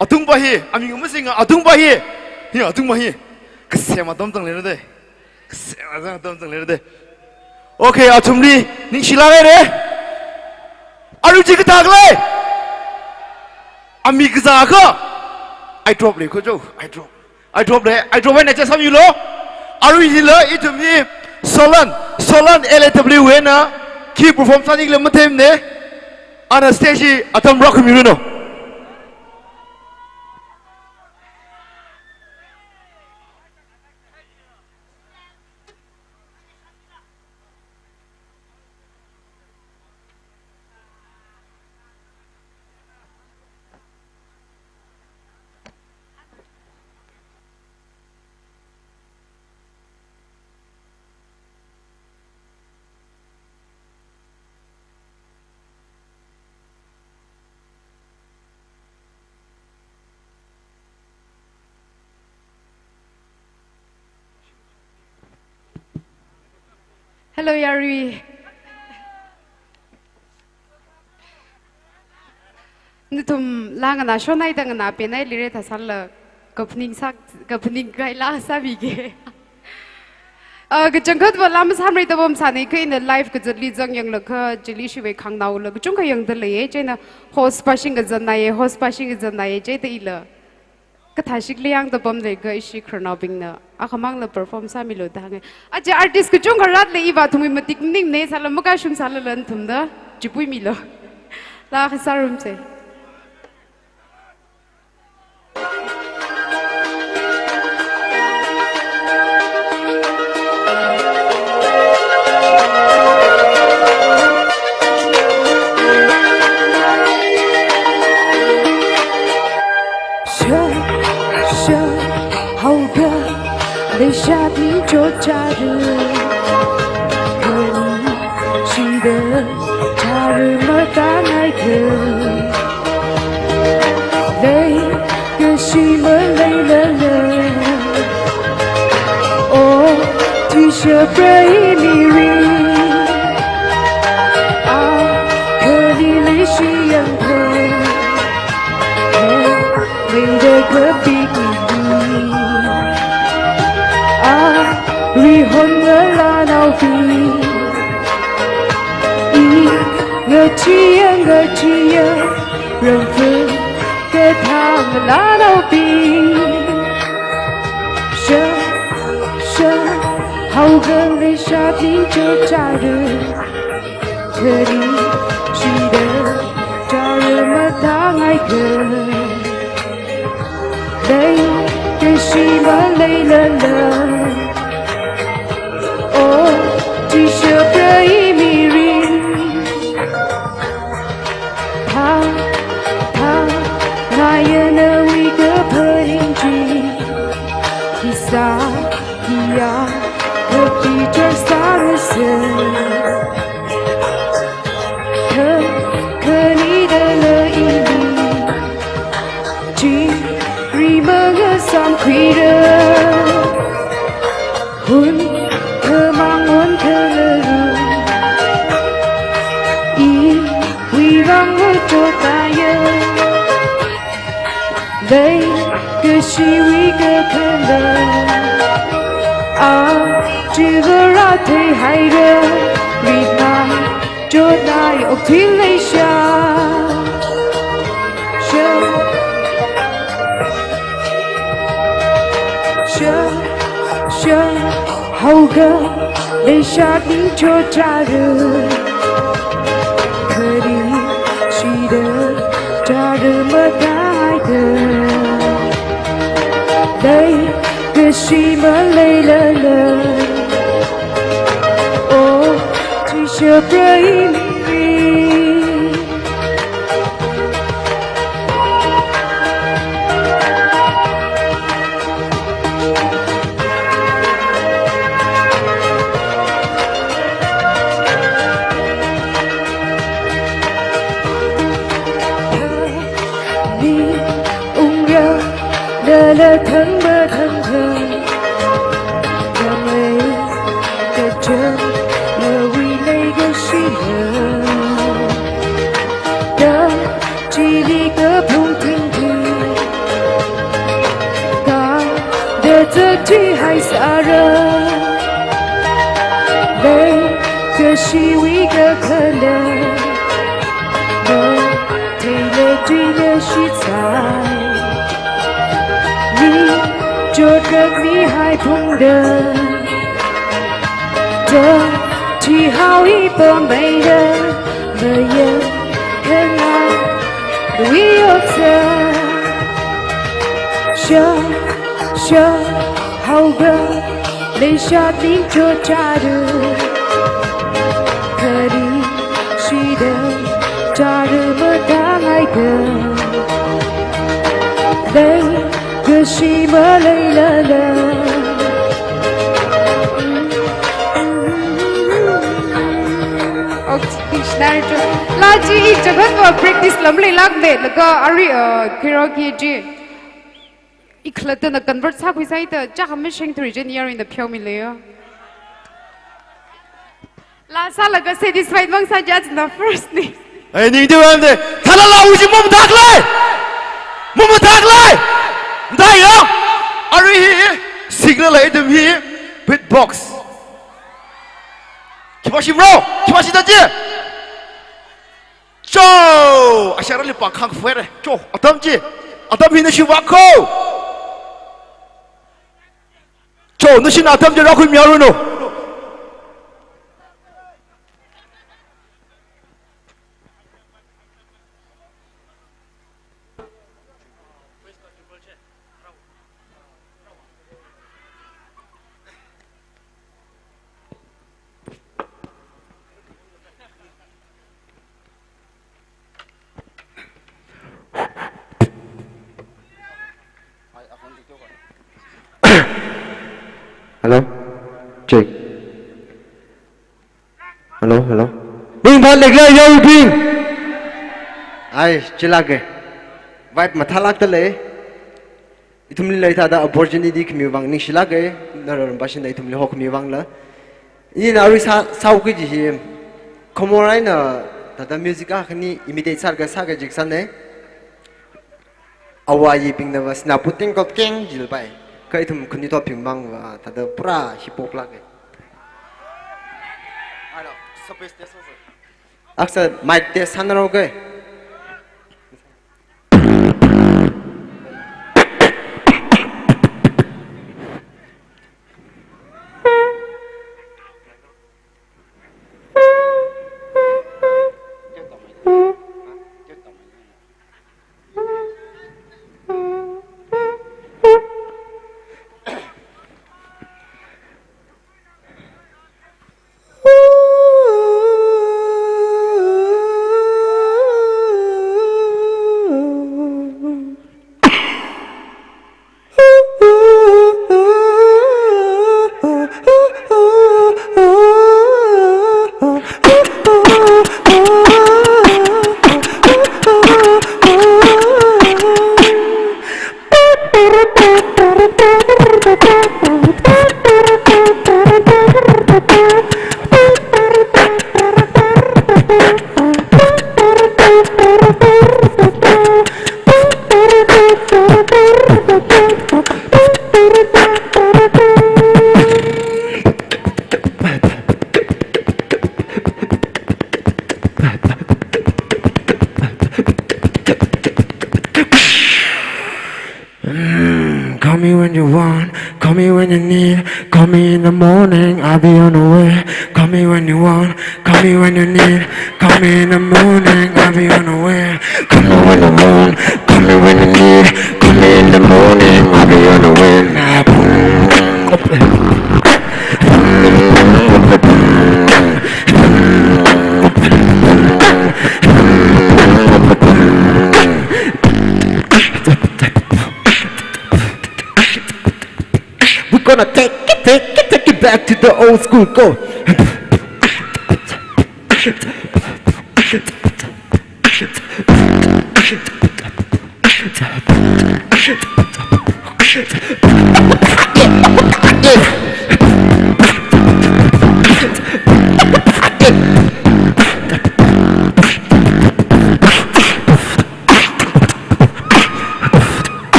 Atungpa hi, aming masing atungpa hi. Hi, atungpa hi. Kasem atam tang le de. Kasem atam tang le de. Okay, athumli, ningshila re. Arui chi kathā khala? Ami kazā kha. Eye drop le kho jo, eye drop. Eye drop le, eye drop eina chasam yulo. Arui hila ithum hi Solan, Solan L A W eina khi perform sāni khala mathemne. Ana stage hi atam rock mi runo. Hello, yarui. Nathum la nganā shonai da nganā penai lire thasāla kaphaning sak, kaphaning kaila sābige. Ah, kachangkhat va la masāmrei da bom sāni kha ina live kazatli zang yanglaga chili shiwui khangnaola kachungkha yangda leiye, chieina host pa shing kazat naiye, host pa shing kazat naiye, chieina ila kathāshik liyang da bom leiga ishi khararnaobingna akhamangla perform sāmilo da hānge. Aja artist kachungkha rat le iva thumwui matik maningne sāla makashung sāla lan thumda chipui milo. La khasārum se. Sha, sha, haoga, leishat ni chochara. Khani shida, chara matangai kha. Leikashi maleilala. O, thisha prei mirin. A, khani leishi yangkha. He, leida kapik mirin. A, rihon ngalānaobing. I, ngachiya, ngachiya, ramfun kathā ngalānaobing. Sha, sha, haoga leishat ni chochara. Khani shida, chara matangai kha. Leikashi maleilala. O, thisha prei mirin. Tha, tha, ngayana wui kaphaning chi. Khisā, khiya, kapi char sāra se. Kha, khani dala ili. Chi, ri mangasāmkhuira. Hun, khamang hun khalaru. Iwui vang uto taya. Leikashiwui kakhalan. A, chivara theihaira. Ritna, chotnai okthui leisha. Sha, sha, sha, haoga, leishat ni chochara. Khani shida, chara matangai kha. Lei Shimaleilala, oh, Tisha Prime. Ni ungra lala thangba thangthang, kamei kachang lawui leikashila. Da chili kaphung thingthing, ka da zakti haisāra. Leikashiwui kakhalat, no theila tuila shitsai. Mi chotrak mihai phungda, da thihaowa pameida, mayang khangai wui otsak. Sha, sha, haoga, leishat ningchot chara. Kari shida chara matangaida, leikashi maleilala. Okay, shinarchu. Laji i chagan wa practice lam leilākda, laga arui, uh, karaoke chi. I khalattana convert sākhuisai da, chākhamashing three jen yaruina pheomilu yo. Laa sālaga satisfied mang sāja, china first ni. Ai, ningdi wande, thalala uji mum dakle. Mum dakle. Dai yo. Arui hi, signal item hi, beatbox. Khipa shimro, khipa shida ji. Cho! Asharali pangkhang fere. Cho, atam chi. Atam hi nashi vākho. Cho, nashina atam chi rākhuimiaranu. Hello? Check. Hello, hello. Ringphālākla yaruibing. Ai, chilāka. Vibe mathālākda lei. Ithumli leithāda opportunity khami vang ningshilāka, nara Rinpāshina ithumli hokhami vangla. Inina arui sā, sāki kaji hi, Comoro eina thāda music akhani imitate sālaga sāki kaji sāna. Awui yibingna va sinapu tingkot keng jilpai. Kha ithum khanuithotbing vang va thāda pura hip hop lāka. Akha mic test sāngarok e. Call me when you want, call me when you need. Call me in the morning, I'll be on the way. Call me when you want, call me when you need. Call me in the morning, I'll be on the way. Call me when you want, call me when you need. Call me in the morning, I'll be on the way. Now, we're gonna take it, take it, take it back to the old school. Go.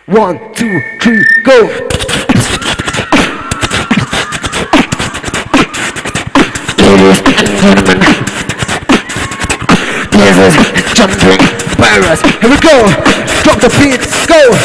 One, two, three, go! Ladies and gentlemen, this is Jumping Virus. Here we go! Drop the beat, go!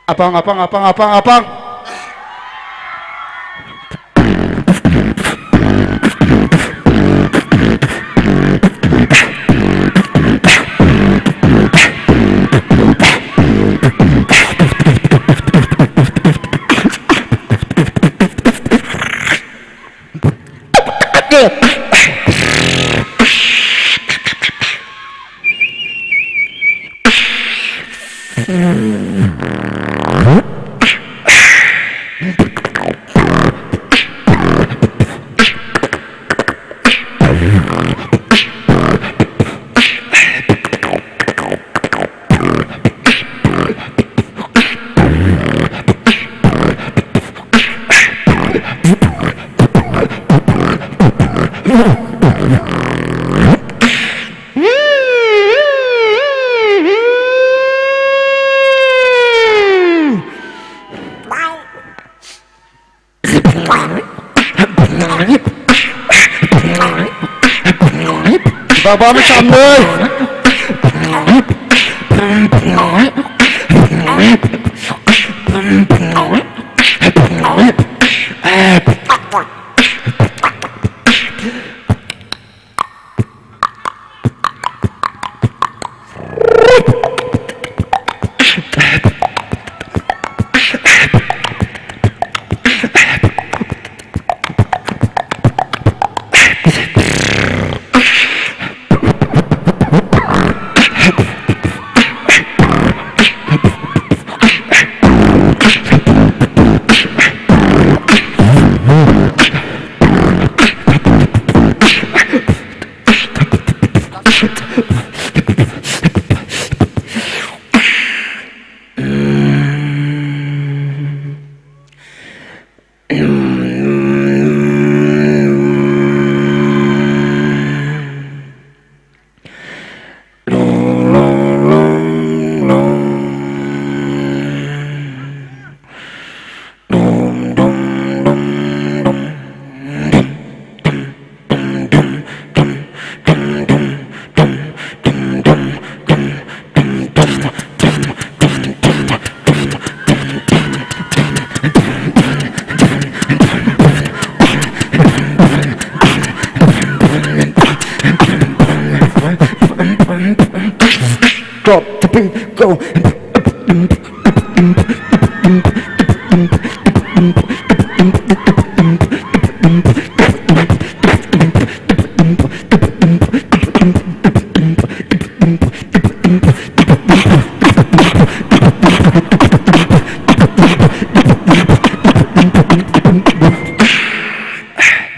Apang, apang, apang, apang, apang. Baba mi chambe.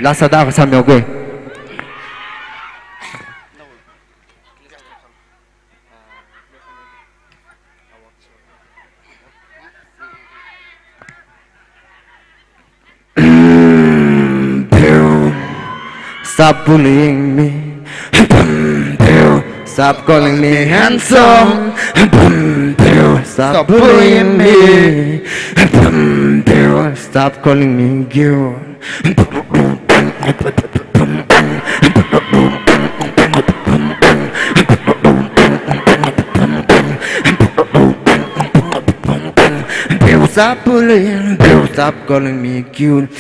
Last ada kasam yokwe. Stop bullying me. Stop calling me handsome. Stop bullying me. Stop calling me cute. Stop bullying, stop calling me cute.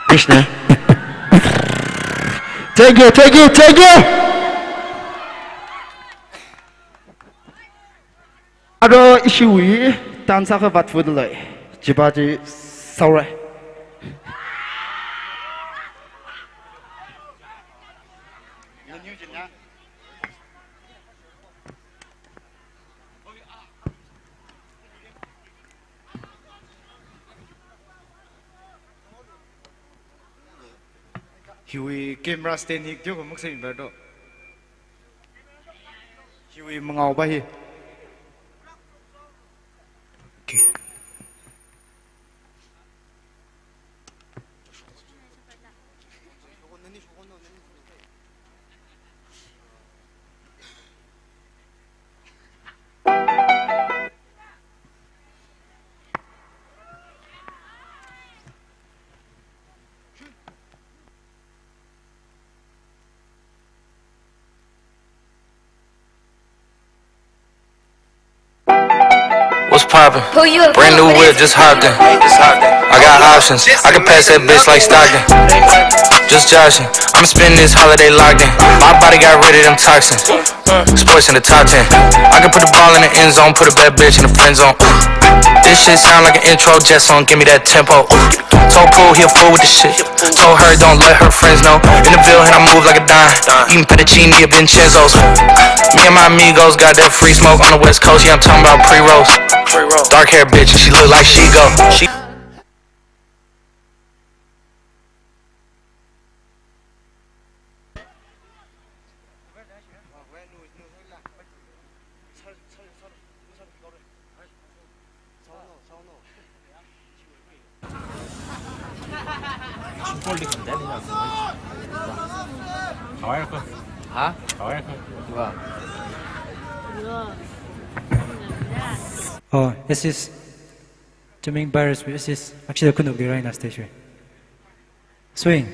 Krishna. Thank you, thank you, thank you. Aro ishiwui tan sākhavāt fudalei. Chipa chi saure. Hiwui camera stand hi teo kamak sāmi bardo. Hiwui mangao ba hi. Okay. What's poppin'? Brand new whip, just hopped in. I got options. I can pass that bitch like Stockton. Just joshing. I'ma spend this holiday locked in. My body got rid of them toxins. Sports in the top ten. I can put the ball in the end zone, put a bad bitch in the friend zone. This shit sound like an intro jet song, give me that tempo. Told Pooh he a fool with the shit. Told her don't let her friends know. In the Ville and I move like a dime. Eating fettuccine at Vincenzo's. Me and my amigos got that free smoke on the West Coast. Yeah, I'm talking about pre-rolls. Dark hair bitch, she look like she go. She Oh, assist. Jamming virus, assist. Actually, I couldn't be right now, stage. Swing.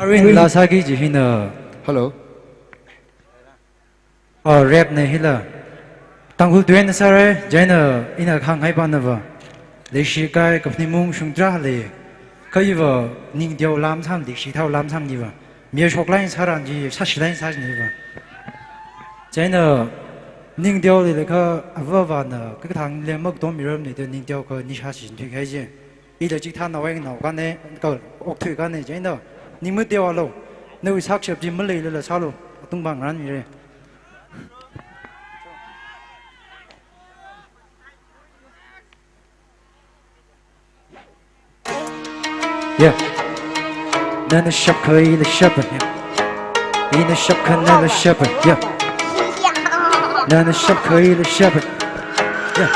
Arin la sāki ji hina. Hello. Oh, rap ne hila. Tangkhul tui eina sāra, chieina ina khanghai pa na va. Leishi kai kapni mung shungtra lei. Kha iva ningteo lam sang, leishi thao lam sang iva. Mia shoklai sāran ji, sāshilai sāni iva. Chieina ningteo leilakha avāvana, kakathang le maktom miram ni de ningteo kha nisha shin thui khai ji. Ila chithānawui nao kane, ka okthui kane, chieina ning mateo lo. Nawui sakshap ji maleilala sālo, atung bang ran mire. Yeah. Nana shapkha ila shapa, yeah. Ina shapkha nala shapa, yeah. Nana shapkha ila shapa, yeah.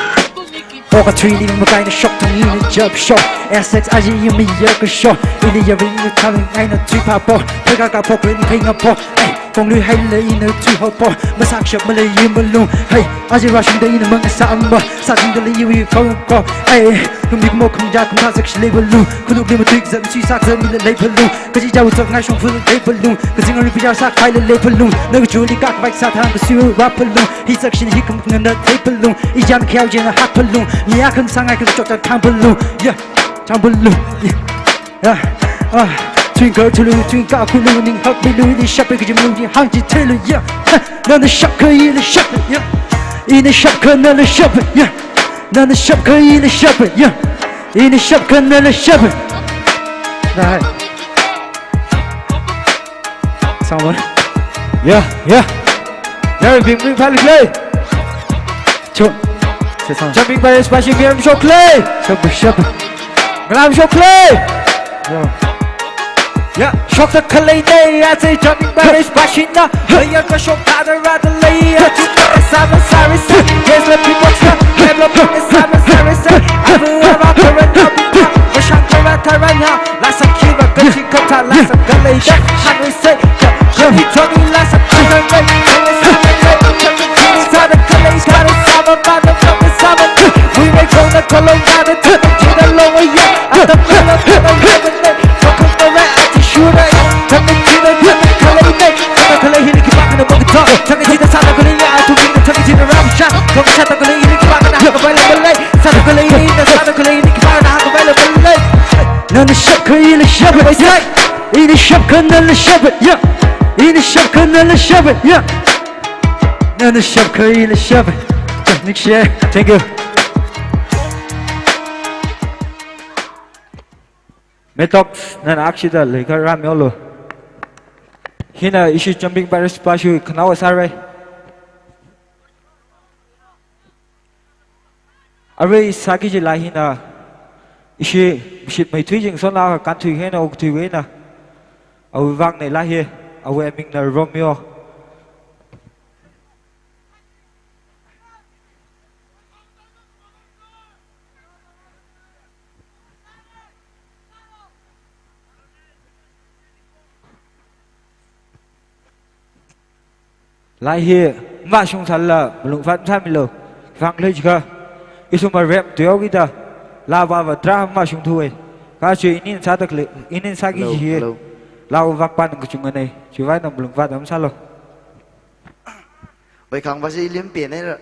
Poka three ni makaina shok tang ina jab shok. S X I G yumi yaka shok. Ili ya ring na thaling aina three pa po. Peka ka po green pay nga po. Hey. Kong lui hai le ina tui ho po, masak shap malei yi malung. Hey, aji rushing da ina mang sa ang ba, sa jing da le yi wi phone ko. Hey, kung dik mo kung ja kung ka sak shi lei balung. Kung dik mo tui zan tui sak zan mi le lei balung. Kaji ja wu zak ngai shong phun lei balung. Kajing ari pija sak kai le lei balung. Na ka ju li kak bai sa thang ka siu wa balung. Hi sak shin hi kum ngan na lei balung. I jan kiao jen na hak balung. Ni a kan sa ngai ka chok ta thang balung. Yeah, thang balung. Yeah. Ah, ah, twinkle tulu, twinkle kulu, ning hak milu, ni shapkha jimlu, ni hang ji telu, yeah. Ha, nana shapkha ila shapa, yeah. Ina shapkha nala shapa, yeah. Nana shapkha ila shapa, yeah. Ina shapkha nala shapa. Nah. Someone. Yeah, yeah. There bing bing palik lei. Chok. Sesang. Jumping Pirates pashi bing shok lei. Shok, shok. Ngalam shok lei. Yo. Ya, shok ta khalei ne ya, say Jumping Pirates pashi na. Ya ka shok ta da ra da lei ya. Sama sari sa. Yes, let me box na. Let me box sama sari sa. Abu abu kara na. Mashang kara tara na. Lasa kiva kachi kata lasa kalei da. Hungry say. Shani Johnny lasa khalei ne. Sa da khalei sa da sama ma da sama. We make on the color. Nana shapkha ila shapa, yeah. Ina shapkha nala shapa, yeah. Ina shapkha nala shapa, yeah. Nana shapkha ila shapa. Next year. Thank you. Metox, nana akshida leikha ramyolo. Hina ishi Jumping Pirates pashi khanao sārai. Arui sāki jila hina ishi shit mai thui jing sona kan thui hena uk thui wena. Awui vang ne la hi, awui aming na Romeo. Lai hi, mashung sālala, malung fat sāmilo, fang lei jikha, isuma rep tuyo kita, la ba ba tra mashung thuwe, ka chu inin sāda kle, inin sāki ji hi, la u vak pan kuchung ane, chiwui vang malung fat am sālo. Wei khang ba si lim pen ne ra.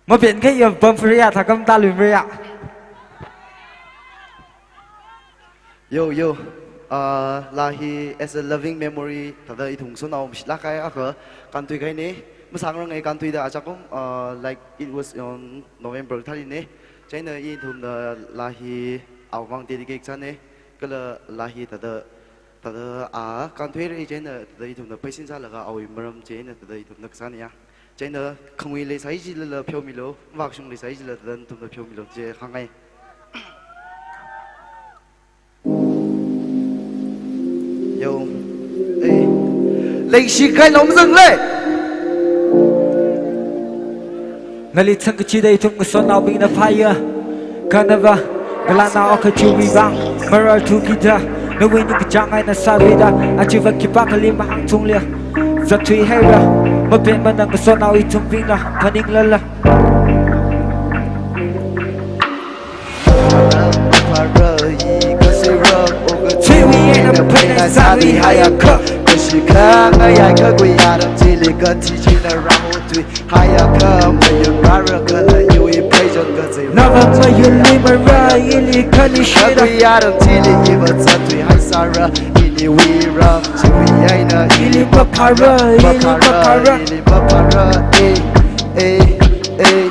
Mapen kei ya bam fria thakam ta lui fria. Yo, yo. Uh, la hi as a loving memory, thāda ithum sānao mishla kai akha, kan tui kai ne. Masang rang ai kan tui da achakum, uh, like it was on November thali ne. Chieina ithum da la hi awui vang dedicate sā ne. Kala la hi thāda Thāda a kan tui rai chieina, thāda ithumna paisin sālaga awui maram chieina, thāda ithumna kasāna ya. Chieina khangui leisai jilala pheomilo, vākshung leisai jila thāda ithumna pheomilo chi hāngai. Yo. Ei. Leishi kai nom zang lei. Nali changkachida ithum ngasotnaobingna phāya. Kanava, ngalānao akha chiwui vang, marar thukida, nawui ningkachāng eina sāvida, achiva khipākhali mahāng thunglia. Zatthui haira, mapen mana ngasotnao ithumbingna, phaninglala. Chiwui eina mapen eina sāvihaiakha, kashikha ngayai kha kui aram chili kathi china ramo tui. Haiakha, mayun rara kala yui Nava mayunli mara, ili khanishida. Kakui atam chili iva zatthui haisāra, iniwui ram chiwui eina ili maphāra, ili maphāra, maphāra, ili maphāra, eh, eh, eh.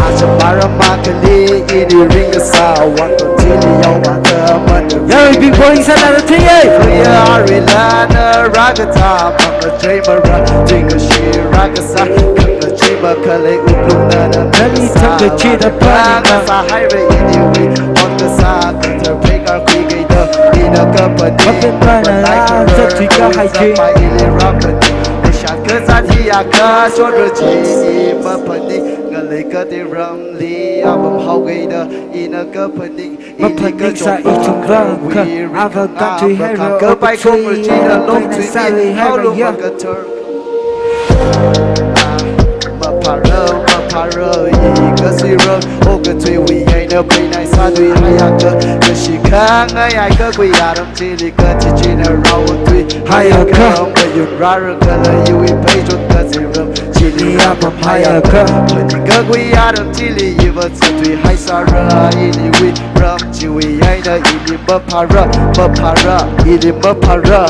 Aja maram akhali ini ringkasā, wangton chili yaovāda manu. Yaribing boy, sāda thei, eh. Khuiya aruila na rākatā, pangkachei mara, tuingashit rākasā, khangachee makhalei wuklung nana. Nali thangkachida phaningna. Sāhaira iniwui, ot kasā, kathar phei karkhui kaida, ina kaphaning. Mapengmana, zatthui kahai chi. Pai ili rāphaning, leishat kazat hi akha, shonra chi i maphaning, ngalei katei ramli apam haokaida, ina kaphaning. Maphaningsā ithumva kha, ava kathui haira, kapai okathui, khongru china longthui sāli haira ya. Maphāra, maphāra, i kasira, okathuiwui eina peinai sāthui haiakha, kashi khangai ai kakui atam chili kachichina rāothui haiakha, mayun rāra kala iwui pheichot kaziram chili apam haiakha, phaning kakui atam chili iva zatthui haisāra, iniwui ram chiwui eina ili maphāra, maphāra, ili maphāra.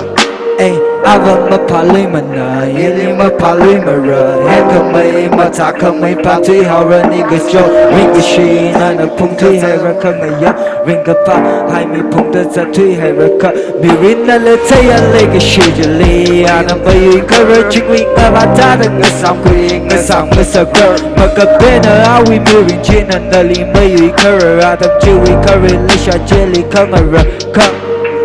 Eh, ava maphāluimana, ili maphāluimara, henkhamei mathākhamei pāthui haora, ningkacho, ringkashi nana phungthui haira khangayā, ringkaphā haimi phungda zatthui haira kha, mirinna lei theiya leikashi chili, ana mayuikharar chingri ngavāda ngasāmkhui, ngasām ngasakrar, makapena awui mirin china nali mayuikharar, atam chiwui kharei leishat chili khangarar kha.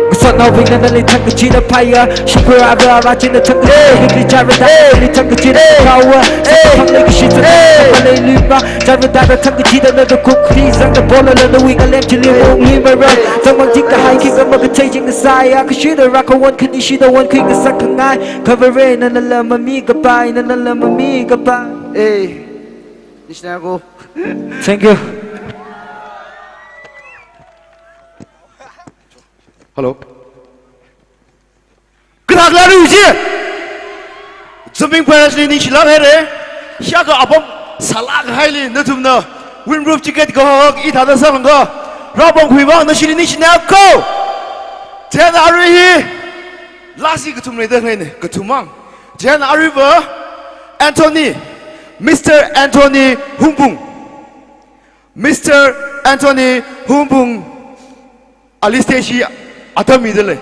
Ngasotnaobingna nali thangkachida phāya, shimkhur ava ara china thangkachida, hey, kikli charada, hey, nali thangkachida, hey, phāya, hey, sāphanglei kashi zana, hey, sāphanglei luipa, charada da thangkachida nada kukli zangda bola la nawui ngalem chili, hey, mungli mara, hey, zangmang jingkahai khikha makathei jing ngasāya, kashida rākhawan khanishida wankhui ngasak khangai, khavare nana la mami kapai, nana la mami kapai. Hey, nishina ko. Thank you. Hello. Kathak laru ji. Jumping Palace li ningshilāk haira. Shaka apam sālāk haili nathumna windproof jacket kahak ithāda sālāngkha, rāpamkhui vang nashili ningshina ko. Chieina arui hi lasi kathum leida khaleina, kathum mang. Chieina aruiva Anthony, Mister Anthony Hungpung. Mister Anthony Hungpung, ali stage hi atam mida lei.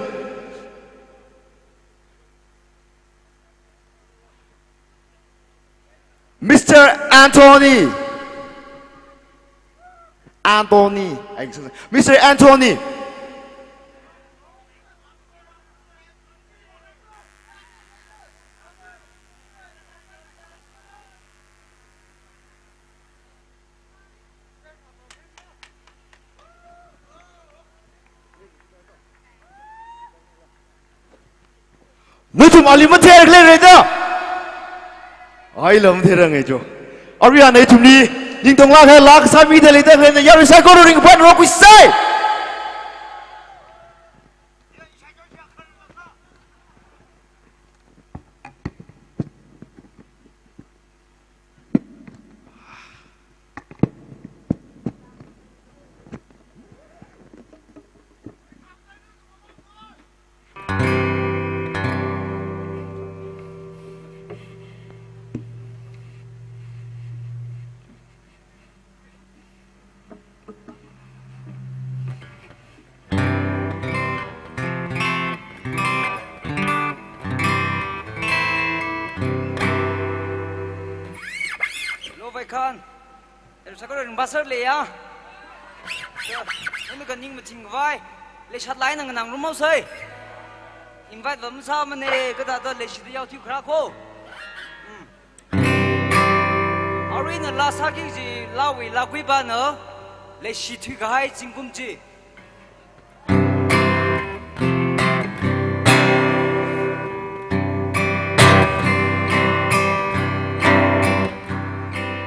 Mister Anthony. Anthony. Ai, Mister Anthony. Nathum ali matheira khalei reda. Ai, lam theira ngai jo. Arui ana ithumli ningtonglāk kahai laa sāmida leida khaleina yarui saikora ringphāngarokhuisa. Hello, Vaikhan. Ero sakura ring basar le ya. Ero kaning maching vai. Leishat lai nang nang rumau sai. Invite va masāmane, kathāda leishida yaothui kharā ko. Hmm. Aruina laa sāki kaji laawui laakhuipana, leishithui kahai zingkum chi.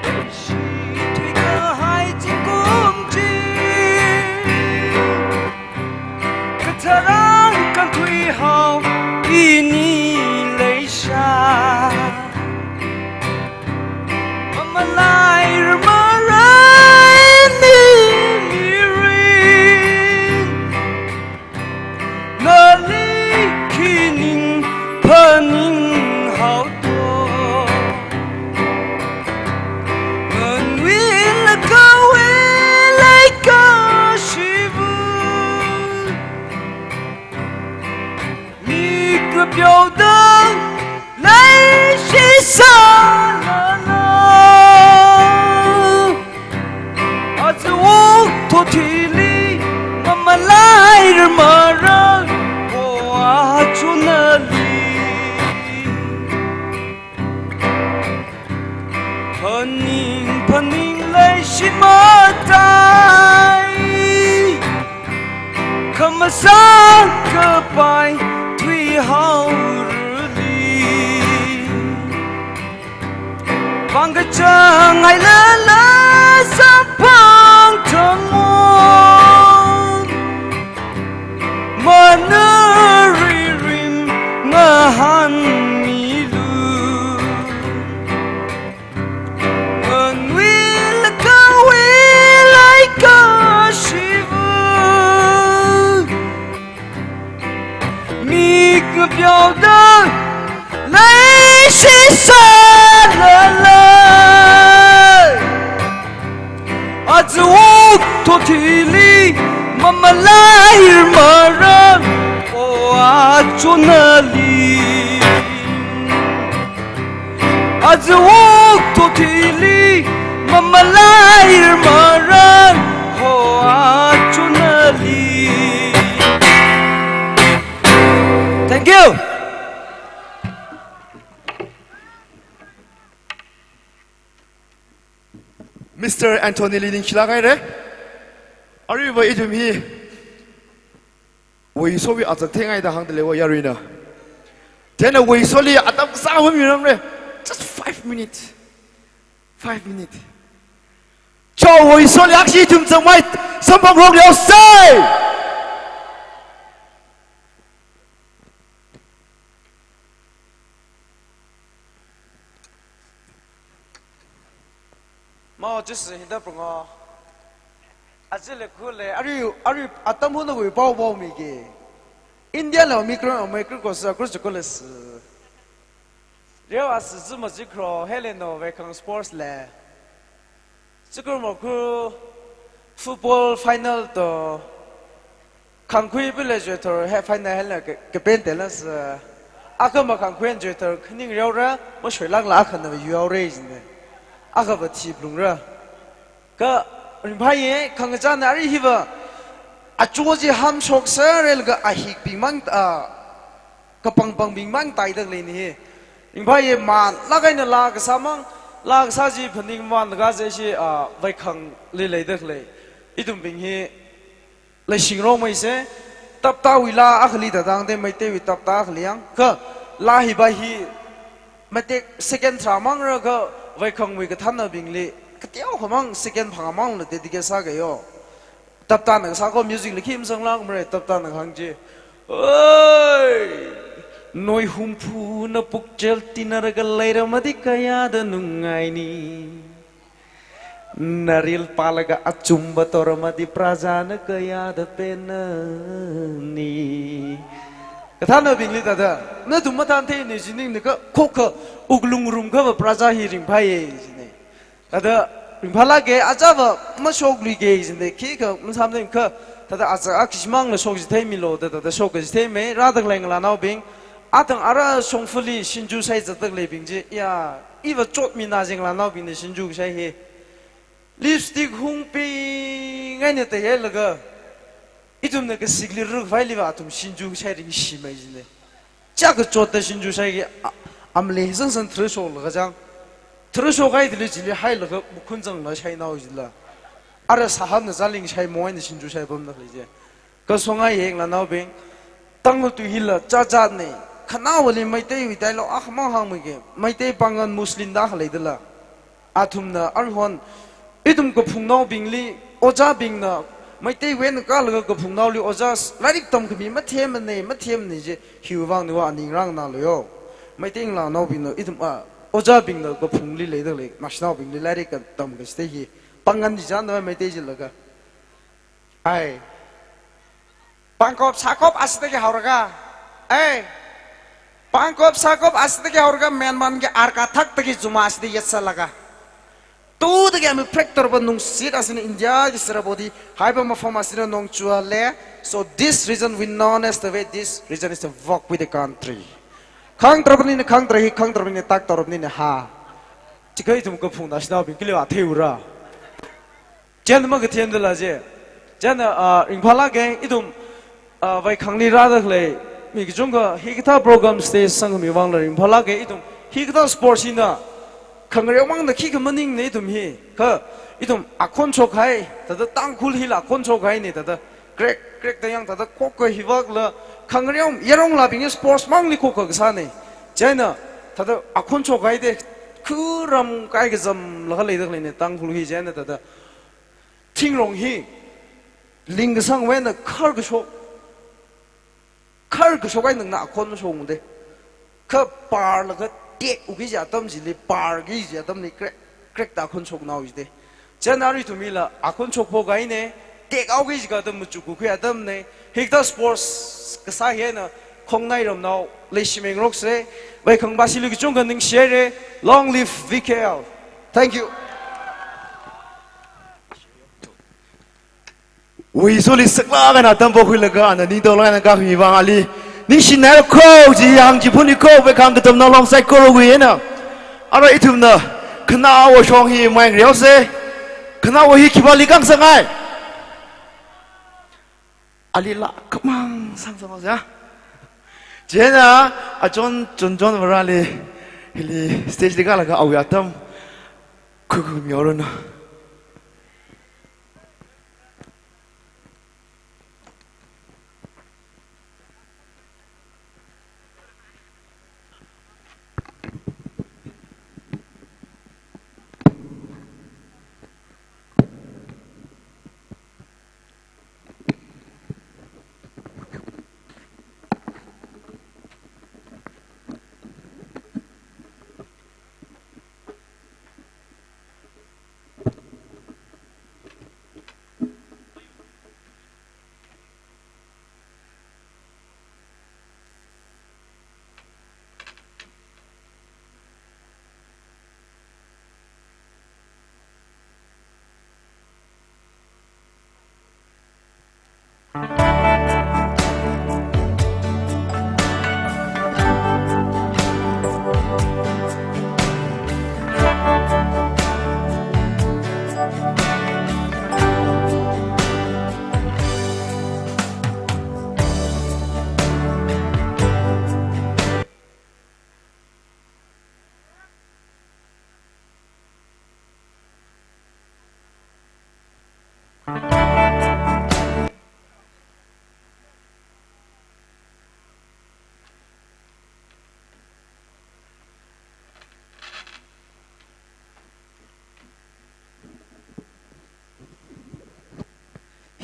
Leishithui kahai zingkum chi. Katharan kankhui hao ini leisha. Mamalai ramarai Aja wuk thot hili mamalairarmara, ho achonali. Phaning phaning leishin matai, khamasang kapai thuihaorali. Pangkachang hailala samphang thangwon, manari rim ngahānmilu. Nganwui lakawui leikashiva, mik ngapyaoda leishisālala. Aja wuk thot hili mamalairarmara, ho achonali. Aja wuk thot hili mamalairarmara, ho achonali. Thank you. Mister Anthony li ningshilāk haira. Aruiva ithum hi woisowui azak theingaida hāngdalei wa yaruina. Chieina woisoli atam kasā mamiramra. Just five minutes. Five minutes. Cho, woisoli akhashi ithum zangmai samphangrok leosei. Mao Jesu hithāda pung o. Aja le khu le, arui, arui atam hunawui pao pao miki. India la Omicron, Omicron ko sa, kru chukule si. Reo asi zi mazi kro, hele no Veikhang Sports le. Chukur mo khu football final to Khangkhui pile joithor he final hela ke, ke pen telan sa. Akha ma Khangkhui joithor khaning reora, ma shoilang la akha na yuaore jine. Akha va thi blungra. Kha ringphāye, khangachāna ari hiva. Achoji hamshok sārel ga ahikbing mang, a, kapangpangbing mang taidalei ni hi. Ringphāye ma, lakaina la kasā mang, la kasā ji phaning man ga je shi, a, Veikhang li leidalei. Ithumbing hi, leishingrok maise, taptawui la akhali da dang de Meiteiwui tapta akhali yang. Kha, la hiva hi, matek second tharā mangra kha, Veikhangwui kathānabingli, kateokha mang second phangā mang la dedicate sākayo. Taptana kasā ko music li khi masang lākmara, taptana kahāng chi. Oi! Noi humphuna pukchel tinarga leiramadi kayāda nungaini. Naril palaga achumba toramadi prajana kayāda pennani. Kathānabingli thāda, nathum mathāntheini jining nika khokha wuklung rumkhava praja hi ringphāye jine. Thāda ringphālāke, achāva mashokluike jine, khikha masāmane kha, thāda achā akhashi mang la shokchitheimilu da, thāda shokchitheimei, rāda khalei ngalānaobing, athang ara shongfali shinju shai zatdaleibing chi, ya, iva chotmina jing ngalānaobingna shinju kashai hi. Lipstick hungpingaina tailaga, ithumna kasikli rukvailiva athum shinju kashai ringshimei jine. Chā kachotda shinju shaiki, a, amle sansan tharasholaga chang. Tharashok haidalei chili hailaga mukhun zangla shainao jila. Ara sāhapna zaling shaimo eina shinju shaipamdalei je. Kasongai yeng ngalānaobing, Tangkhul tui hila chāchāne, khanaowali Meiteiwui dialogue akhamang hāngmike, Meitei Pangan Muslim da khalei dala. Athumna arhon, ithum kaphungnaobingli, ojābingna, Meiteiwui eina kalaga kaphungnaoli ojā, lairik tamkhami mathemmane, mathemmane je, hiwui vangna va aning rānganālu yo. Meitei ngalānaobingna, ithum a, ojābingna kaphungli leidalei, naoshinaobingli lairik katamkachithei hi, Pangan jichanna Meitei jilaga. Ai. Pangkop sākop asitaki haoraka. Ai. Pangkop sākop asitaki haoraka, menmanki arka thaktaki juma asida yetsālaga. Todaki ami prektorba nungsit asina India ki sirabodi, haiba mafam asina nongchua le. So this region we known as the way, this region is the walk with the country. Khangtarabnina khangtara hi, khangtarabnina taktarabnina ha. Chikai ithum kaphung naoshinaobing kili va theiura. Chieina makathemdala je. Chieina, ah, ringphālāka, ithum, ah, vaikhangli rāda khalei mi kachungkha hikathā program stage sangmi vangla ringphālāka, ithum hikathā sports hina khangareo mangna khikha maningna ithum hi. Kha ithum akhon shokhai, thāda Tangkhul hila akhon shokhaina thāda. Krek, krek da yang thāda khokkha hivakla, khangareo yaronglabing sports mangli khokkha kasāna. Chieina thāda akhon shokhaida, khuram kaikazamlaga leida khaleina Tangkhul hi chieina thāda. Thingrong hi lingkasangwui eina kharkashok, kharkashok eina nana akhon shokhaoda. Kha parlaga tekhaoki kaji atam chili, parki kaji atamli krek, krek da akhon shoknao jida. Chieina arui ithum hila akhon shokphok kahaina, tekhaoki kaji atam machuk kakhui atamna, hikathā sports kasā hi eina khongnai ramnao leishimingaroksa, vaikhangva shili kachungkha ningshihaira, long live V K L. Thank you. Wui soli saklāk eina atam pokhuilaga ana ningtolāk eina kami vang ali ningshinaira kho, chi hāngchiphunni kho, vaikhang katamnao long saikorowui eina. Ara ithumna khanaowa shong hi maingareosa, khanaowa hi khipāli khangasakngai. Alila khamang sangsangaosa. Chieina achon chonchon Vareli, hili stage li kālaga awui atam khuikhuimihaoranu.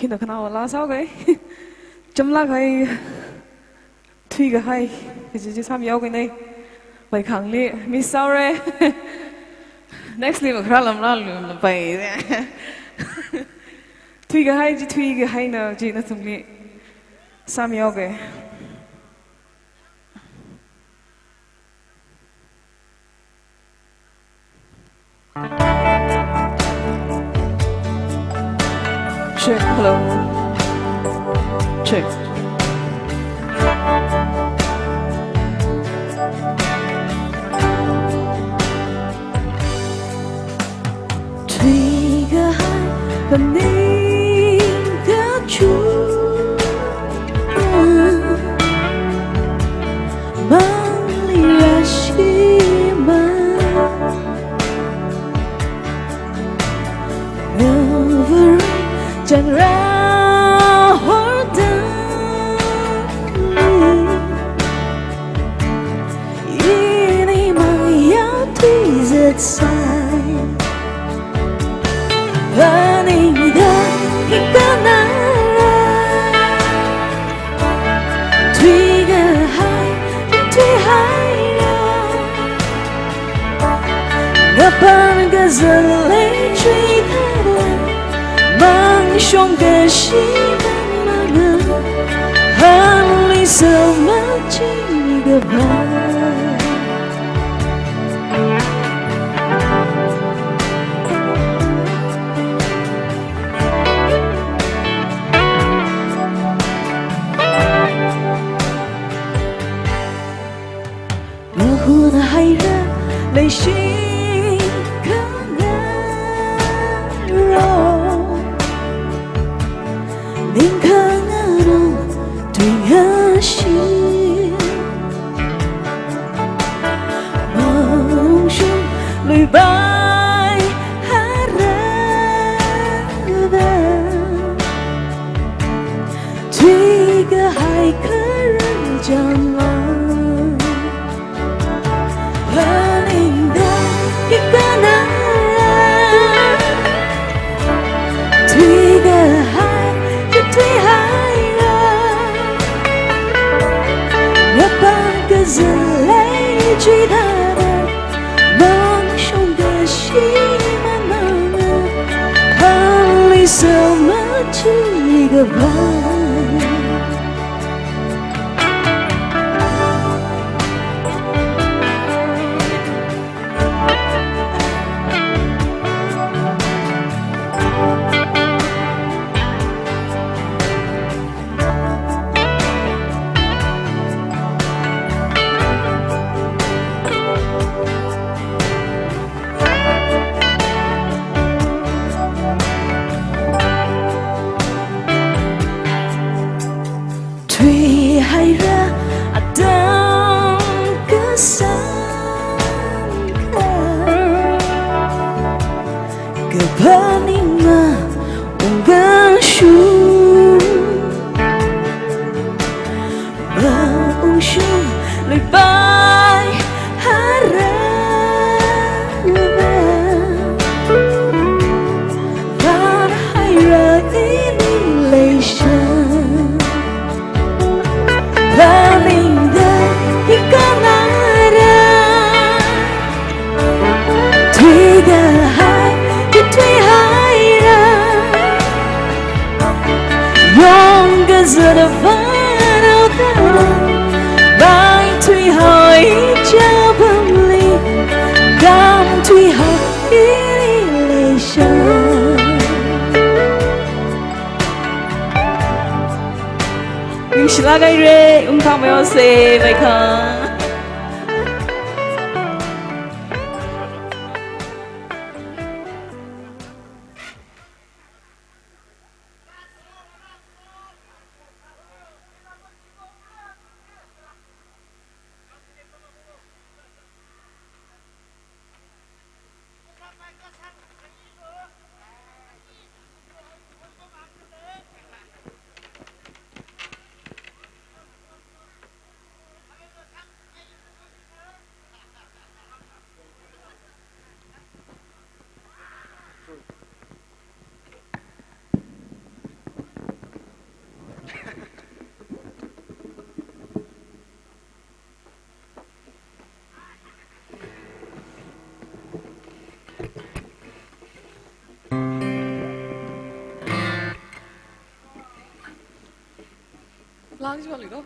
Hina khanaowa laa sāhaoga. Chamlāk kahai, thuikahai, kaji chi sāmihaoga nei. Vaikhangli miss sāhaora. Next li makharā lamla lumla pai. Thuikahai chi thuikahaina chi nathumli sāmihaoga. Check, hello. Check. Thuikahai phaningkachungkha mangli rāshimān. Ngavara chānra horda li, inimang yāthuizatsai. Phaningda hikathāna thuikahai, thuihaira. Ngapam kazat lei chuithāda, mangshong kashi mangmanga, hanli samaching khavai. Mahut haira leishikhangarok. Igaba. Thuihaira atam kasangkha, kaphaning maungkashu, maungshu leipai haira, vanhaira ini leisha. Phaningda hi kanara, thuikahai hi thuihaira. Yongkazata vānao tara, maithuihao ichāpamli, kamthuihao ini leisha. Ningshilāk haira, ungthang mei ose, vaikha. Lang ji bali do.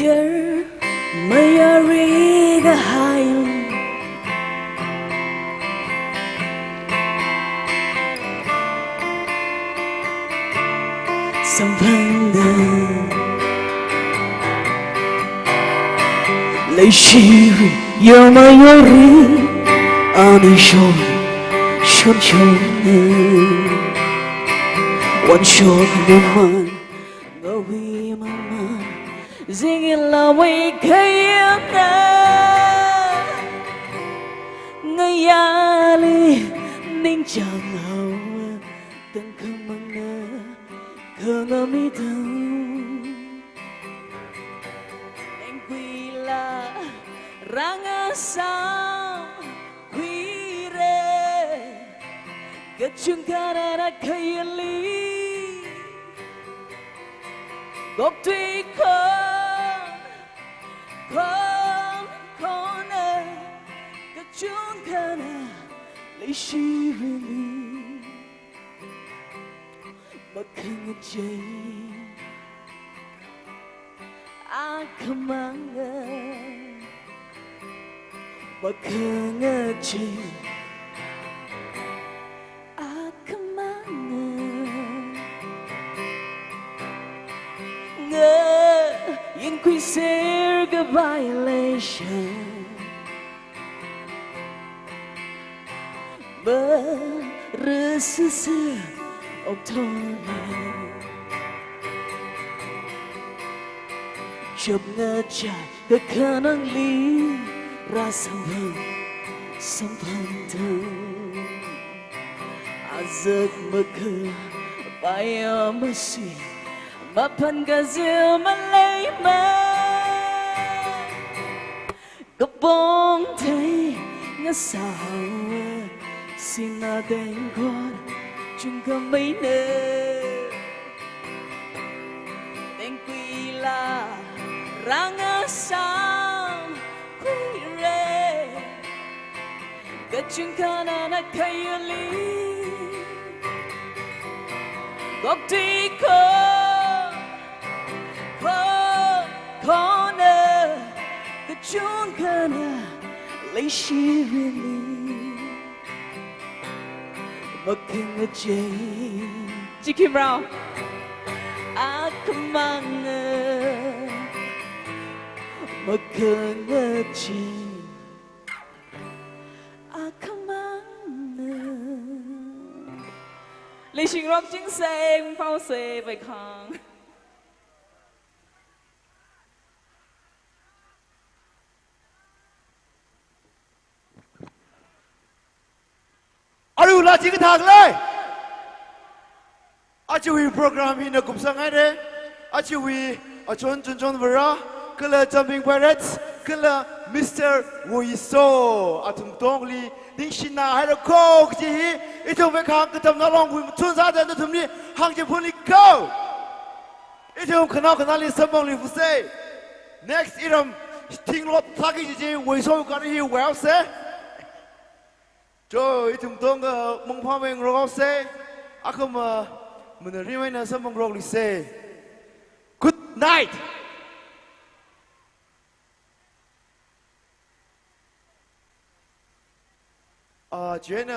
Yar mayari kahai samphangda, leishiri yar mayari ani shon, shon shon, wan shon maman. Ngawi maman, zingin lawai khayana, ngayali ningchāng haowa, tangkhamangna khangamidang. Ningkwila rāngasākhuira, kachungkha nana khayali kokthui khon, khon, khona, kachungkhana leishirili makhangachei. Akhamanga makhangachei, akhamanga ngayingkhuiser kapai leisha. Marasisi okthorli, chapngachai kakhanangli rāsamphang, samphangda, azak makhapai masi, maphan kazil maleimana. Kapong thei ngasā haowa, Sina tengkon chungkhameina, tengkuila rāngasākhuira. Kachungkha nana khayuili koktiko, ko, kona, kachungkhana leishirili makhangachei. Chikim rao. Akhamanga makhangachei. Akhamanga. Leishingrok chingsei, mangphaosei, vaikhang. Aruila chi kathā khalei? Ajawui program hina kupsanghaira. Ajawui achon chonchon Vara, kala Jumping Pirates, kala Mister Woiso, athum katongli ningshina haira ko kaji hi, ithum vaikhang katamna longwui machun sāda nathumli hāngchiphunika. Ithum khanao khanali samphangluiphalungsei. Next iram thinglot thaki chichi Woiso gari hi vaosei. Cho, ithum katongkha mangphāmei ngarokhaosei. Akhama, uh, mana rimeina samphangrokluisei. Good night. Ah, chieina